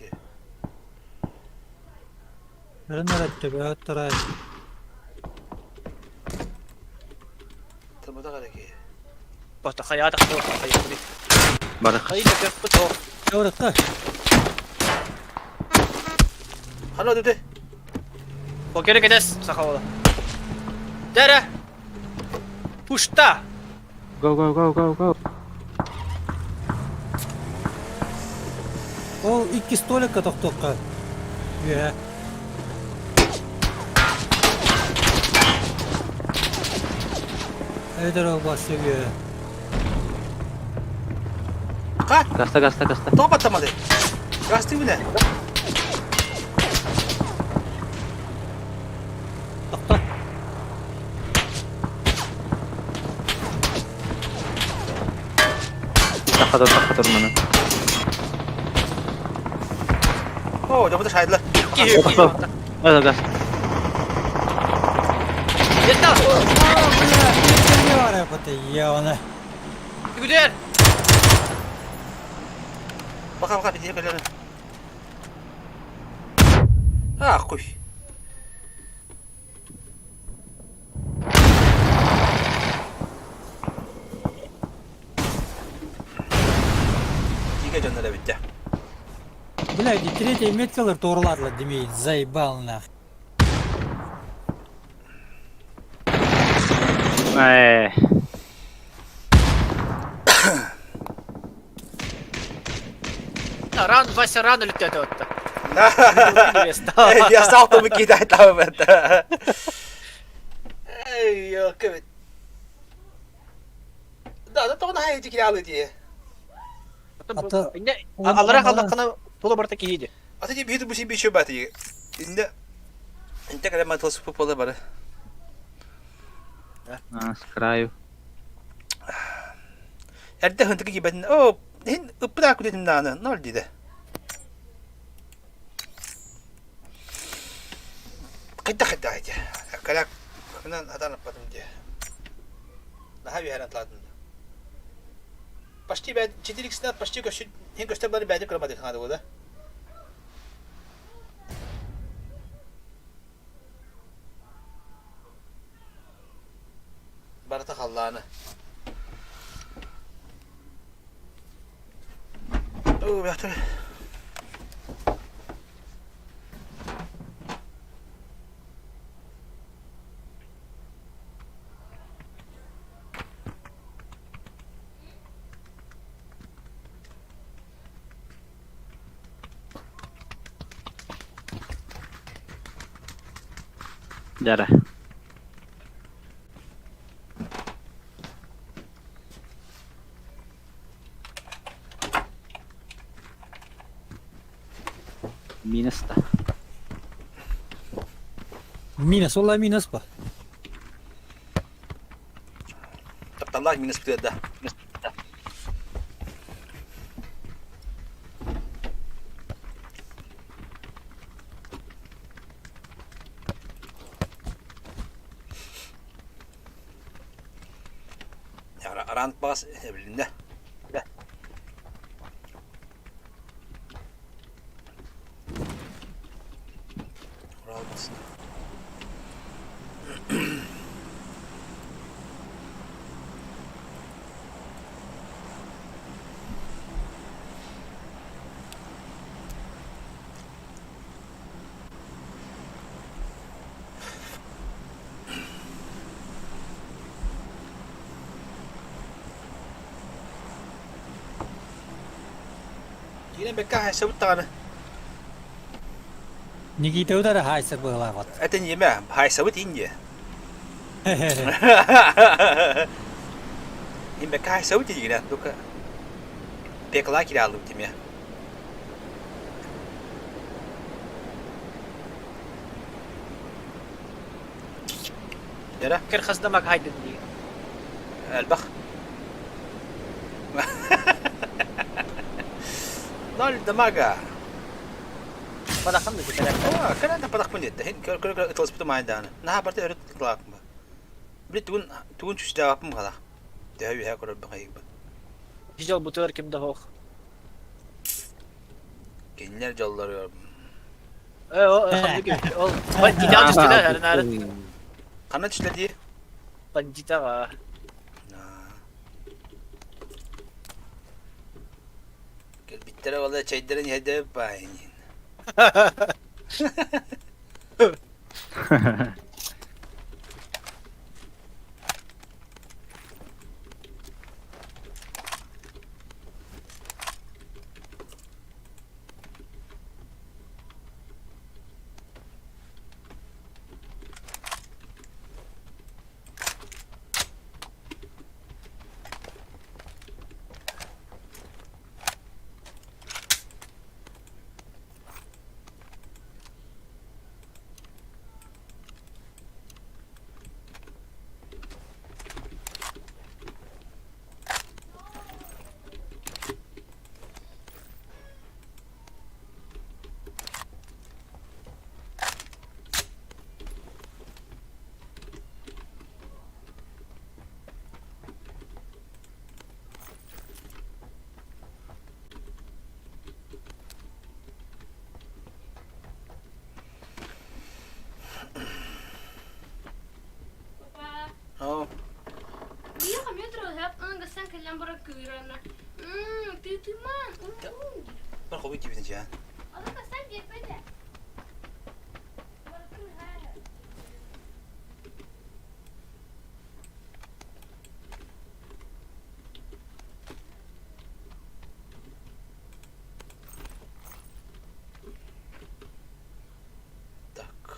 Өрін өтті, өттірай. Просто хайаатах хайыахпытый? Бары. Хайы да көхпүт о. Чоротка. Хана дөдө. Покеры кэтэс саха уола. Дэрэ! Пушта! Go go go go go. Ол икки столикка тохтуохха. Үөһэ. Эдэр албасчы үөһэ. Ха! Гаста гаста гаста. Тоҕо баттамады? Гастыы билэ. Тохто. Тахха тур тахха тур маны. О, дьэ бу шайдылар. Киһи Тахса. Ага газ. Ета! Явно. Күдер! Бака бака биһиги кэлэн. А, хуй. Тигэ дьоннор эбит дьэ. Блядь, третья меткалар туоралаатылар димей, заебал нах. Ээ. Ран, Вася рано летят отта. Я стал там кидать там это. Эй, ёкабит. Да, да тоҕо наһаа ити дии. Ата Аллара халлаххана тула барта киһиди. Ата ди биһиги бу син бичө бати. Инде инте кэлэ матыл супу пола бары. А, с краю. Эрдэ хынтыгы кибэтин. О, хин ыппыта күдетим дааны. Нол диде. Хайда хайда хайда. Калак хынан адан аппатым ди. Наһаа үһәрен атлаатын. Почти бәд 4x почти көстө хин көстө бары бәдик кырамады ханады да. Барыта халлааны. Оо, бяхтар. Дьара. Минус-то. Минус, ол минус ба. Тапталлаах минус бүтүөр да. Араант баас эбилиннэ. Урал басын. Киинэ бэккэ хайсабыт даҕаны. Никита удара хайсар быһылаабат. Это не хайсабыт инде. Им бэккэ хайсабыт дигинэ дука. Пекла киралым тиме. Дера? Кер хасдамак хайдын дии. Элбэх. Ноль дамага. Падахан да кэлэр. Аа, кэлэн да падахпын диэтэ. Хин көр көр ытылыспытым айдааны. Наһаа барта өрүт тылааппын. Били тугун тугун чүчтээбаппын хала. Төһө үһэ көрөрбүн хайыгбын. Дьол бутугар ким да хоох. Кинилэр дьоллоругар Э, о, ол бандита түстүлэр, арынары. Ханна түстүлэр дии? Бандитаҕа. Эттэрэ буолла чэйдэрин иһэрдэбит баайын. Оо. Бар хобу тибитин чаа. Так.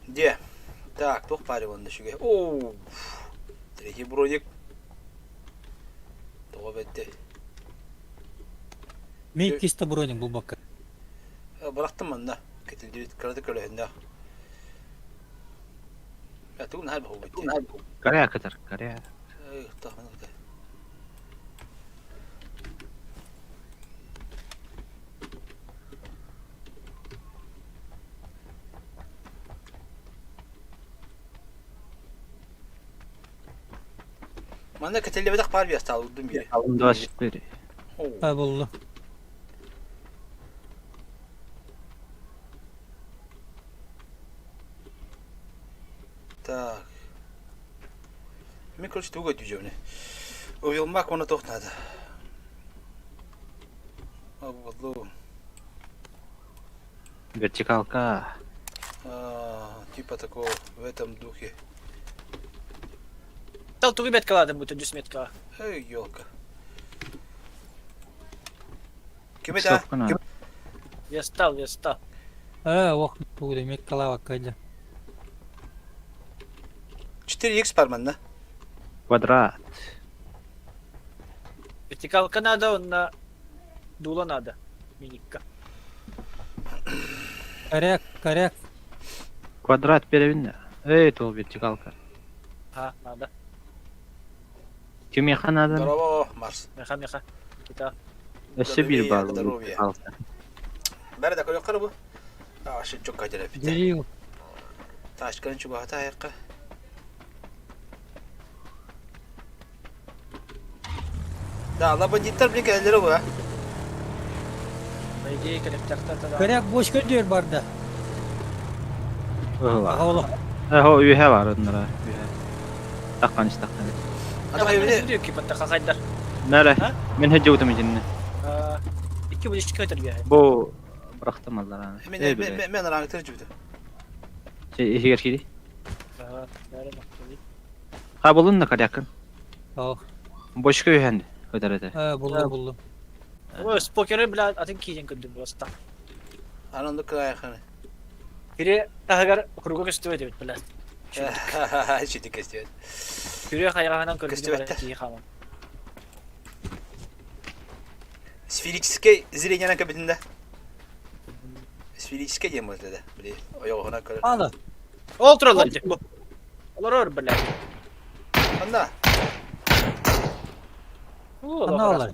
Де. Так, туох баар уонна үчүгэй. Оо, третий броник. Тоҕо бэрдэй. Мин иккис да броник булбакка. Бырахтым манна. Кэтилдибит кыратык көлөһүннээх. Тугу наһаа баһылбыт дии. Корея кытар, Корея. Эй, тахмын кытар. Манна кэтиллибэтэх паар биэстаалырдым биири. Алын 24. Ha булду. Так. Мен, короче, тугу өйдүүдьэбин. Уйулмак уонна туох наада. Оболлу. Вертикалка. А, типа такого, в этом духе. Тал тугу меткаладым бу түндүс метка. Эй, елка. Ким это? Ставка надо. Я стал, я стал. Э, ох, тугу демек калавакка дьэ. 4х бар манна. Квадрат. Вертикалка надо, онна дуло надо. Миникка. Коряк, коряк. Квадрат перевинна. Эй, то вертикалка. Ха, надо. Кимиэхэ надо? Здорово, Марс. Меха, меха. Кита. Өссө биир баар Здоровье. вертикалка. Бәрі да көрөккөр бу. А, шын чокка дерепит. Дерил. Ташкарын чугата аяққа. Да, ла бандиттар блин кэлэллэрэ бу. По идее, коллективта тогда. Коряк бочка диэр барда. Ыһыла. Аҕа Э, хо үһэ бар оннора. Үһэ. Таххан истаххан. Ата хайбыны Хахайдар. Нэрэ. А? Мен хэдьэ итиннэ. Икки бу ички көтөр биэ. Бу бырахтым аллараны. мен Эй, бile. мен араҥ тыр жүбүтэ. Иһигэр кири. Ха булун на корякын. Ох. Бочка үһэн өтөр этэ. Э, булду, булду. Ой, спокеры, бля, атын киирэн көрдүм просто. Ананды кыайханы. Кири таһыгар круга көстүбэт эбит, бля. Шити кестибет. Күрүө хайаҕаһынан көрдүм Көстүбэттэр. киһи хааман. Сферический зрение кабинінде. Сферический диэн буолла да. Били ойоҕоһунан көрөр. Ана. Ол тураллар дии. Олорор, бля. Анна. Ана олар.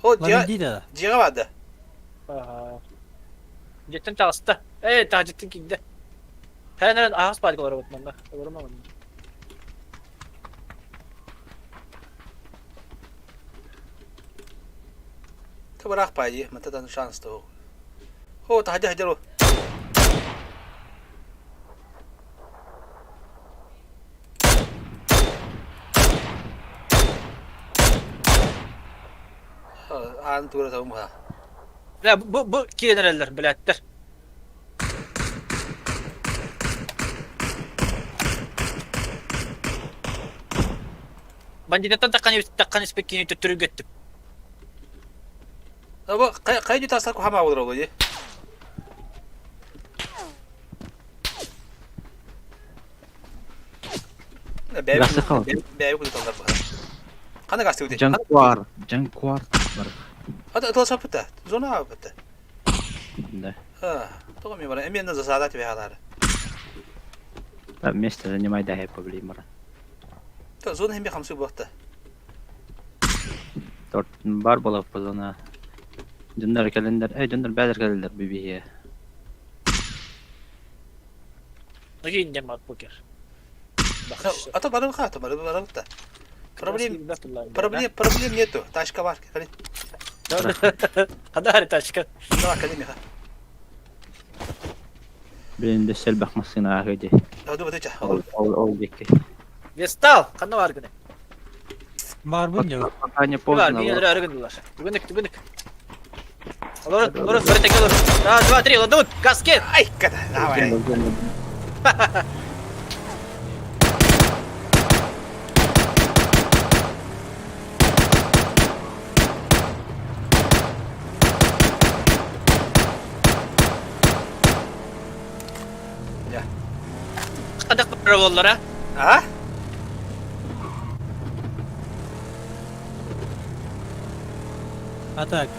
О, дьиэ Ламиди да. дьиэҕэ баада. Дьиэттэн таҕыста. Ээ, таһдьыттан киирдэ. Хэн аһас баар олоробут манна. Олорума манна. Ты быраах паайы, мантан шанс того. О, таһдя хадя Аан тура табым ха. Бля, бу киирэн эрэллэр, блядтэр. Бандитаттан таххан испит киһини төттөрүгөттүм. Бу хайа дьутаастар кухама болор ол дии. Бэйэ кутуталлар баһа. Хана гастыбыт? Джанкуар, Джанкуар бар. Ата тыл саппыта. Зона аппыта. Да. Тоҕо ми бара эмиэ засада тебе халары. Там место занимай да проблема. Зона хемби хамсы буакта. Торт бар болап зона. Дьоннор кэлэннэр, эй дьоннор бээлэр кэлэллэр бибиһиэ. Ноги инде покер. А то барыл ха, то барыл барыл да. Проблем проблем проблем нету. Тачка бар. Хада тачка. Давай калими ха. Блин, дөссө элбэх массыына ааһыы дии. Ол ол диэки. Вестал, ханна бар гыны? Бар бу не? Пока не Бар, поздно. мин өрө гындылар. Түгүнүк, түгүнүк. Олорут, олорут, бары теке олорут. Раз, два, три, ладут, каскет! Ай, ката, давай. Хадак бар боллара. А? А так,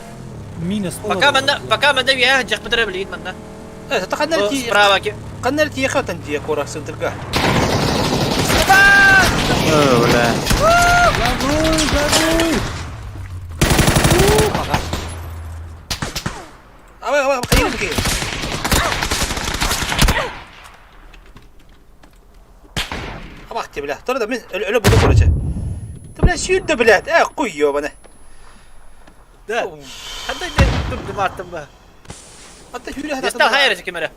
минус Пока манна, пока манна я жакпытыра билигин манна. Э, это ханнар ти Справа ки. Ханнар ти ехатан ти кора центрга. О, бля. Газуй, газуй! Давай, давай, хайыр бики. Абахти, бля. Тора да мен өлө буду короче. Ты, бля, сүйді, блядь. Э, хуй ёбаны. Да. Хандай мен турдум аттым ба. Ата хүрэ Вестал хайыр кемере.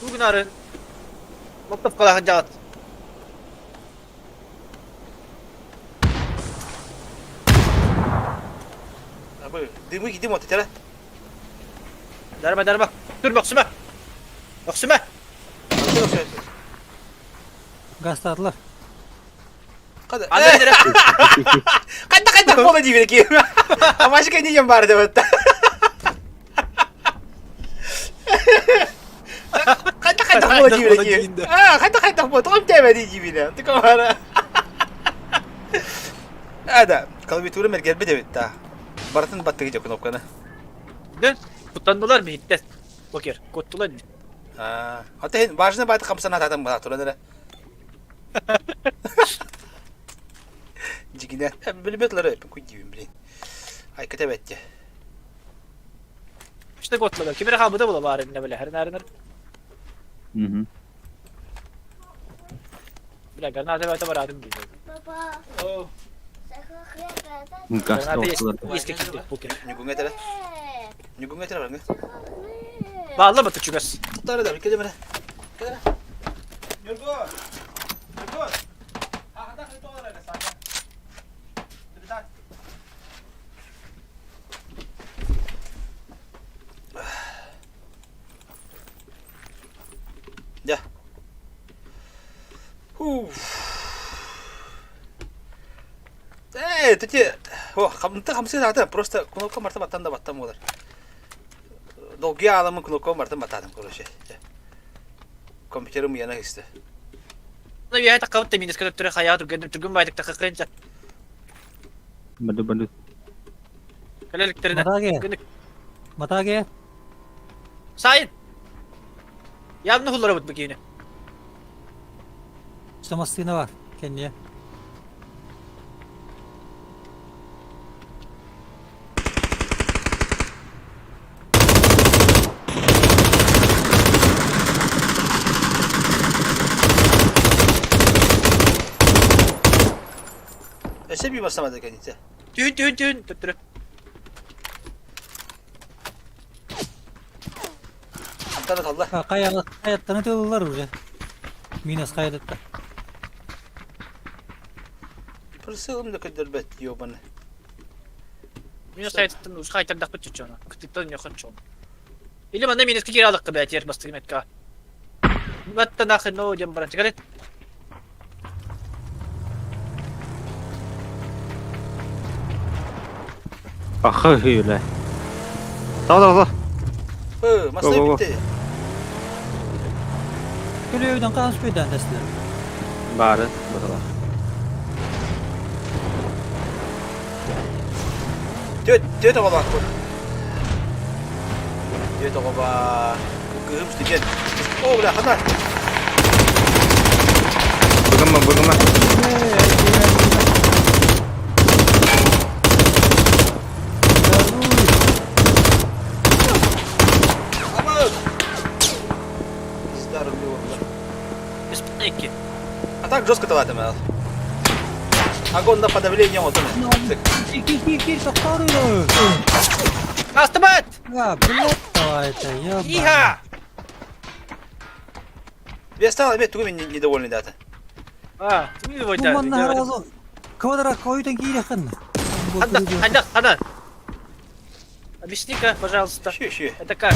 Тугнарын. Моттоп калахан жаат. Абы, дымы гидим от тера. Дарма, дарма. Тур баксыма. Баксыма. Гастадылар. Када. Анда дere. Кайда кайда бола дибе ки. Амашка не ем бар деп. Кайда кайда бола дибе ки. А, кайда кайда бола. Тоғым тәбе дибе. Тыка Ада, клавиатура мергербе деп та. Баратын баттыгы жок кнопканы. Ден, куттандылар бихитте. Покер, коттулар. А, ата важно байт камсана татам ба туран Жигине. Билбетлер куй дибин блин. Ай кетебетте. İşte коттулар. Кимере хамыда була бары не биле. Хер нәрнер. Мгм. Бля, граната бата барадым дейди. Папа, О, Газ граната тоқтылар. еске китти покер. Нюгунга тера. Нюгунга тера баргы. Баалла бата чугас. Туттары да келе мене. Келе. Нюрго. Нюрго. Ахада хыты олар сага. Тырдак. Да. Уф. Эй, тете, о, хамты хамсы ата, просто кнопка марта баттан да баттан болар. Долгий аламын кнопка марта баттадым, короче. Компьютерим яна исте. Ну я это кабытта минус көтөп түрө хаяа түргөн түргөн байдык такакынча. Баду баду. Калеликтерине. Матаге. Матаге. Сайын. Явно хуллара бут бикини. Самастыны бар. Кенне. Эше би басамады кените. Түн түн түн төттөрө. Хайаттан аталла. Хайаттан ытыллар уже. Минус хайатытта. Прысылым да көрдөрбөт ёбаны. Минус хайаттан уж хайтардахпыт чучуна. Кытыттан ньохон чон. Или манна минуска киирэ алыкка бээтиэр бастыгы метка. Батта нахрен но диэн баран чыгары. Ахы hüyle. Tamam tamam. Hı, masaya Go, go, go. bitti. Күлүөйдөн хаан спөйдөөн тэстилэр. Бары быһылар. Түөт, түөт оҕолоохпун. Түөт оҕо баар. Кыыһым студент. О, бля, хана. Быгыма, быгыма. Aman! Пизда рублю бля. Беспятники. А так жестко талатым ал. Огонь на подавление вот он. Кир, кир, кир, тохтооруй! Автомат! А, блядь, давай это, ёба. Иха! Тебе стало опять тугами недовольный дата. А, ты его Бу манна харазы квадрат койдон киирэхин. Ханда, ханда, ханда. Объясни-ка, пожалуйста. Щи, щи. Это как?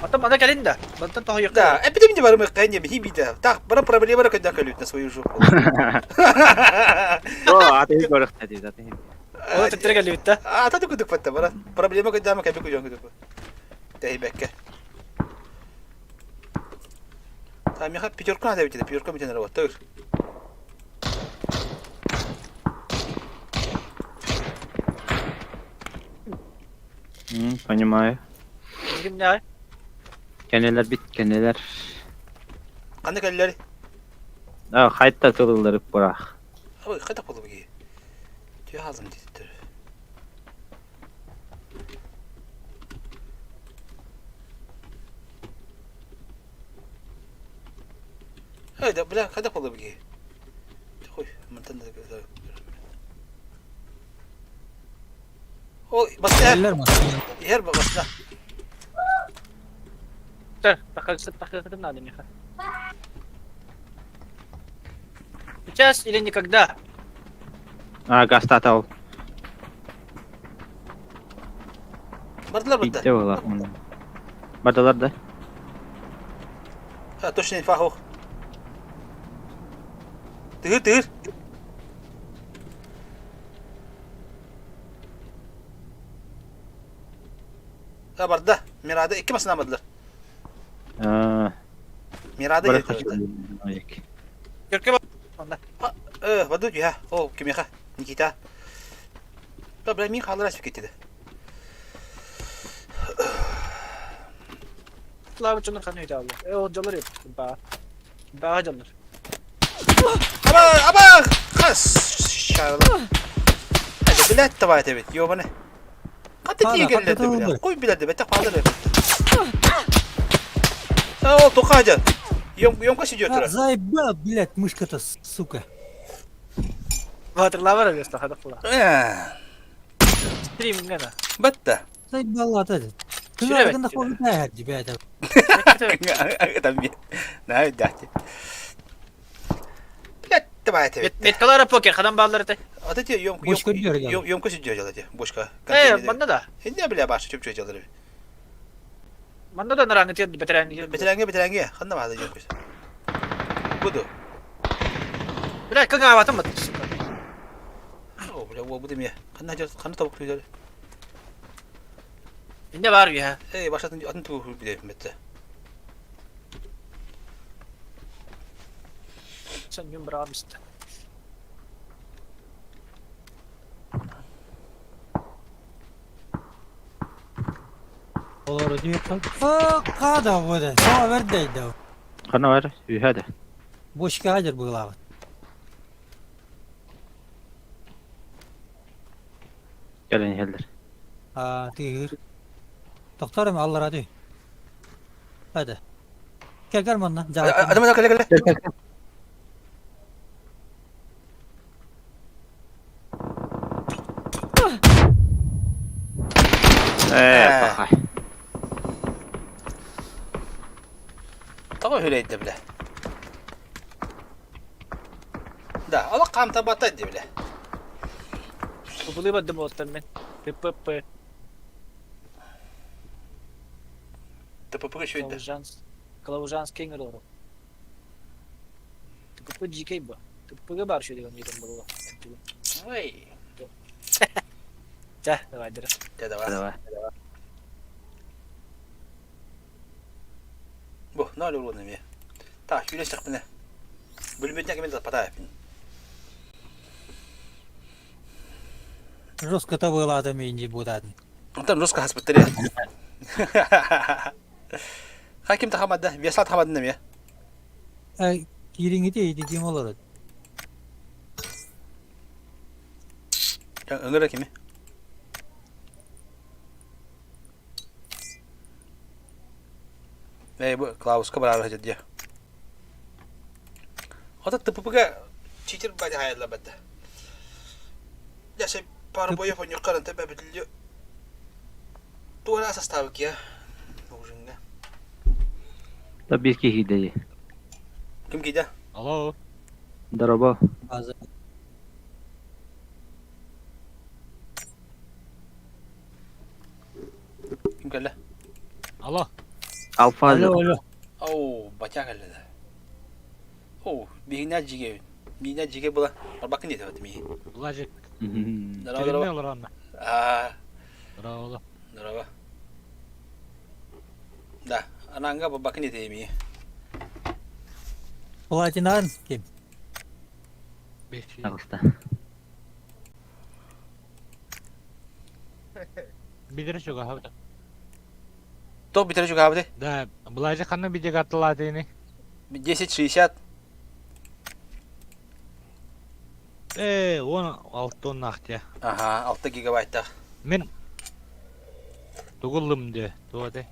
Потом она кэлин да. Мантан тоһуйук. Да, эпидемия барымы кайне бихибита. Так, бара проблема когда калют на свою жопу. О, аты көрөхтө дейт, аты. Ол төттөрө кэлбит да. А, та күдүк патта бара. Проблема когда мы кабы күдүк күдүк. Тэйбекке. Та меха пятерку надо ведь, пятерку мне надо вот. Понимаю. Кимнэ? Кенелер бит, кенелер. Кандай кэллери? А, хайта тылылары бұрақ. Ой, қайда болу беги? Түйе азым дейді. Эй, да, бля, қайда болу беги? Хуй, мантан да. Ой, баста. Кэллэр массыына. Ер баста. Тахакытым надо меха. Сейчас или никогда. А, гастатал. Бардылар бытта. Итте болар. Бардылар да. А, точно инфа хох. Тыгыр, тыгыр. А, барда. Мирада икки масына бардылар. А, Мирада бары келді. Көркө онда. Э, воду я. О, кимеха. Никита. Да, бля, мин халыр асып кетеді. Слава чонор ханы өйдө алла. Э, ол жалар еп. Ба. Ба жалар. Аба, аба! Хас, шарлы. Hadi блядь, давай это ведь, ёбаны. Қаты Пада, тиегенлерді, қаты бля. тылды. Қой билерді, бәтті падыр. О, тоқажа. Емка сидит А, заебал, блядь, мышка-то, сука. Батырлар бар өстө хадак була. Стрим гана. Бәтті. Заебала, да. Сүрэ Күнә гында бәтті. қойды ребята. Там на, дайте. Блядь, давай это ведь. Меткалара покер хадан баалар эте. Вот эти емка, Бочка дергал. емка сидит делать, бочка. Э, манна да. Не, бля, башы чөп чөп делать. Манна да нараңы тиед бетерән. Бетерәңге, бетерәңге, ханда бады емка. Буду. Бля, кыңа батым бат. Сука. О, бля, о, буду мне. Ханда жер, ханда табык түйдер. Инде бар я. Эй, башатын атын тугу биле бетте. Sen gün bırakmıştı. Олар дип. А, када буде. Саа вердейді. Қана бар, үйәді. Бочка хадер была. Кэлэн иһэллэр. А, тыгыр. Тохтарым аллара ди. Hadi. Gel gel manna. Адам кэлэ кэлэ. Ээ, пахай. Тоҕо үһүлэйдэ бile? Да, олох хаамтарбата дии бile. Кубулуу бардым уолтан мин. ТПП. ТПП үчүгэй да. Клаужанский ыҥырыарым. ТПП дьиикэй бу. ТПП-га баар үчүгэй диэн буолуо. Ой. Чэ, давай дыры. Чэ, давай. Давай. Бу, ноль урон эмиэ. Так, сүүрэ Бүлмүтүнэ кимин таппатаайпын. Жестко табыылаатым инди буутаатын. Онтон русска хаспыттар я. Ха ким тахамадда? Веслат хамадын эмиэ. Киириҥити ити ким олорот? Ыҥыра кими? Ээ бу Клауска бараары сылдьар дии. Ото ТПП-га читер бадьа хайаллар Дьэ пара боев онньуккар ынта бэбитиллиө туора составы киэ ужинга. Да биир киһи дии. Ким киидэ? Алло. Дорообо. Ким кэллэ? Алло. Алфа. Алло, алло. Оу, батя кэллэ да. Оу, биһигинэ дьигэ. Биинэ дьигэ була. Барбаккын диэтэ мии. Влажик. Здорово, Здорово. здорово. Аа, Здорово. здорово. Да, анаанга барбаккын диэтэ мии. Платинан ким? Таҕыста. Билер чугаһабыт. Тоқ бүтэрэ чугаһаабыты? Да, Блажик ханна видео аттылаатыны? 10.60. Э, он алтоннаах дии. Аха, 6 гигабайттаах. Мин тугуллум дии, туох этэй?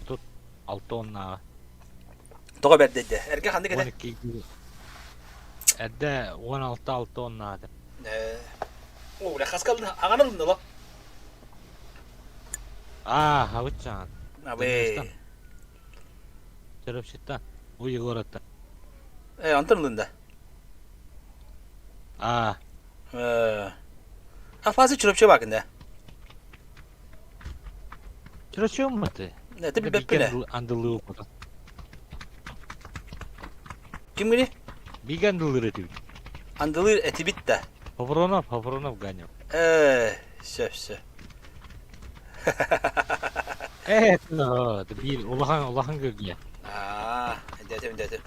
Тут алтоннааҕа. Тоҕо бэрдэйдэ? Эргэ ханнык этэ? 12 Эрдэ 16 алтоннаата. Э, о, бля, хаскалын аҕан ылынна ло. Аа, хабытчаан. Абы. Чөрөпсүттэн. У Егораттан. Э, онтон ылында. Аа. Э. Афасы чөрөпчө бакын да. Чөрөпчө маты. Это билбеппин. Андылыы укута. Ким гини? Бигэ андылыыр этибит. Андылыыр этибит да. Ховронов, Ховронов Ганя. Э, сөп, сөп. Э, биир улахан улахан көргүлэ. Аа, дээтим дээтим.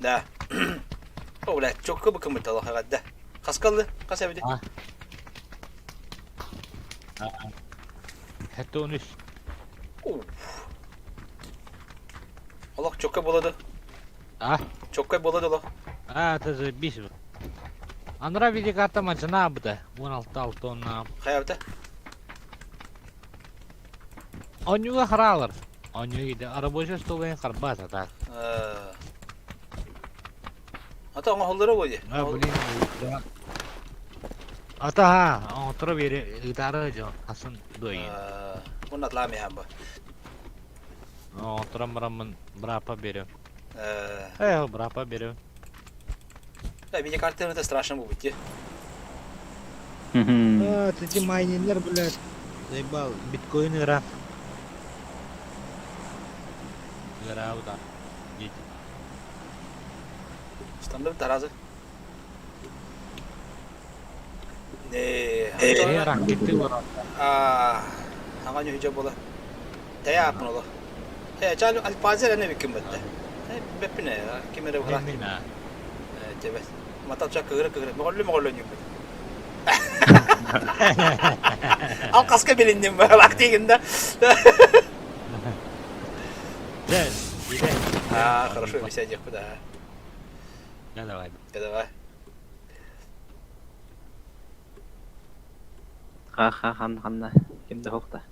Да. О, бля, чокко быкымыт алахаҕа да. Хаскаллы, хас эбити? Хэтте он үс. Олох чокко болады. А? Чокко болады олох. А, это заебись. Анра видеокарта мачына быта. 16 6 онна. Хайабыта? Онньуга хараалар. Онньуга иде рабочий столын харбаата так. Ата оҥоһуллара буо дии. А, блин, да. Ата ха, оҥотторо биэри ыытаары дьон хасын дуойун. Уонна атлаам иһэн бу. Оҥотторон бараммын бырааппа биэриэм. Э, бырааппа биэриэм. Да, видеокарта это страшно будет, дии. А, эти майнинер, блядь. Заебал, биткоин игра. Игра вот так. Дети. Стандарт таразы. Не. Э, ракеты ура. А, ага не була. Тая апын оло. Э, чалу альпазер эне биким бетте. Э, беппине, кимере була. Мина. Э, тебес. Маталча кыгыры кыгыры. Моголлу моголлу ньюбут. Ал каска билиндим лак дегенде. Да, А, хорошо, беседе, да. Да, давай. Да, давай. Ха-ха, хан ханна. Ким да хохта.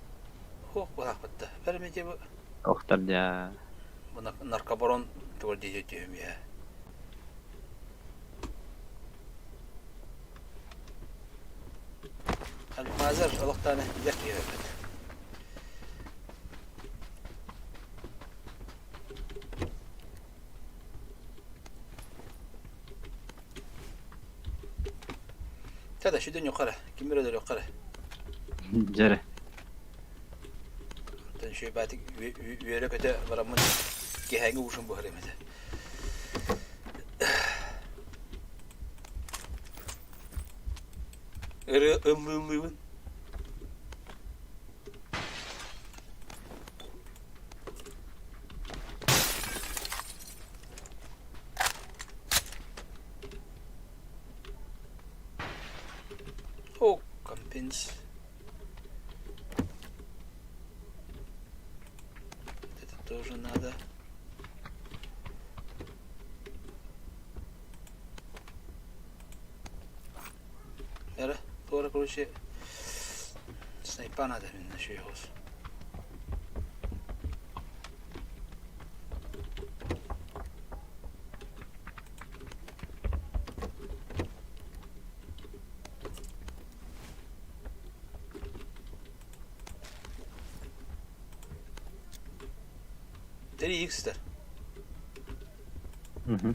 Хох, булахпытта. Бәрмете бу. Охтар дя. Бу наркобарон тугар дии түһүм я. Альфазер олохтааны билэр киһи эбит. Чэ да, сүдүн юқара. Ким өлөр юқара. Дьэрэ. Оттон үчүгэй үөрэ-көтө бараммын киэһээҥҥи уушун буһарыам этэ. Ырыа ыллыыллыыбын. О, компенс. Это тоже надо. Эрэ, туора короче, снайпа надо мин еще Три икс-то. Угу.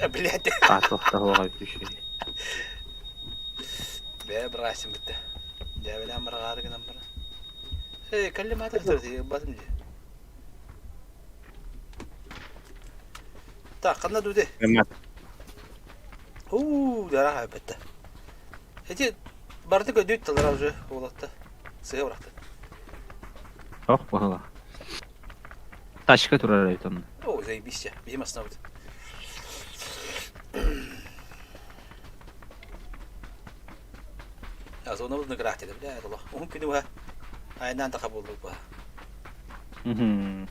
Э, блядь. Аатохтоһуоҕа үчүгэй. Бээ, быраасын бүттэ. Дьээбэлээн быраҕаары гынан баран. Эй, кэллим аата батым дии. Так, ханна дууде? Уу, дара бетте. Эти барды көдүүт талара уже уолатта. Сыа бырахты. Ох, баһыла. Тачка турар эбит онно. О, заебись. Биһим основыт. А зона награхте, бля, это лох. Уһун күнү быһа. Айнаан таха буоллук быһа. Мгм.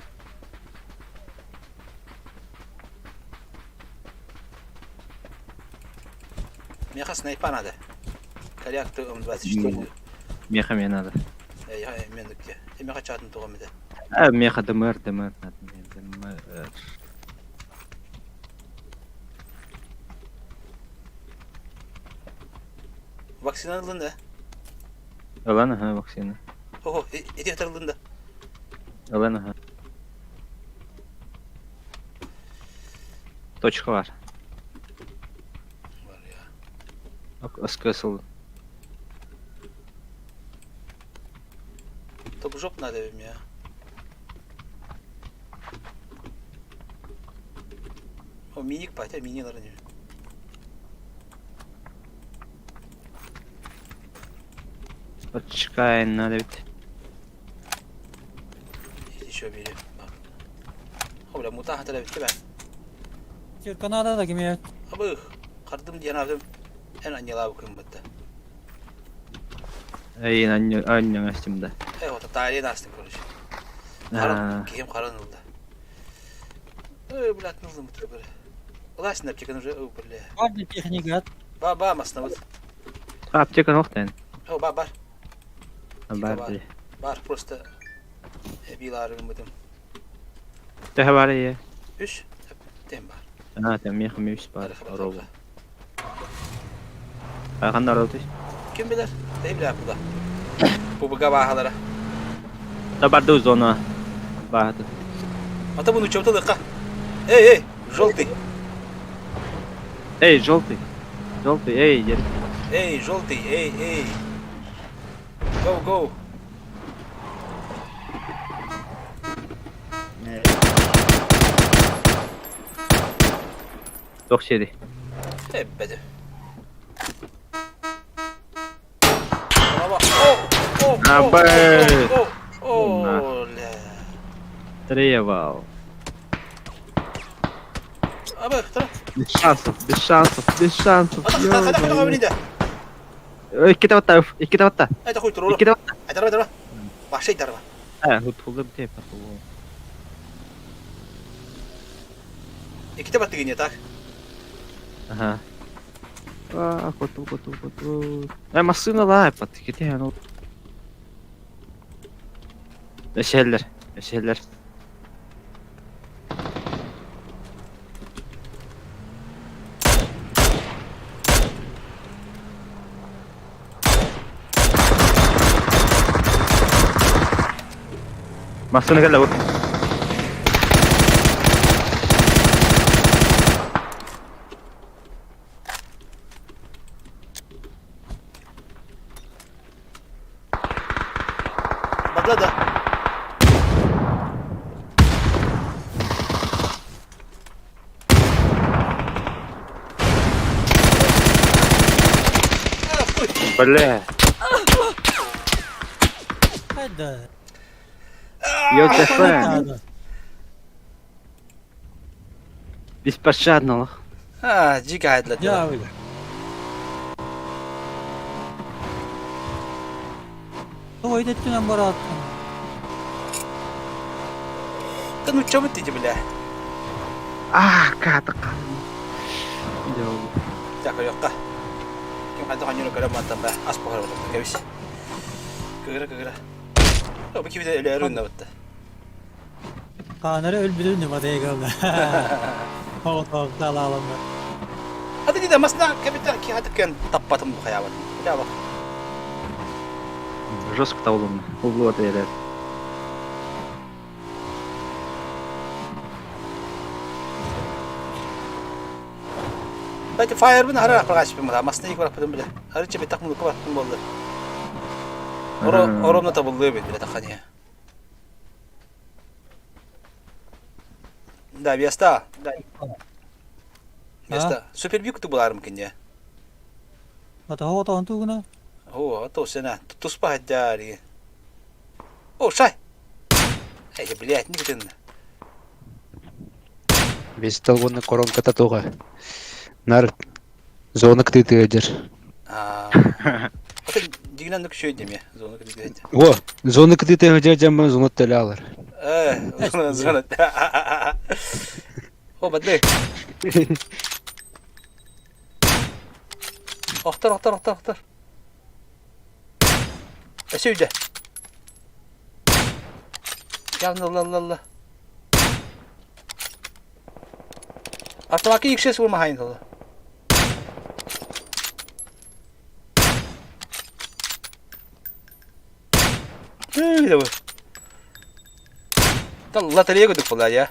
Миэхэ снайпа надо. Коряк ты М24. Миэхэ эмиэ надо. Э, мен где? Миэхэ чатын тугам этэ. Э, миэхэ ДМР, ДМР надо. ДМР. Вакцина ыллын да? Ылан аха вакцина. Ого, ити ыллын да? Ылан аха. Точка бар. Бар я. СКС Топ-жоп надо мне. О, миник патя, мини наверное. Точка надо ведь. Еще бери. О, бля, мута хатара битте бә. Канада да кими Абы, кардым диэн абым. Эн аньялаа күн бытта. Эй, анньа астым да. Э, вот тарин астым, короче. Харан, киһим харан ылда. Ой, блядь, нужно бутыр бер. Улас аптеканы уже, о, бля. Бар техника. Ба, ба, масна вот. Аптека нохтен. О, ба, бар. Бар. Бар, просто биларым бытым. Төһө бар ие? Үс, тем бар. А, тем мех мюс бар. Робу. Ханна оротуй? Ким билер? Тей билер буда. Бу баһалара. Да барды зона. Баһаты. Ата буну чөптөлөккө. Эй, эй, желтый. Эй, желтый. Желтый, эй, дед. Эй, желтый, эй, эй. Go, go. Тох сири. Эй, беде. О, о, о, о, о, ля. Тревал. Абы, тара. Без шансов, без шансов, без шансов. Икките батта, икките батта. Это хуй туру. Икките батта. Это давай, Пошли, дарва. Э, тут хулды бите пошел. Икките батты не так? Ага. А, коту, коту, коту. Э, машина лай, пат, ките, ну. Эшеллер, эшеллер. Массыына кэллэ бу. Бадла да. Бля. Хайда. Йо, Беспощадно. А, дикая для Я öyle. Тоҕо өйдөттүнэн барааттын? Да ну чё вы ты, бля? А, катык. Так, йокка. Ким хайда ханюра көрө мантан ба ас бохор болот кебис. Кыгыра кыгыра. Бу кибите өлөрүн да бутта. Хаанары өлбүтүн ньыматай калла. Оҕотоохталааланна. Hadi дide masna кебите ки хады кен таппатым бу хаябат. Бля бак. Жестко таулымны. Уллу это Бәти фаербын хара прагаш бим да масна ик бараппытым биле. Арычы битак мулука бараппытым болду. Оро оромна табылды бит биле тахани. Да, веста. Да. Веста. Супер бик буларым кине. Ата хоҕотоон тугуна? О, а то сена. Туспа хаджари. О, шай. Эй, блядь, не гытын. Весь толгонна коронката туга. Нар зона кытыытыгар. А. Ата дигнан нүк деме. Зона кытыытыгар. О, зона кытыытыгар жаман зона төлө алар. Э, зона зона. О, бадлы. Охтар, охтар, охтар, охтар. Өсүйдө. Явно ла ла ла. Автомаки икшес урмахайын толы. Та лотерея көтүк була я.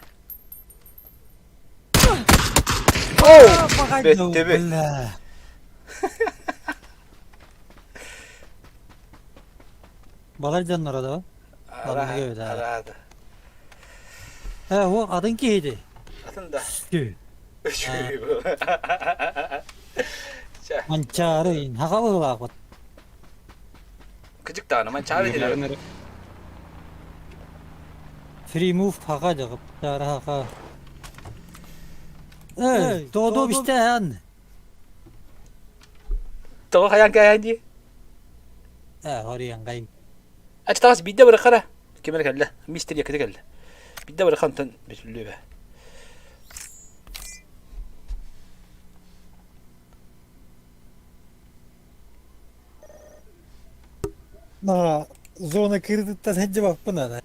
Оу! Бетти бит. Балар дьонноро да? Арада. Э, о, атын киһиди. Атын да. Манчаары, хахабылаах Кыжык даҕаны манчаары диэн. Free move хака дьаҕып, чаары хака. Э, тоодо бистэн. Тоҕо хайаан кээһэн дии? Э, хориан кай. Ачтаас биирдэ бырахара. Ким эрэ кэллэ. Мистер якыты кэллэ. Биирдэ бырахантан бүтүллүбэ. На зона кырдыттан хеджи баппын ана.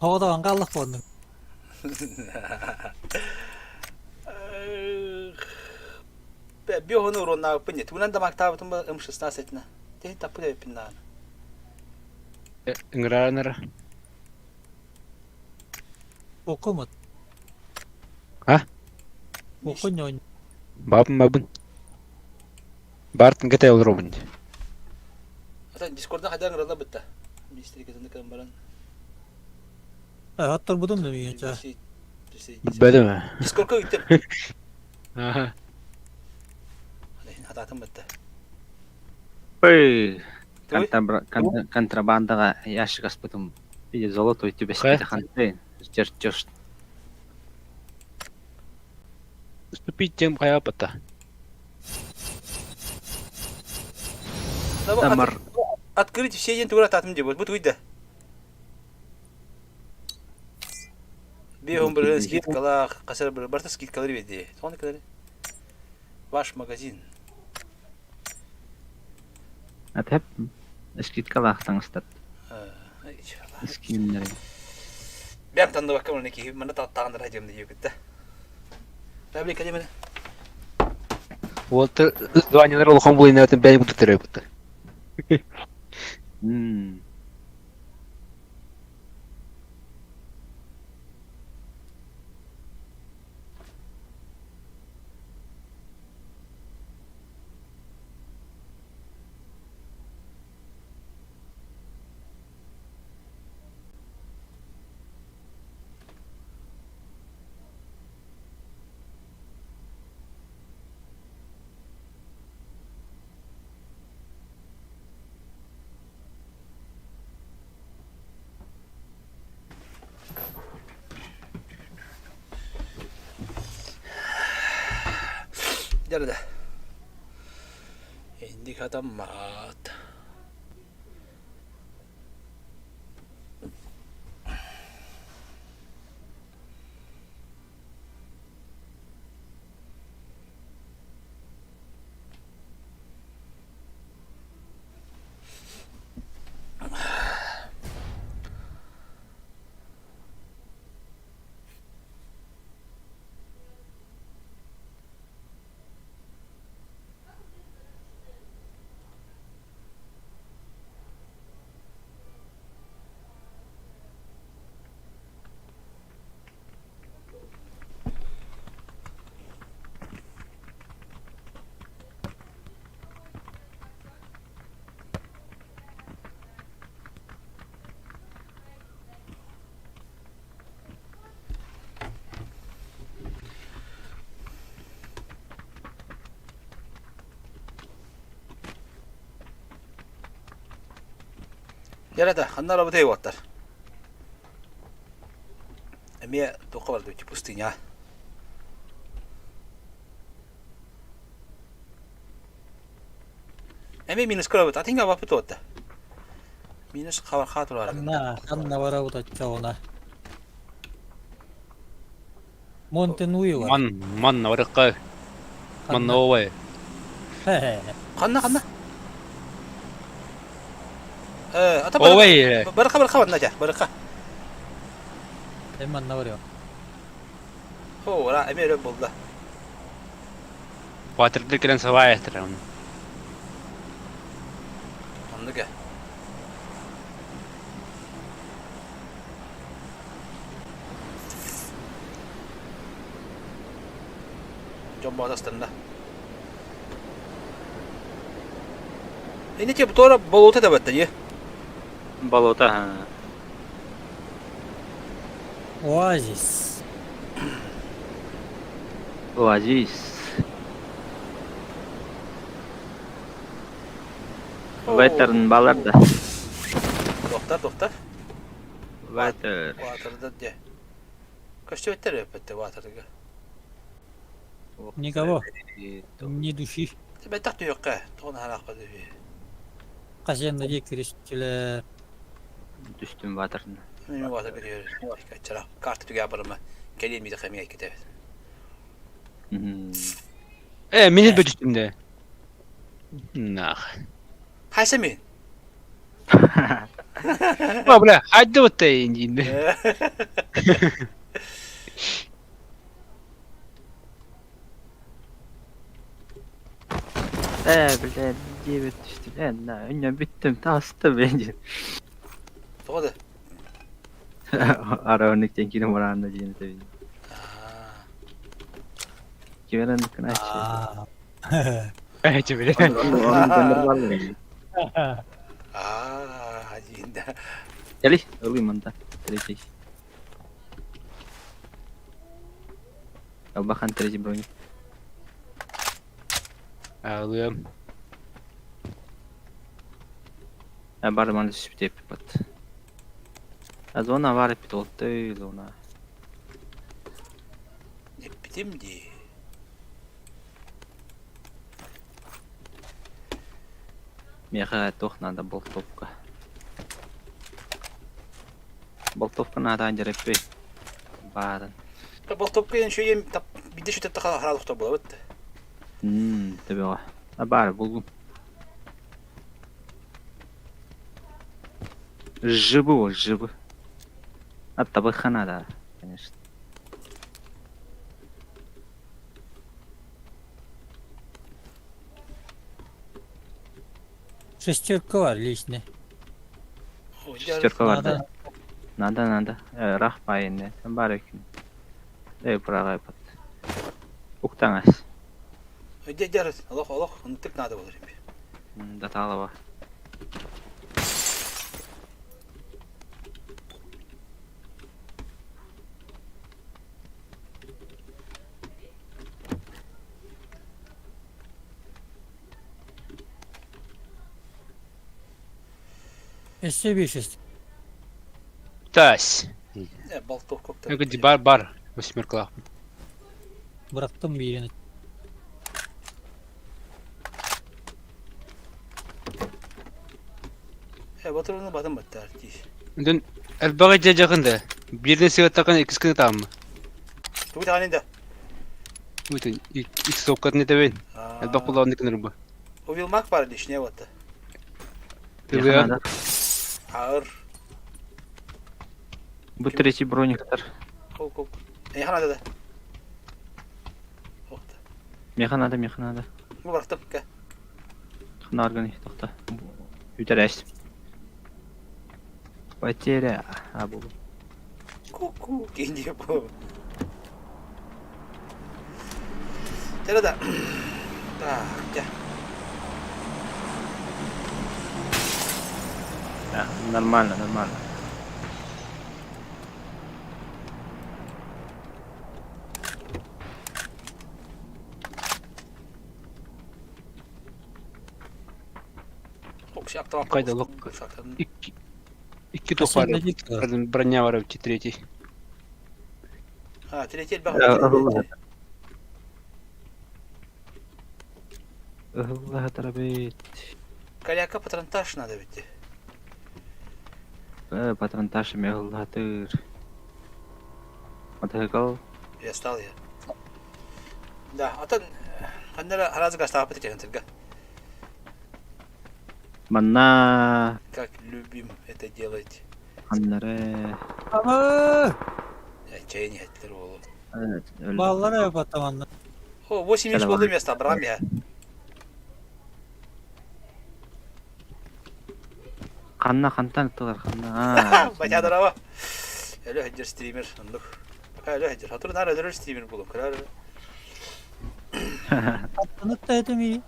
Хоҕотоон хааллах буоллуҥ. Биоһуну уруоннаабыппын дии. Тугунан да маактаабытым ба М16 этинэ. Тиһин таппыт эбиппин даҕаны. Ыҥыраанара. Окумут. А? Окуньон. Бабын бабын. Бартын кэтэй олоробун. Ата Дискордан хайдах ыҥыраллар бытта. Мистер кытынны кэлэн баран. Аттарбытым да миэхэ. Билбэтим. Дискордка ыыттым. Аха. Хатаатым бытта. Ой, контрабандаға ящик аспытым. Виде золото түбәспеді ханты. Чертеж. Уступить тем хайапата. Тамар. Открыть все день тура татым деп. Бу туйда. Бихум бір скидкалар, қасар бір барта скидкалар берді. Соны кілер. Ваш магазин. Атап скидкалар таңыстар. Скиннер. Бәм танды бакка мына ки, мына тағандыр хадемді жеп кетті. Бәбле кәдемені. Вот званиялар улахан булайын өтін бәйін бұтты бутты. Дьэ да. Инник хатаммат. Дьэ да, ханна арабытай уоттар? Эмиэ туохха бардыбыт пустыня. Эмиэ минус көрөбүт. Атыҥҥа баппыт уотта. Минус хабархаа турар. Ханна, ханна барабыт оччоҕуна? Монтенуева. Ман, манна барыкка. Манна овай. Ханна ханна? Э, ата Овай. барыка барыка барна жа, барыка. Э, манна барыам. О, ра, эме өрө булла. Батырды кэлэн сабаайастар оны. Оннук э. Дьон боотастанна. Инники туора болуота да баттан е. Болота. Оазис. Оазис. Ветерн балар да. Доктор, доктор. Ветер. Ватерда де. Көстүбэттэр өппөттө ватерга. Никого. Ни души. Бэттэх түһүөххэ, тоҕо наһараахпа дии. Хозяин дии киристилэр. Түстүм ватерна. Мен ватер көрүөр. Качара. Карта түгэ барыма. Кэлиэн миде хэмиэ кетебит. Э, мин бөтүстүм де. Нах. Хайса мин? Ба, бля, хайда вот инде. Э, бля, девять түстүм. Э, на, үннө бүттүм, таастым мен. Тоҕо да? Араонник тенкини мураанна диэн тэбин. Кимерен кыначы. Э, тебе. Аа, диинда. Кели, ылый манда. Третий. Албахан третий броня. Алыам. А бар маны сүптеп бат. А зона бар эпит олты зона. Эппитим дии. Меха туох надо болтовка. Болтовка надо анжареппи. Баарын. Болтовка ен шөйем тап бидде шүтеп таха харалык болот. Мм, төбөҕө. А баар булгум. Жыбы ол, жыбы. А табыха надо, конечно. Шестерка бар личный. Шестерка бар да. Надо. Надо, надо. Э, рах байынне. Бар экен. Эй, прагай пат. Уктаңас. Дядя, олох, олох, ынтык надо болар. Даталова. Өссө биир шесть. Тась. Э, болтовка. Бар, бар. Восьмеркалаах. Бырахтым биирин. Э, батырыны батым баттар дии. Онтон элбэҕи дьэ да. Биирдэн сыаттакын иккискин ытаамма. Тугу таҕанын да? Бүтүн икки соккатын этэбин. Элбэх булаанны кыныр бу. Увилмак бар лишне вот. Тылыа. Ağır. Бу третий брониктар. Кол кол. Эйхан надо да. Охта. Меха надо, меха надо. Бу барахтым ка. Ханарган тохта. Үтәрәс. Потеря. А, бу. Ку-ку. Кенде бу. Тере да. Так, дьэ. Да, нормально, нормально. Кайда лук? Икки икки туох баар броня бар эбит третий. А, третий элбэх. Ыһылла тарабит. Коляка патронтаж надо ведь. Патронтаж эме ыһыллаатыр. Матыһыкал. Я стал я. Да, атын ханнара аразы гастаапыт этен Манна Как любим это делать. ханнары Ама! Чайын иһэттэр уолу. Баллар эбаттаманна. О, 8 минут болды место, Абрам я. Ханна хантан тылар ханна. Батядарава. Әлі хәджер стример. Ондук. Пока әлі хәджер. Хатыр нар әлі стример булым. Кырар. Аттанып та этими.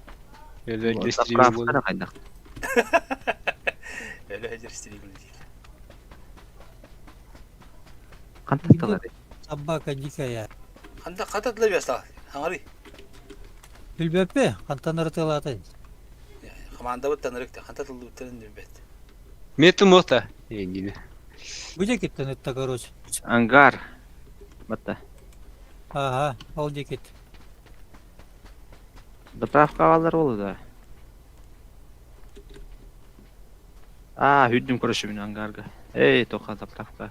Әлі стример булым. Кайдак. Әлі хәджер стример дейт. Хантан тылар. Собака дикая. Ханда ката тылы беста. Аңары. Билбеппе, хантан ырытылатын. Команда бут танырык ханта тылы буттан билбет. Мету мота. Эндине. Бу жекиттен ытта, короче. Ангар. Батта. Ага, ол жекит. Заправка алар болду да. А, хүддүм короче мин ангарга. Эй, тока заправка.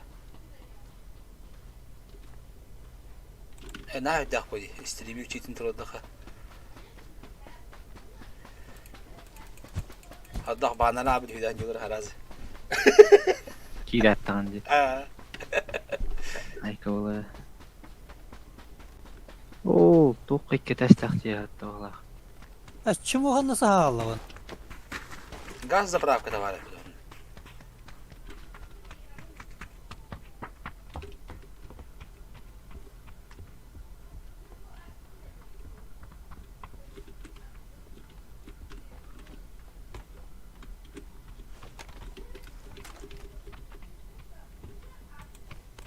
Э, на дах қой. Стример читин тұрады Аддах банана абы хүдән жолар харазы. Киирээттаҕын дии. А. Айка буолла. Оо, туох иккитэстээх дии туолах. А чему ханна сааллабын? Газ заправка товары.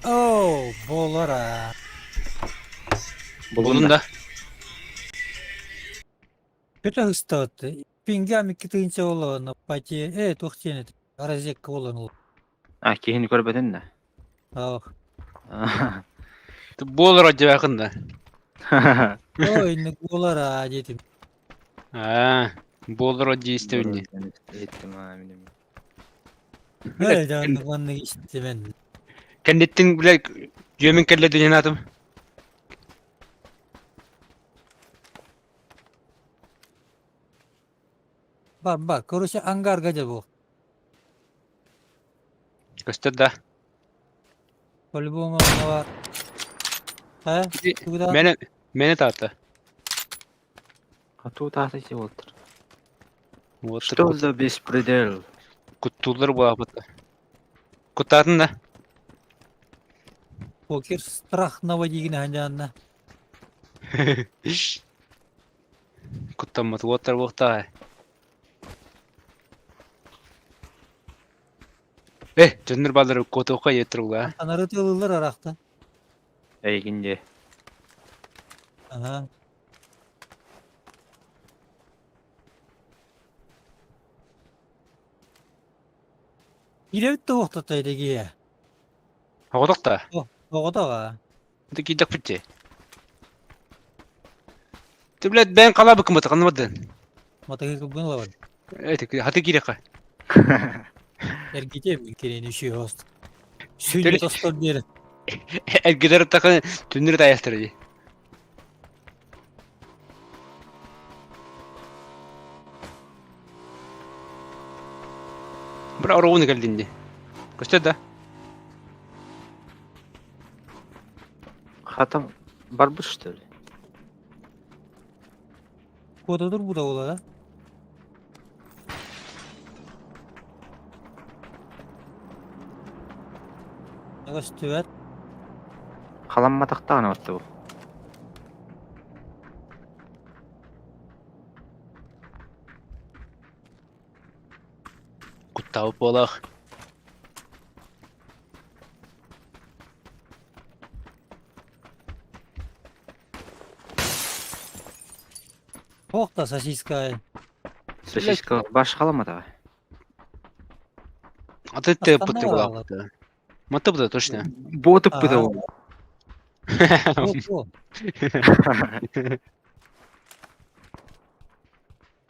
Оо, болора. Булун да. Көтө ыстаатты. Пингами китинче олоно пати. Э, тухтен Розетка олон ол. А, киһини көрбөтүн да. Ах. Болор дьабакын да. Ой, не болора детим. А, болор действовни. Э, жаны ванны истемен. Кендеттин бля жөмин келле дөнен атым. Бар, бар. Короче, ангар гадя бу. Көстөр да. По-любому бар. А? Куда? Мени мени таата. А тут атыйсы болтур. Вот Что за беспредел? Куттулар буапыт. Куттаатын да. Покер страх наводигин ханжанна. Куттаммат уоттар буохтаа. Э, дьоннор баалар куотуохха еттер Анары тылылар арахта. Эйгинде. Ага. Илебит да уохтатай дегие. Оҕотох да. Оҕотоҕа. Ты киидэх бүтте. Ты, блядь, бэйэн халаабыккын батаканныбатын. Матыгы кыбын лабын. Эти, хаты киирэххэ. Эргитиэм кинини үчүгэй Сүнньү тостор диэри. Эргитэр такын түннүр тайастыр дии. Бра ороуну кэлдин дии. Көстөр да? Хатам барбыт что ли? Куотадыр бу да буолара. Көстүбэт. Халамматахтаҕына отто бу. Куттаабыт буолаах. Туох да сосиска Сосиска баш халамматаҕа. А ты ты Астанна пыты Маты быта точно. Бу тыппыта Ага. ол. Во, во.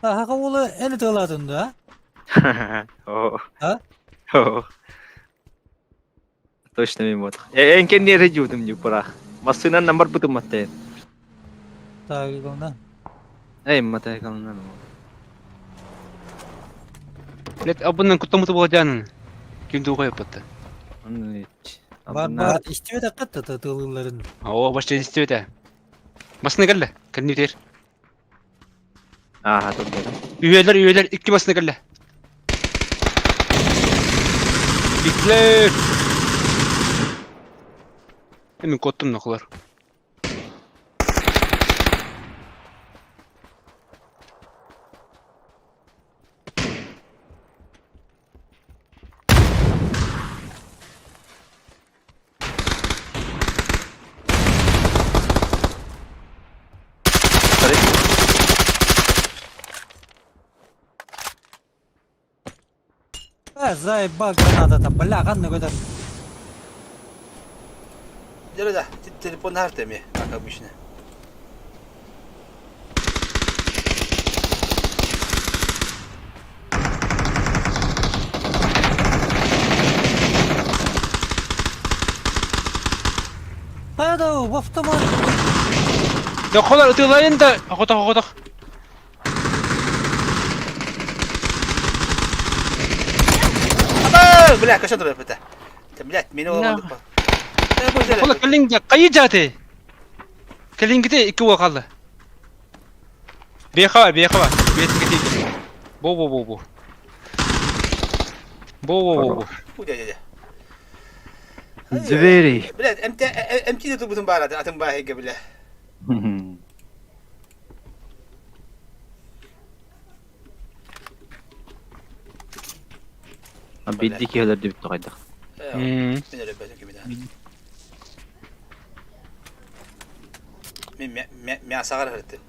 Аха уола эн ытыалаатын да? О. А? О. Точно мен вот. Эн кэнниэрэ дьуутум дьу пырах. Массыынан намар бытым маттайын. Таагылна. Эй, матай калынан. Блять, абыннан куттамыты буолдьаанын. Ким туга yapпатты. Бар бар истибет аккатта тылыларын. Оо, башта истибет. Басына кэллэ. Кэннитер. Ааха, турдум. Үйэлэр, үйэлэр икки басына кэллэ. Битлер. Эми коттум нохлар. Э, заебал граната бля, ханна көтөр. Дьэ да, телефон харта эмиэ, как обычно. Хайда в автомат. Да холар ытыылайын да, хотох хотох. Аба, бля, көсөн турар быта. Блядь, мени оламадык ба. Холар кэлиҥ хайы жааты. Кэлиҥгите икки уол хаалла. Бэйхава, бэйхава, бэйэтиҥ Бо бо бо бо. Бо бо бо бо. Бу дядя. Звери. Блядь, МТ МТ тубутун баар атын бааһыга бля. Бидди киһилэр дибит тоҕайдах. Мин эрэ кимида. Мин мясаҕар хырыттым.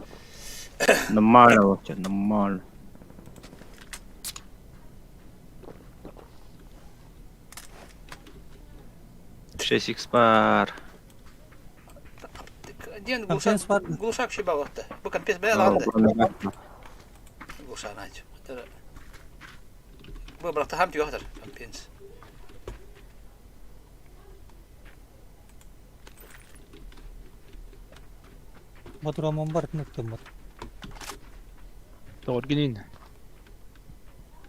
Нормально вообще, нормально. Шесть икс пар. Диэн Компенс бар. глушак ши багатта. Бу компенс бля ланды. Глушак нач. Бу брата хам тюгатар компенс. Мотромон бар тыныктым. Тоҕор гинин.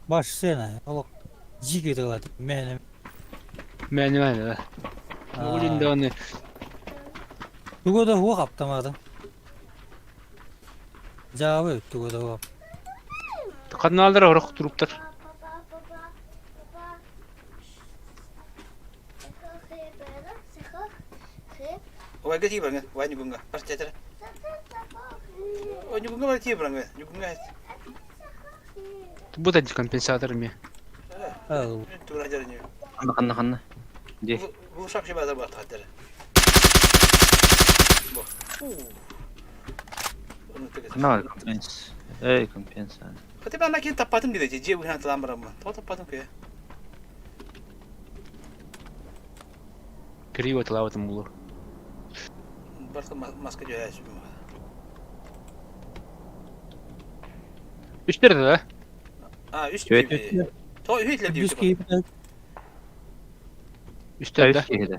Баш сена. Олох жиги тылат. Мен. Мэни мэни да. Улин да оны. Туго да хуак автомата. Жабы туго да хуак. Каналдара орох туруптар. Ой, гати барங்க, вай нюгунга. Бар театр. Ой, нюгунга бар ти барங்க, нюгунга. Бу да компенсатор ми. Тура жарны. Ханна ханна ханна. Де. Глушак ши базар бар театр. Бу. Ханна бар компенс. Эй, компенс. Хотя бы ана кин таппатым диде, же буһан тылан бараммын. Тоҕо таппатым күйе. Криво тылаабытым булur. Барта маска жөһәсү. Үстер да. А, үс Чөт. тиби. То үһү итлер Үс диэбит. киһи Үстэр да. Үс киһи да.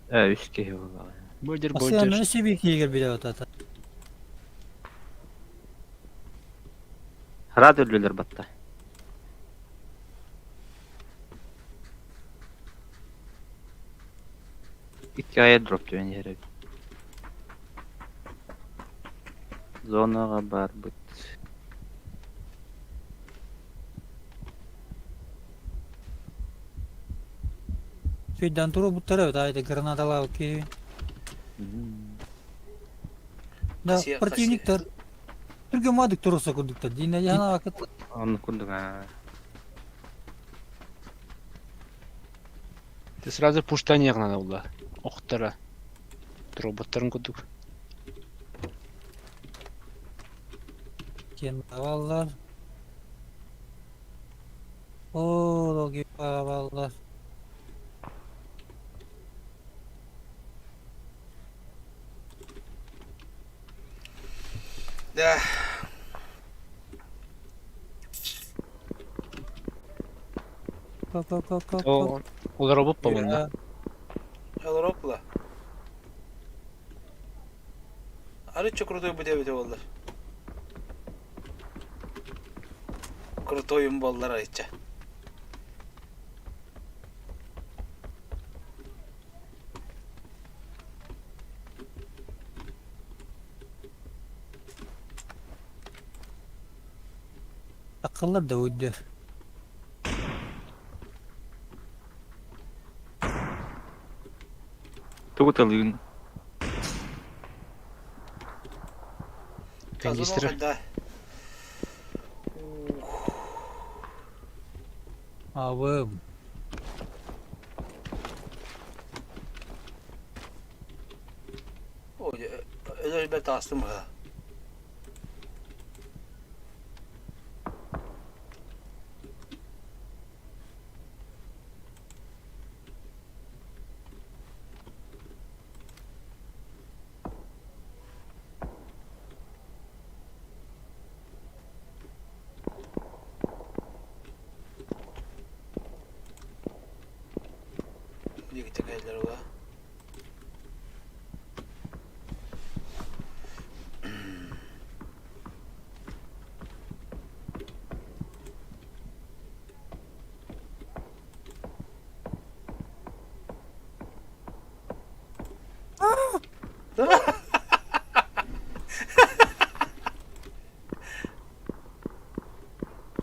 Э, үс киһи буоллаҕа. Бодер, Асыан бодер. үс киһигэр билэ отата. Рад өллүлэр батта. Икки airdrop түһэн иһэр эбит. Зонаҕа барбыт. Сүйдэн туруорбуттара эбит аайда гранаталаабыт киһи. Да, Хасия- противниктар түргэн маадык туруорса курдуктар диинэ янаакыт Оннук курдук аа. Ты сразу пуштаниях надо было. Охтара. Роботтарын курдук. диэн бааллар. Оо, логи бааллар. Да. Ко ко ко ко ко. О, ол робот по-моему. Европла. Арычча крутой бу диэбитэ буоллар. Крутойум буоллар арычча. Акыллар да уйдер. Тугу талыын? Канистра. Да. Абым. Ой, өлөр таастым быһа. Диэки кэллэр ула.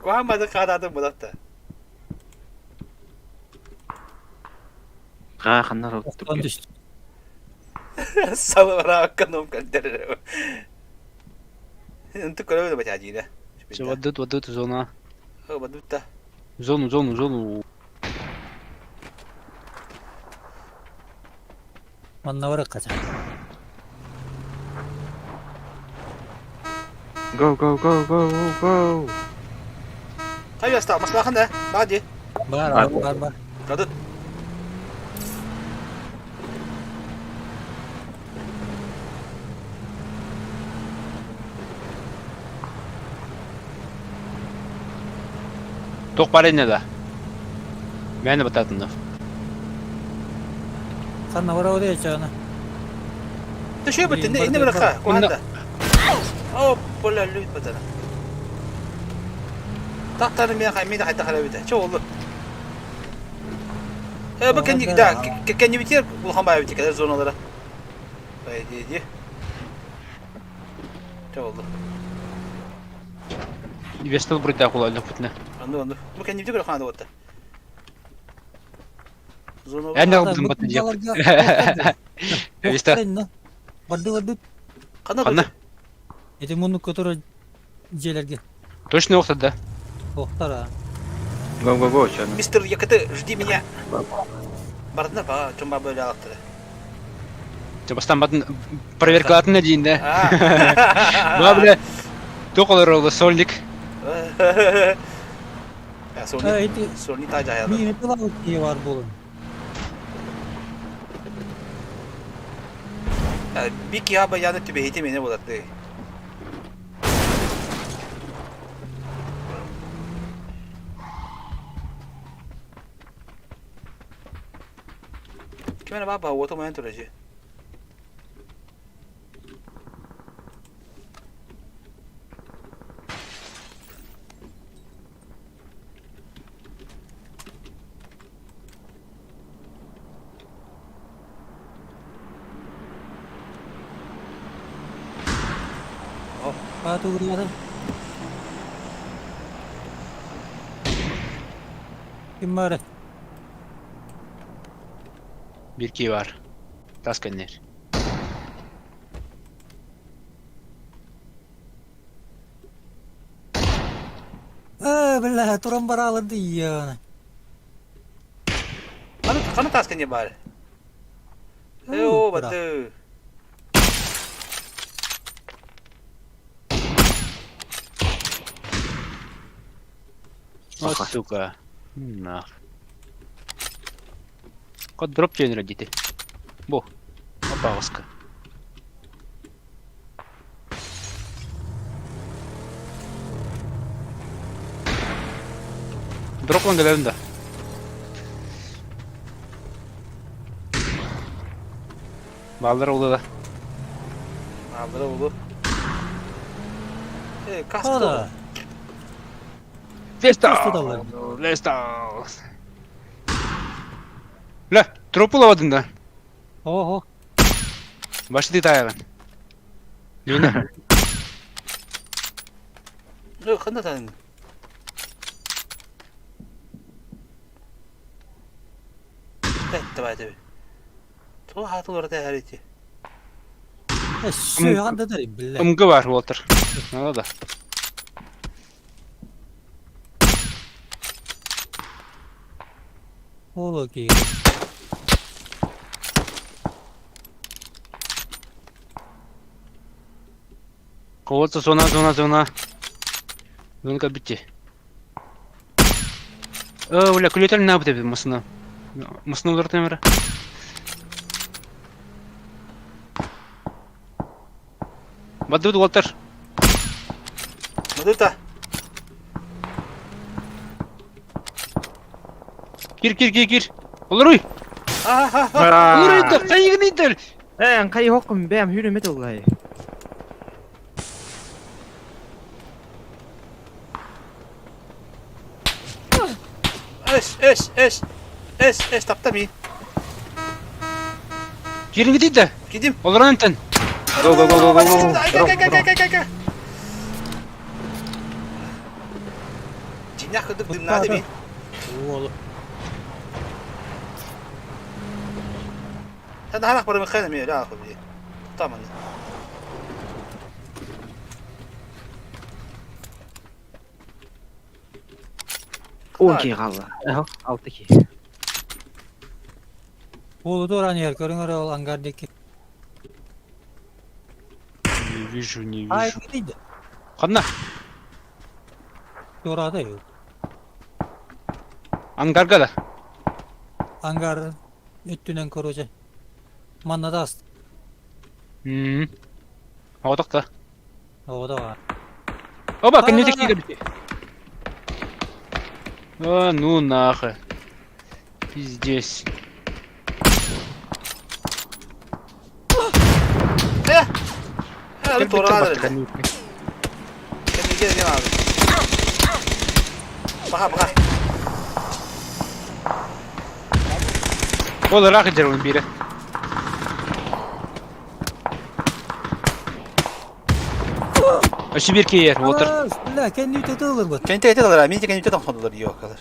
Куһаан бады хаатаатын булатта. Гаа ханнар Охтон түстү. Салыбараакка ном көрдөрөр. Инту көрөбү да бачаажиина. Все, водут, водут, зона. Бадутта. Зону, зону, зону. Манна барык кача. Go go go go go go. Хайаста маслахан да. Бади. Бар бар бар бар. Бадут. Тох парень да. Мэне бататынов. Ханна бара одэ чана. Төшө бит инне инне бирака. Куһанда. О, бола лүт батана. Тахтары мен хай мен хайта харабыта. Чо олу. Э бу кенди да кенди битер улхан бай битер кэлэр зоналара. Бай ди ди. Чо олу. Вестал бурда кулайлы путна. Анды анды. Бу кенди битер ханда отта. Зона. Эн алдым бат диэп. Веста. Барды барды. Кана Ханна. Эти муну который дьиэлэргэ Точно охта да. охтара. Go go go чаны. Мистер Якаты, жди меня. Бардына ба, чомба бөлө алактыры. Бастан батын проверкалатын дейін да. Ба бля. Тоқалар олы сольник. Сони, Эти сони та жаяды. миин тылабыт киһи бар буолун. Бик яба яны түбэһити мене болатты. Ким эрэ баба уоту майан турар дии. Тугуруйатын. Ким баар? Биир киһи баар. Тас кэннэр. Ээ, бля, туран барааларды ийиэҕинэ. Ханы ханы тас кэннэ баар? Оо, баты. Вот сука. Нах. Кот дроп түйен родите. Бу. Опа, Дроплан кэлэбин да. Бааллар улу да. Бааллар улу. Э, каста. Лестал! Лестал! Ля, тропу лавадын да. Ого. Башты тайган. Лена. Ну, ханна тан. Давай, давай. Туох аатылар тэһэрити? Сүһэн да биллэ. Ымгы бар, Уолтер. Надо да. Ол окей. Кого-то зона, зона, зона. Зона кабите. Э, бля, күлетел на бит масына. Масына улар темір. Бадут Уолтер. Бадута. Кир, кир, кир, кир. Олоруй. Олоруй да, кайыгын идер. Э, кай хоккум бэм хүрүмэт уллай. Эс, эс, эс. Эс, эс, тапта ми. Кирин гидит да. Кидим. Олорон энтен. Go go go go go go. Дьиҥнээх курдук дымнаата би. Уол. Наһаа барымыххайна ми өлө аахы би. Таман. Он киһи хаалла. Алта киһи. Уолу туоран иһэр көрүҥ эрэ ол ангар диэки. Не вижу, не Ай, вижу. дейді. Ханна? Туората юу. Ангарга да. Ангар өттүнэн короче. Манна да аст. М. Оҕотох да. Оҕото бар. Оба, кэнники киирбит. А, ну нахуй. Пиздец. Э! Э, туораа. Кэнники не надо. Баха, баха. Ол ыраах идер он бире. Өссө биир киэр, Уолтер. Бля, кэнники тылыр бут. Кэнники этэ мин кэнники тохтолор йокалар.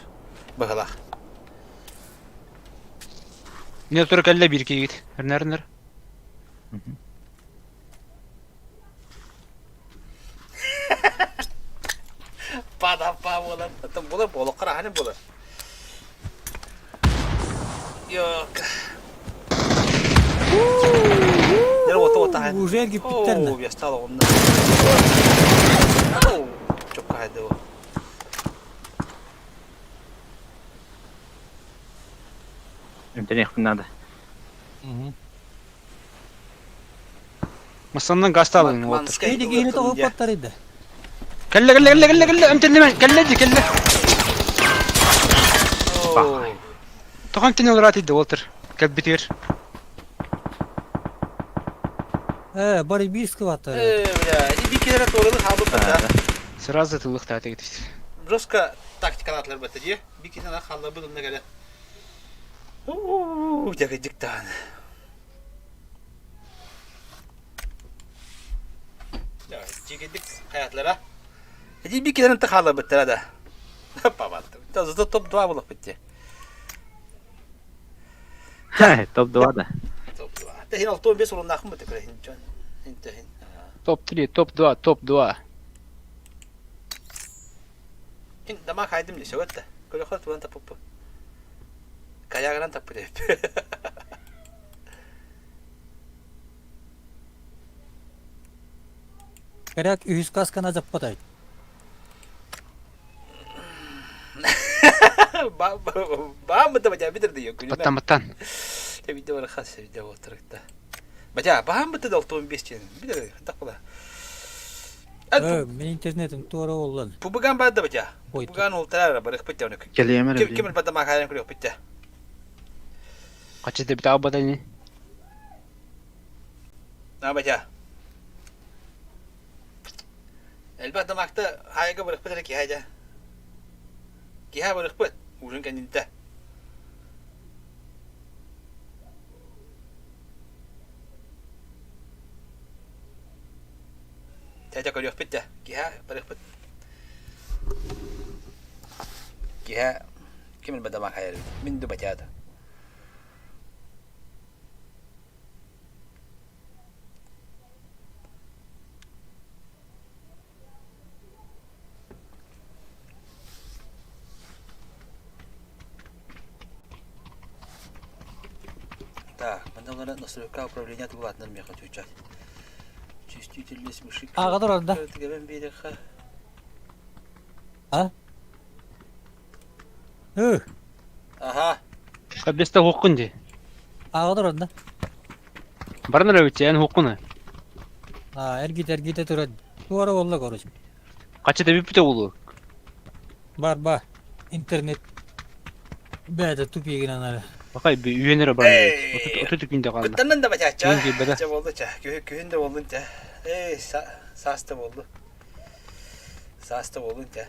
Бахалах. Не тур кэллэ биир киигит. Эрнер эрнер. Пада па болар. Там болар боло кара хани болар. Йок. Дер ото ото хай. Уже киппиттерне. Оо, я стала онна. Оо, чокка хайды. Эмтэнэх надо. Масаннан гасталын Уолтер. Эйди киһини тоҕуппаттар иде. Кэллэ кэллэ кэллэ кэллэ кэллэ эмтэннемен кэллэ ди кэллэ. Оо. Тоҕон тен олорат иди Уолтер. Кэлбитир. Бары биир скваттар. Бля, ибикилere туоралы хаалбыт да. Сразу тыллыктаата кетишти. Жестко тактикалаатылар бата дии. Бикитен халлабыт онна кэлэ. Уу, дьагыдьыктаан. Чигидик хаятlara. Эти бикилерин та хаалабыттара да. Пабатты. Зато топ-2 булып битти. Топ-2 да. Топ-2. Тэһин 65 уруннаахын быты көрөһүн дьон. Интэһин. Топ-3, топ-2, топ-2. Ин дама хайдым десе өтті. Көрөхөр туан таппы. Каягынан таппы деп. Коряк үһүс каскана заппатай. Бааммыта бача битир диyo күлүмэ. Баттан баттан. Те видео бар хас видео отырыкта. Бача бааммыта да 65 чен. Битир так була. Мен интернетим туора оллан. Пубуган бар да бача. Пубуган ултара барых битте оны. Келиэмэр Ким ким бата макайын көрүк битте. Качы деп таба бата не? На бача. Элбэх дамакта хайга барых битер ки хайда. Киһа барых бит. Ужин кэннинтэ. Тәтә көрүөхпүт да. Киһа барыхпыт. Киһа ким элбэх дамак хайар Мин дубатяда. Так, мандалара настройка управления тугулатынан меха чучат. Чувствительность мыши. Ага, да. Тегебен береха. А? Эх, Ага. Кабеста хуккун ди. ага да. Барнар өтен хуккуна. А, эргит эргите турат. Туора олла короче. Качы деп бите улу. Бар бар. Интернет. Бәдә тупигин анары. Бакай би үйенер бар. Отут күндө калды. Кыттаннан да бачача. Күн кийбеде. Ча болду ча. Күһүн да болдун ча. Эй, саста болду. Саста болдун ча.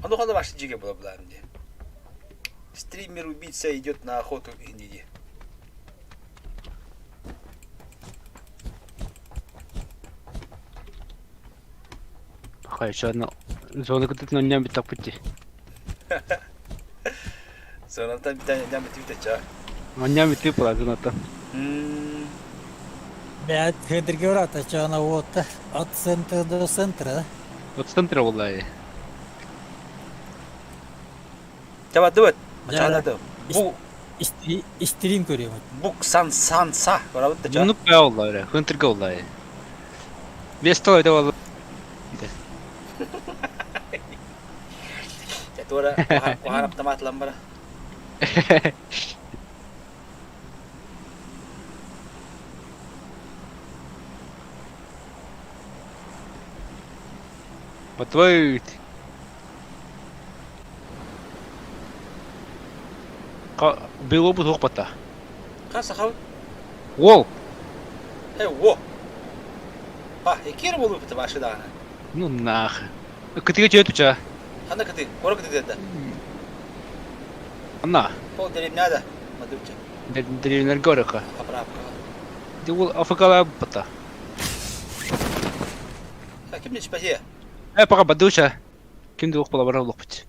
Ону хада башы жиге була булам ди. Стример убийца идет на охоту инди. Бакай чана зона кытып ноннан бит таппытти. Сонантан битан ням бит ча. Ноннан бит була зоната. Бәд хедерге урата чана вот. От центра до центра. От центра була. Чаба дубат. Да, Чана да. Бу Стрим көрөм. бук сан сан са. Барабыт ча. Муну баа була öyle. Хынтырга була. Бесто өтө була. Ча тура кохар автомат ламбара. Батвайт. Било бу хукпата. Каса хау. Воу. Э, во. А, экер болу бит башы дагы. Ну нах. Кытыга чөтү ча. Ханда кыты, кора кыты да. Анна. Пол деревняда. Мадуча. Деревнер горыка. Поправка. Ди ул афыкала бата. А ким не чпазе? Э пока бадуша. Кимди ук була бара улук бит.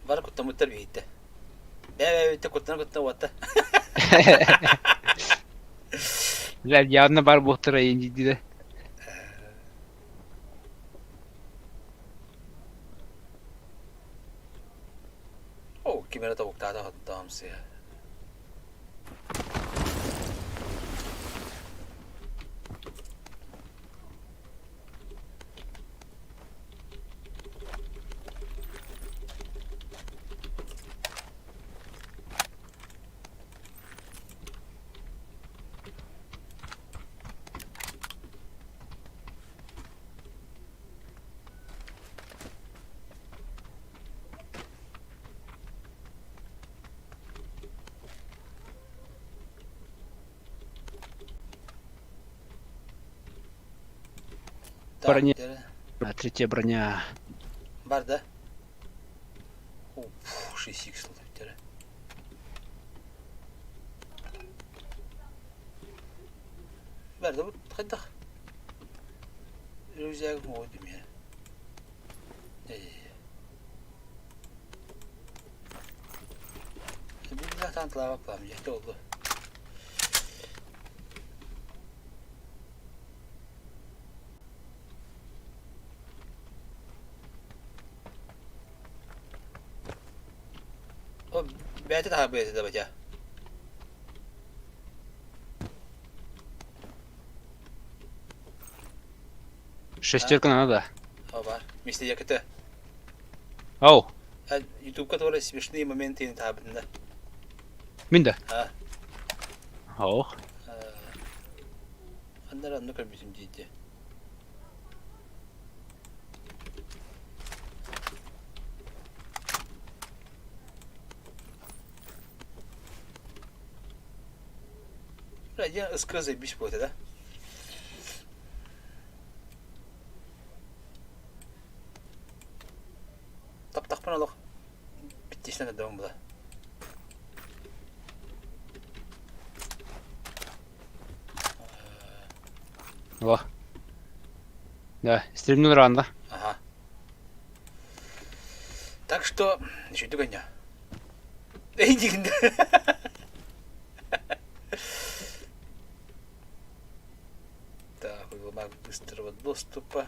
Бар куттан муттар битте. Бә бә битте куттан куттан ватта. Лә явно бар буктыра инди диде. О, кимера табуктада хаттамсы. Броня. Третья броня. Бар да? Уф, 6х ылбыттара. Бэрдэ бу хайдах? Рюкзагым оҕойдум я. Бу тантылаабаппаам дьэ олду. О, бэйэтэ таһаарбыт да батя. Шестерка надо. Оба. Мистер Яката. Ау. Ютубка тоже смешные моменты не таһаарбытында. Мин да. А. Ау. Аннара онно көрбүтүм диэти. Бля, СК заебись будет, да? Таптахпын олох биттисен да була. Во. Да, стремнул рано. Ага. Так что, еще догоня. Эй, Так, уголок быстрого доступа.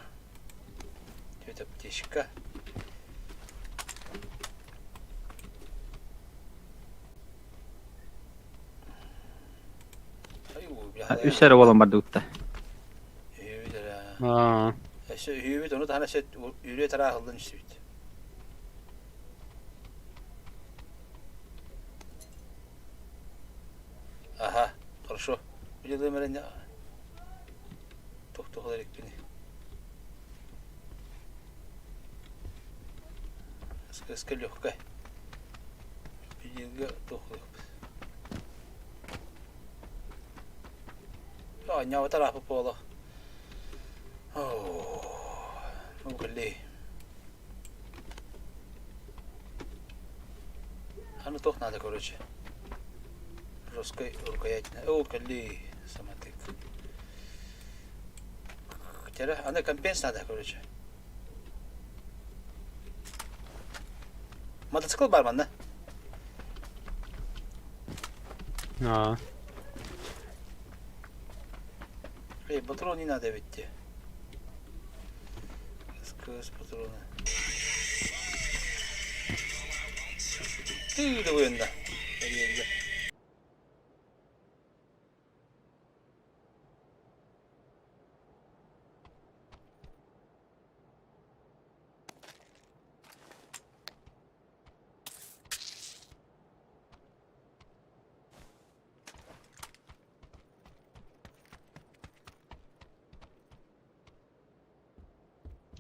Это аптечка. Үс эрэ буолан бардыбыт да. Өссө үһүбүт, ону таһынан өссө үрүө тарааһыллан үстүбүт. Аха, хорошо. Билелым эрэ тохтоһол эрикпини. Сказка легкая. Билига тохлыхпыт. Оонньообото ырааппыт буолуо. Оо, кэллии. Аны туох надо, короче. Жесткой рукоять. О, кэллии, самотык. Теперь аны компенс надо, короче. Мотоцикл бар манна. Аа. Эй, патрон не надо ведь тебе. СКС патроны. Ты да.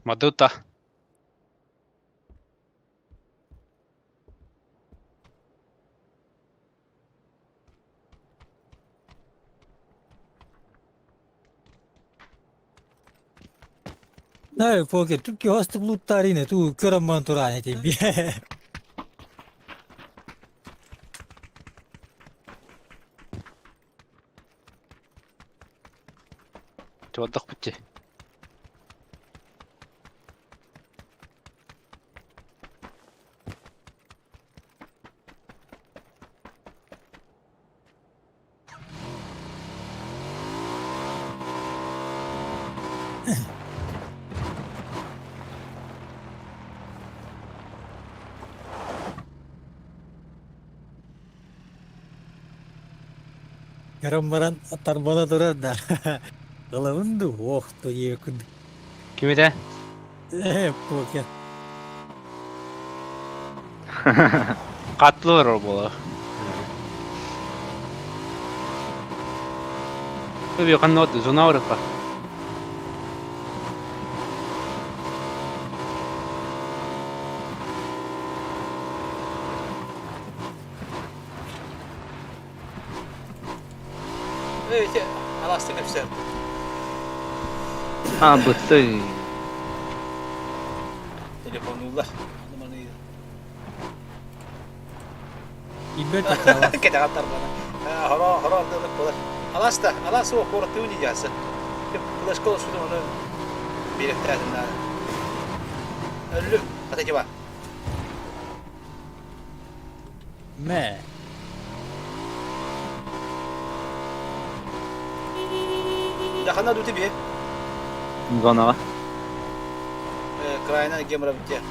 Мадута. Nej, pojke, tu ki hosta bluttarine, tu körön turane ti. Туодах бутти. Көрөн баран тарбана турар да. Ылабын ду, ох, то екүн. Кимите? Покер. Каттылар буола. Бу ханна зона барыппа. Эй, аластың кепсер. А, бытты. Телефоннулар. Аны маны Ибет атала. Кэтэҕэр тарбана. Хоро хоро ардылык буолар. Алаас да, алаас суох куораттыы дьаасы. Флешка олорсутун ону биэрэхтээтин наада. Өллүм, хата Мэ. Дахана дути бие. Зонаҕа. Крайна гемора битте.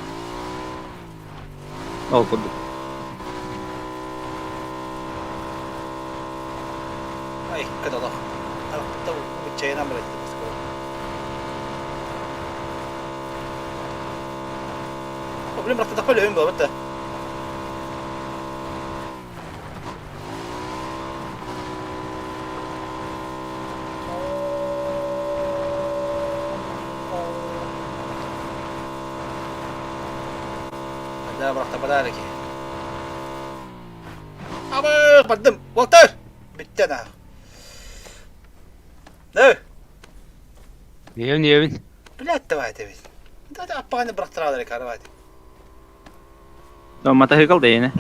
Ол курдук. Ай, кадала. Арахта чайынан барайты баскала. Блин, брат, такой левин был, это. Да, брат, подарки. Абы, бардым. Уолтар! Бүттэ нах. Да. Ийэбин, ийэбин. Блядь, давай это ведь. Да, да, аппааны бырахтараалар каравай. No, матаһыкал да иэнэ.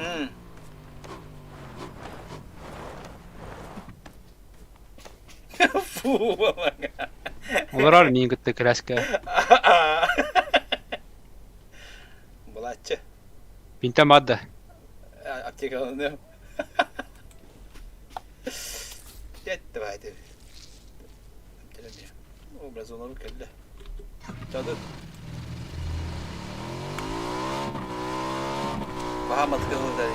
Фу, Олорор миин кытта кырааска. Былааччы. Пинтам баар да. Аптекаланыам. Блядь, давай это. Образ онору кэллэ. Чадыр. Баһаам атыгылыдар.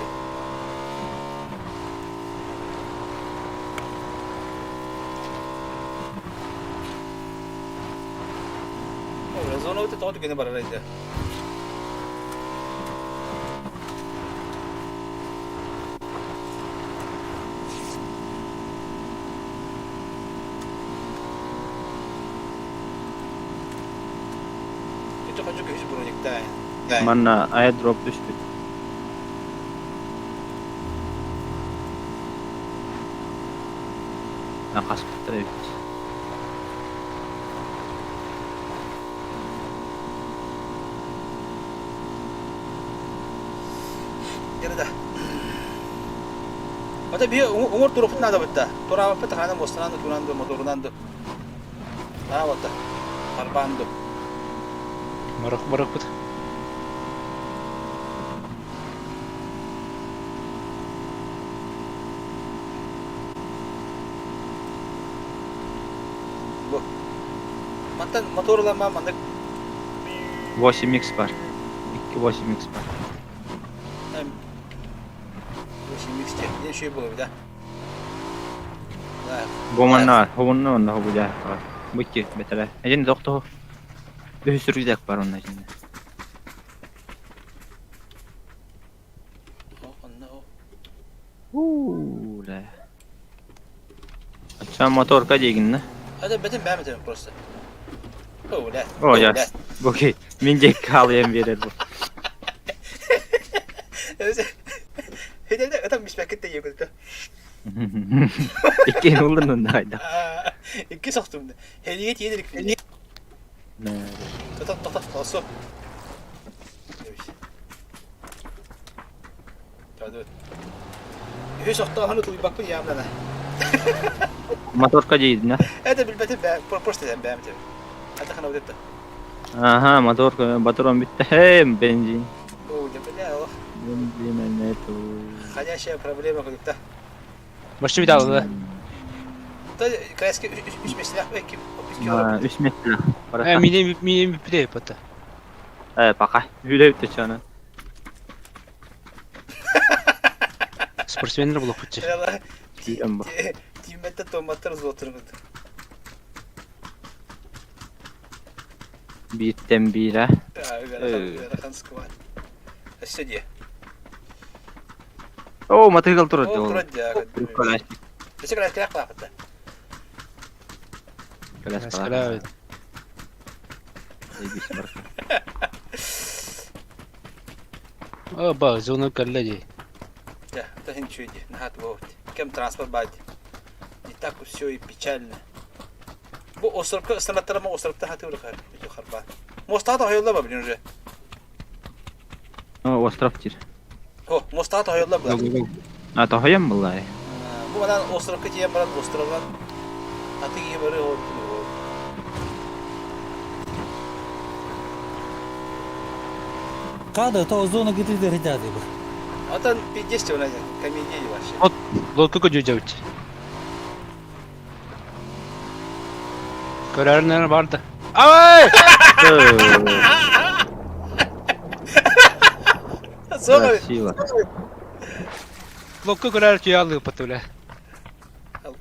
Образ онору тоҕо түгэни барар этэ. Ити хочо күһүс брониктаа. Манна airdrop түспүт. Хаспыттар эбит. Ярда. Ата би уҥуор туруохпут наада бытта. Тураабаппыт хаана муостанан да туунан да моторунан да. Аа вот харбаан ду. Барах барахпыт. Бу. Мантан мотор ылама маннык 8x бар. 2 8x бар. 8x диэн диэн үчүгэй буолуо да. Бу манна, хобунна онно хобудя. Бу икки бэтэрэ. Эдин тохтоо. Үһүс рюкзак бар онно итиннэ. Уу, да. Ачча моторка диигиннэ. Это бэтин бэм этим просто. О, бля. О, я. Бу мин диэки хаалыйан биэрэр бу. Это миспэккит тэйиэкүтэ. Икки ыллын онно хайдах. Икки сохтум. Хелиге тиедерик. Тота, тота, осу. Үһүс охтооһуну тулуйбаппын яамнана. Моторка диидинэ. Это билбэтим бээ, просто этэн бээм этим. Атахана вот это. Аха, моторка, батарон бүттэ. Хей, бензин. О, да бля, ох. Бензина нету. Ходящая проблема кудукта. Башчы бит алды. Та краски үс меслях ким Үс меслях. Э, мине мине бүпте пата. Э, пока. Үлэ бүттэ чана. Спортсменнер булук бутчы. Тимметте томаттар золотырбыт. Бииртэн биирэ. Ыарахан сквад. Өссө дии. Оо, матыгал турар О, турар дии. Колясик. Өссө коляскалаах баапыта. Коляскалаах. О, ба, зона кэллэ дии. Дьэ, это иһин үчүгэй дии. Наһаа туга Кэм транспорт баар дии. Не так уж все и печально. Бу островка ыстанаттарама островта хатыыр харба. Мостаҕа тоһойоллор ба блин уже. О, остров тир. О, мостаҕа тоһойоллор була. А, тоһойон буллай. Бу манан островка тиийэн баран острован аты киһи бары ол Када, то зона гитридер хитяды бу. Атан пиздец она комедия вообще. Вот, лодку көдьүдьэбит. Көрөрүнэн барды. Ай! Красиво. Локку көрөр түйалыы патуле.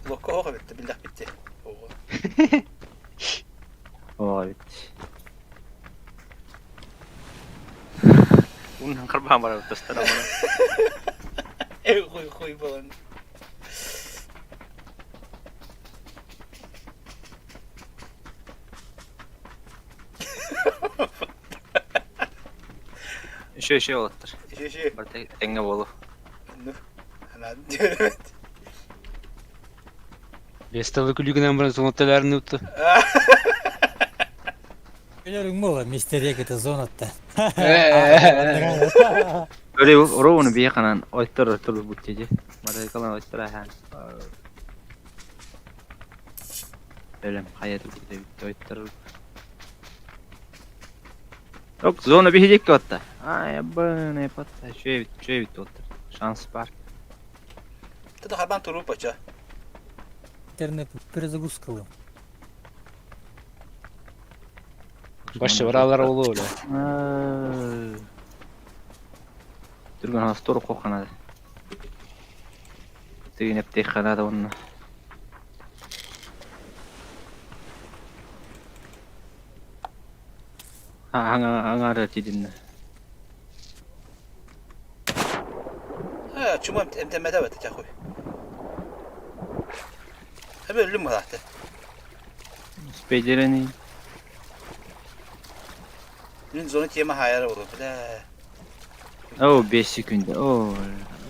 Локку хоха битти, биллах битти. Ой. Унан карбаан барар тастара. Эй, хуй хуй болан. Еще еще олаттар. Еще еще. Барта тэҥҥэ буолу. Ну, она диэбит. Бесталы күлүгүнэн баран сонотелерин утtu. Билерің бола, мистерия это зонатта. Öyle ровно бие канан ойттор оттор буттеже. Марайкалан ойттор ахан. Өлем хайа битте ойттор. Ок, зона биһидик отта. Ай, быны патта. Шөй шөй оттор. Шанс бар. Тата харбан туру пача. Интернет перезагрузкалы. Башы баралар олу öyle. Түргөн хастор коханады. Тигинеп теханады онна. Аңа аңара тидинне. Ha, чума эмтемede бет тахуй. Эбе өлүм балаты. Спедерени. Мин зона тема хайара болу, бля. О, 5 секунд. О,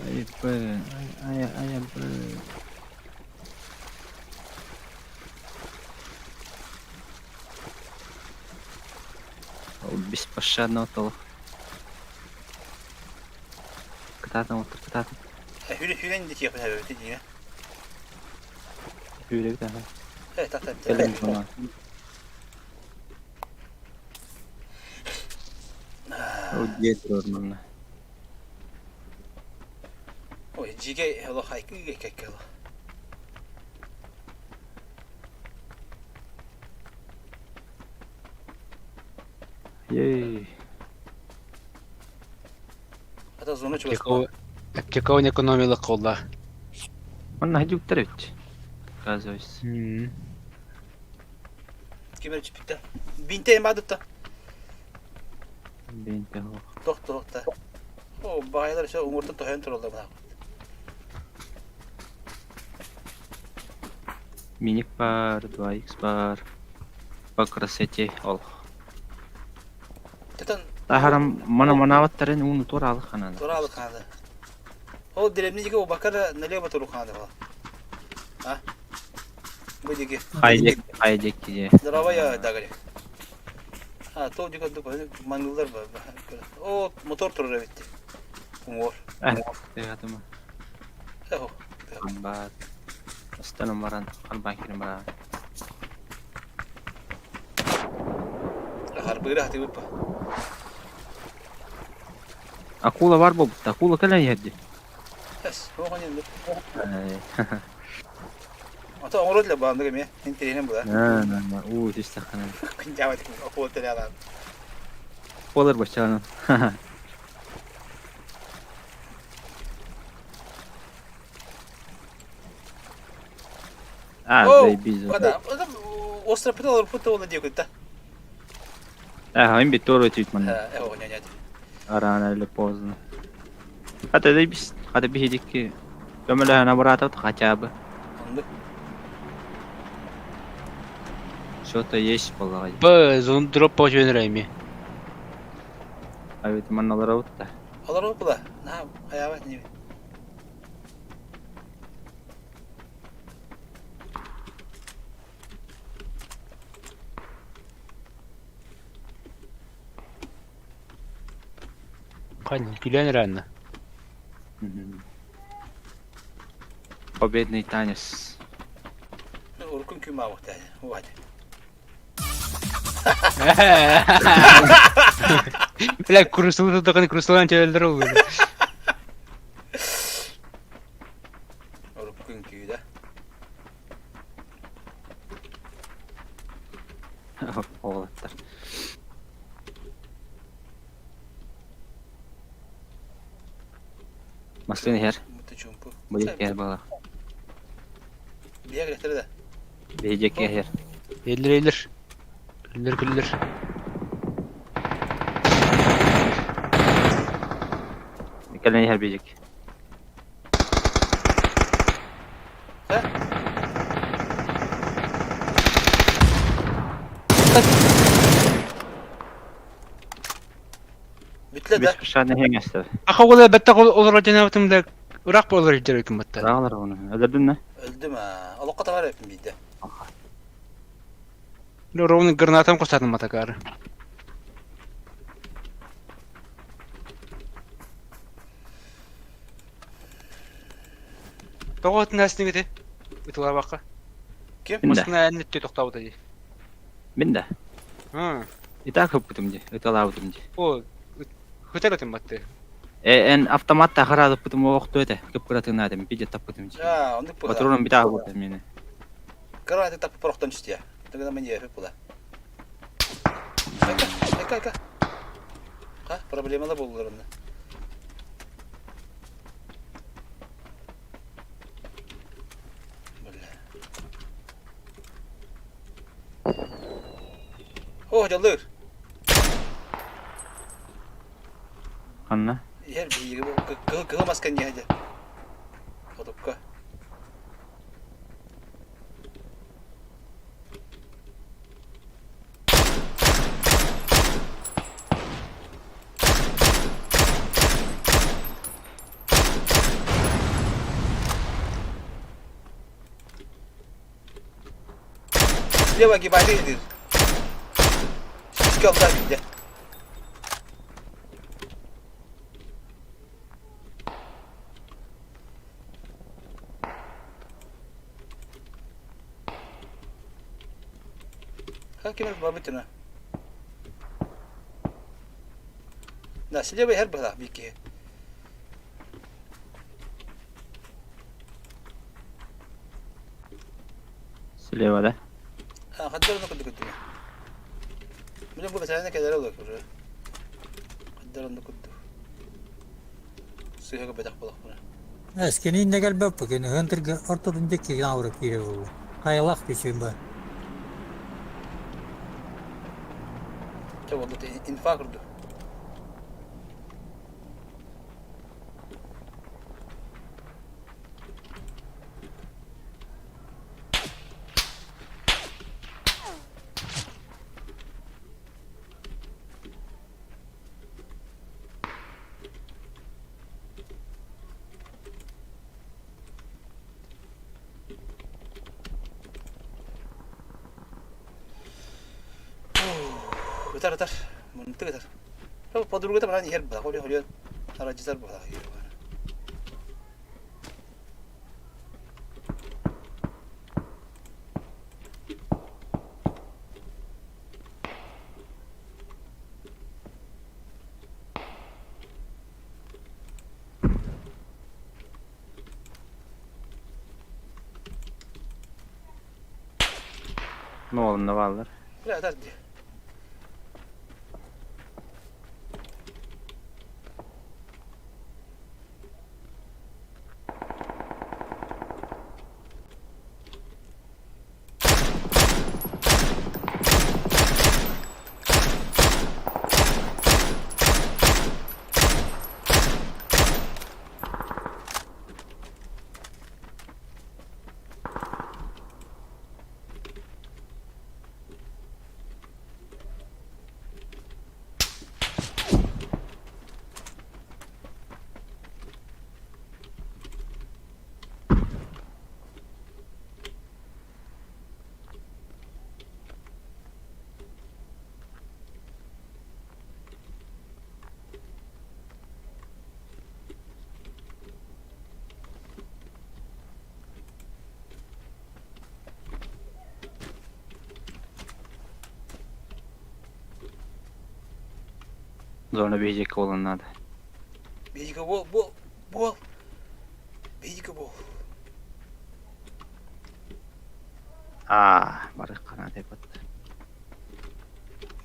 ай, б, ай, ай, б. Беспощадно толох. Кытаатан оттор, кытаатан. Хүле хүлен де тиеп хәбе дигән. Хүле бит ага. Э, тата. Кэлэн зона. О, дьиэ турар манна. Ой, жиге хело хайкы кекке. Ей. Ата зона чугас. Аптекова экономила колла. Манна хадюктар бит. Оказывается. Кимер чипитте. Бинте мадытта. Бинте хох. Тох тох та. О, байлар шо умурта тохен туралда бана. Миник бар, 2х бар. По красоте ол. Тетан Тахарам мана манаваттарын уну тура алыханада. туралы ханада. О, деревне диге обакара налево туру ханада бала. А? Бу диге. Хайдек, хайдек киде. Здорово я дагали. А, то диге ду мангылдар бар. О, мотор турар битти. Умор. Тыгатыма. Эхо. Бат. Останым баран, арбан кирин баран. Харбыра хаты бупа. Акула бар болбут, акула кэлэн иһэрди. Эс, оҕонен. Ата оҥорот ле баандыга ме, интиренен була. Уу, түстахана. Күнжабат акула теле алан. Болар бачаанан. А, заебись. Када, остро пыталар пыталар диэкүтта. Э, им бит тору түйт манна. Э, оҕонен Рано или поздно. Хата заебись, хата биһидикки. Көмөлөһөн абыраатабыт хотя бы. Что-то есть полагать. Б, зон дроп по жөнрәйми. А ведь манналар да. Алар була. На, хаябат не. Ханна күлэн эрэ Победный танец. Уруккун күн маабыт Уһат. Бля, курусулу тутакын курусулан чөлөлдөр ол. Уруккун күйдэ. Оҕолоттор. Массыына иһэр. Чумпу. Бу диэки иһэр буолла. Биһиэ кэлэхтэрэ да. Биһи диэки иһэр. Эллер эллер. Күллэр күллэр. Кэлэн иһэр биһи диэки. Бүтлэ да. Беспощадный хеңэстэр. Аха уола бэттэх олорор дьанабытым да ыраах буолар илдьэр үкүм батта. Ыраах олорор оны. Өлөрдүн да? Өлдүм аа. Олоххо табар эппин биирдэ. Ровно гранатам косатым матакары. Тоҕо ытынаасныг ити? Ытылаабакка. Ким? Мин да. Маскына эн өттө тохтообута дии. Мин да. Һы. Итак ыппытым дии, ыталаабытым дии. О, хытар ытым батты. Э, эн автомат тахараадыппытым оохту этэ, кыпкыратынаатым, пидя таппытым дии. Аа, оннук була. Патроном битаа буолта миэнэ. Кыра таппы порохтон түстэ. Тогда мне ефе була. Айка, айка, айка. Ха, проблемалы болдулар онно. Бля. О, дьаллыр. Ханна? Иһэр биһиги кыһыл кыһыл маска ньиэһэ Хотукка. Слева огибали диир. Сүүскэ алта биирдэ. Ха ким барбыт Да, слева иһэр быһалаах биир киһи. Слева да? А, хаддар онно курдук курдук. Билэн бу бэтэрээнэ кэлэрэ олор уже. Хаддар онно курдук. Сыыһа көрбөтөх буолахпына. Эскини иннэ кэлбэппин, ыһын ортотун диэки наурап киирэ буолла. Хайалаах күчүм бар. Чэ буолла инфа курдук. Ытар ытар, муннук ытар. Подругата баран иһэр быһа, холи холион арадьытар быһа. Ну, онно бааллар. Бля, ытар дии. Зона биһиэкэ буолан наада. Биһиэкэ буол, буол, буол. Биһиэкэ буол. Аа, барыахха наада эбит.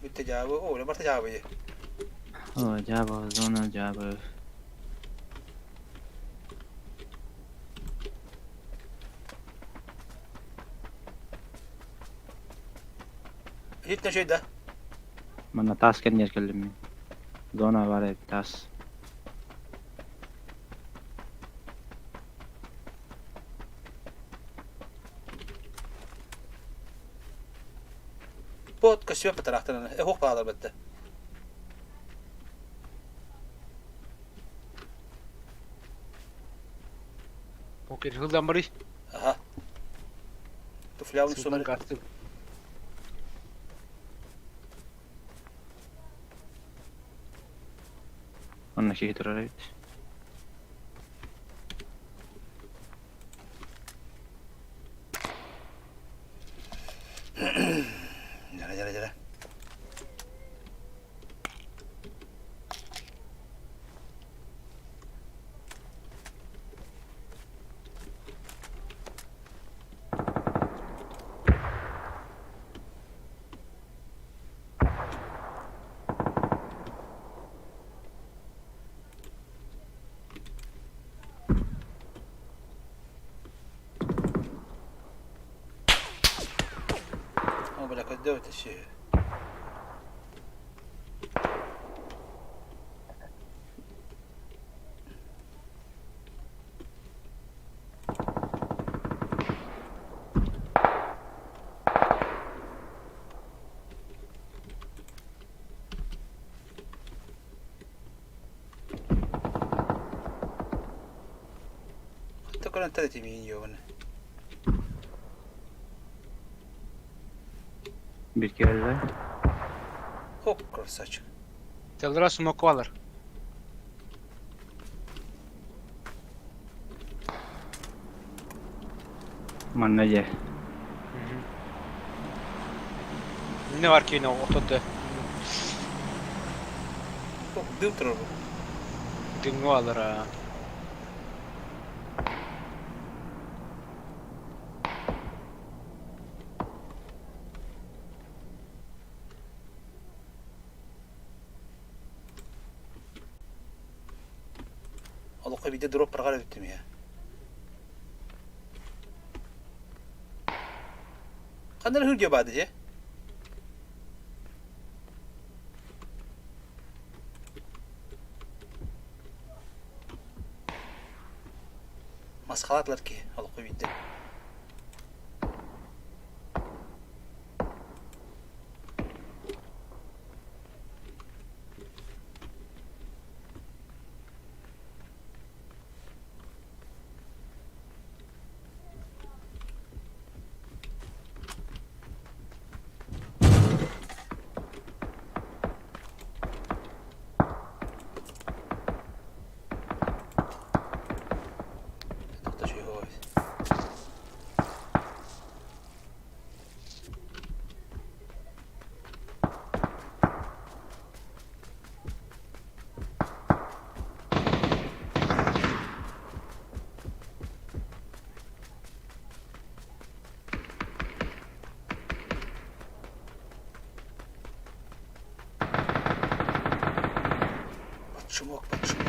Бүттэ дьаабы, о, барта дьаабы. О, дьаабы, зона дьаабы. Иһит нөшөй да. Манна таас кэннигэр кэллим мин. Зона баар эбит таас. Бот көсүө патараахтан эһуох баалар бэтте. Окей, хылдан барый. Аха. Туфлявын Сылдан сумар. кастым. Онно киһи турар эбит. Дьара дьара дьара. О, бля, көддөбүт эши. Хатта көрөн тәрәти миин йобаны. Bir кэллэ. Хоп, красавчик. Телдера смоку алар. Манна дьэ. Ne var ki ne oturdu. Хоп, дым турар бу. Дыңгы алар а. Олоххо биирдэ дроп барҕар эбиттим иһэ. Ханна эрэ баады дьэ? Масхалаатылар киһи олоххо биирдэ. Тоқта шүйі Под шумок, под шумок.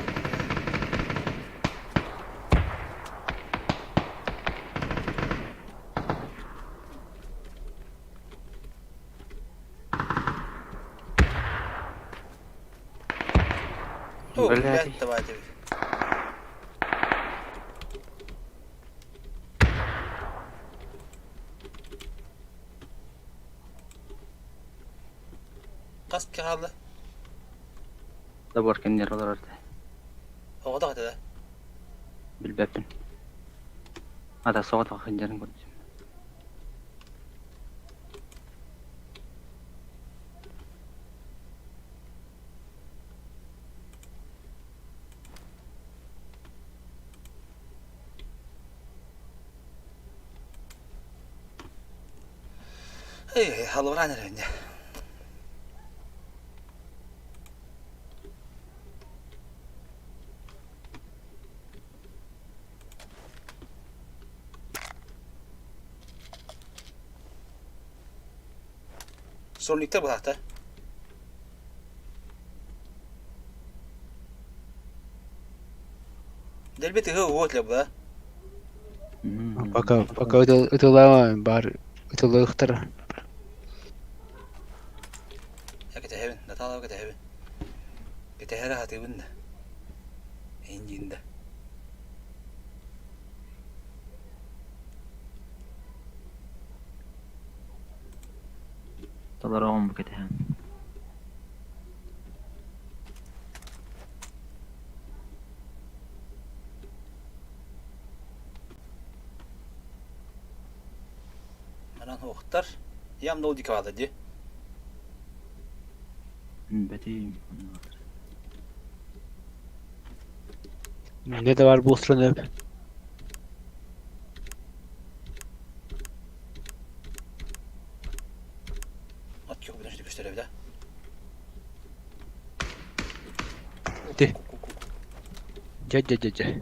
О, Блядь. блядь, давайте. Хас хаалла? Забор кэннигэр олорор да. Оҕото хатыда. Билбэппин. Ата соҕотох сылдьарын көрдүм. Эй, халваран эрэнне. Сольниктар быһаата. Дэлби тыһы уот лебла. Пока пока ытылаа бар ытылыахтара. Я кэтэһэбин, Наталова кэтэһэбин. Кэтэһэрэ хатыыбын да. Эйин да. Толороҕум бу кэтэһэн. Манан уохтар. Ям дол дикавада ди. Бэтим. Ne de var bu sırada. От yok bir gösterebilir да. Ти. Дьэ дьэ дьэ дьэ.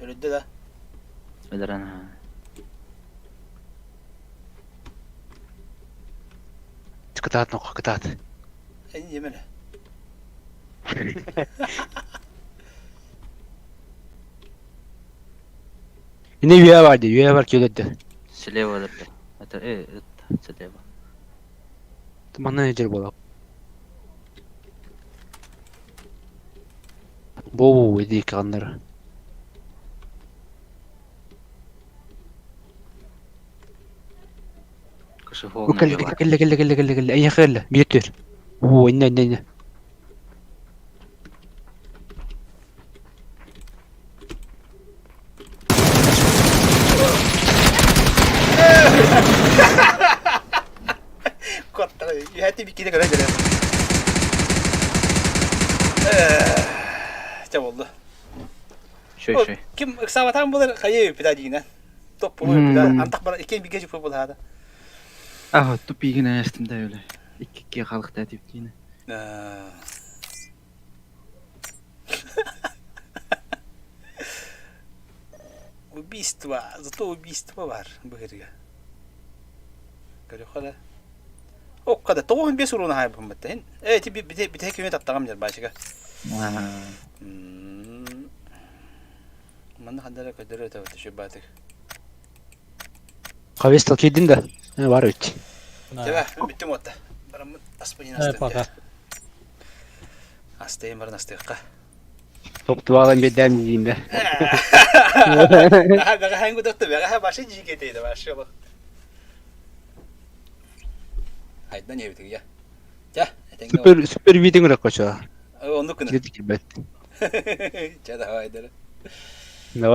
Өлүддэ да. Өлөрөн ha. Кытаат нохо кытаат. Эн yemene. Yine üye vardı. Üye var ki öldü. Слева өлөрдө. Это это слева. Манна нежер буола. Бу иди каннар. Кошефовна Кэллэ кэллэ кэллэ кэллэ кэллэ кэллэ. Эйиэхэ кэллэ. Биир түр. Оо иннэ иннэ иннэ. Куоттара үһэти бикките көрө көрө. Чэ болду. Шөй шөй. Ким ыксаабатаан булар хайы үппүтэ диинэ. Топ булу үппүтэ. Антах бар икки бигэ жупу булаада. Ah, тупигин астым да öyle. Икки халыкта типтине. Убийство, зато убийство бар быһырга. Көрөхө да. Окка да 95 уруна хайбын баттын. Э ти бите бите күнө таптагам дер бачыга. Манна хандара көдөрө табыты шубатык. Хавес киирдин да? Бар эбит. Тебе бүттүм отта. Бараммын аспанин Э, пока. Астайын барын астыыкка. Топтубаалан биэрдээн диим да. Бэҕэһээҥ гудохто бэҕэһээ башы дьиикэтейде башы олох. Хайдан ебитиг я. Ча, этэҥҥэ Супер супер видео көрөккө чоо. Оннук гына. Киирбэт. Ча давай дere.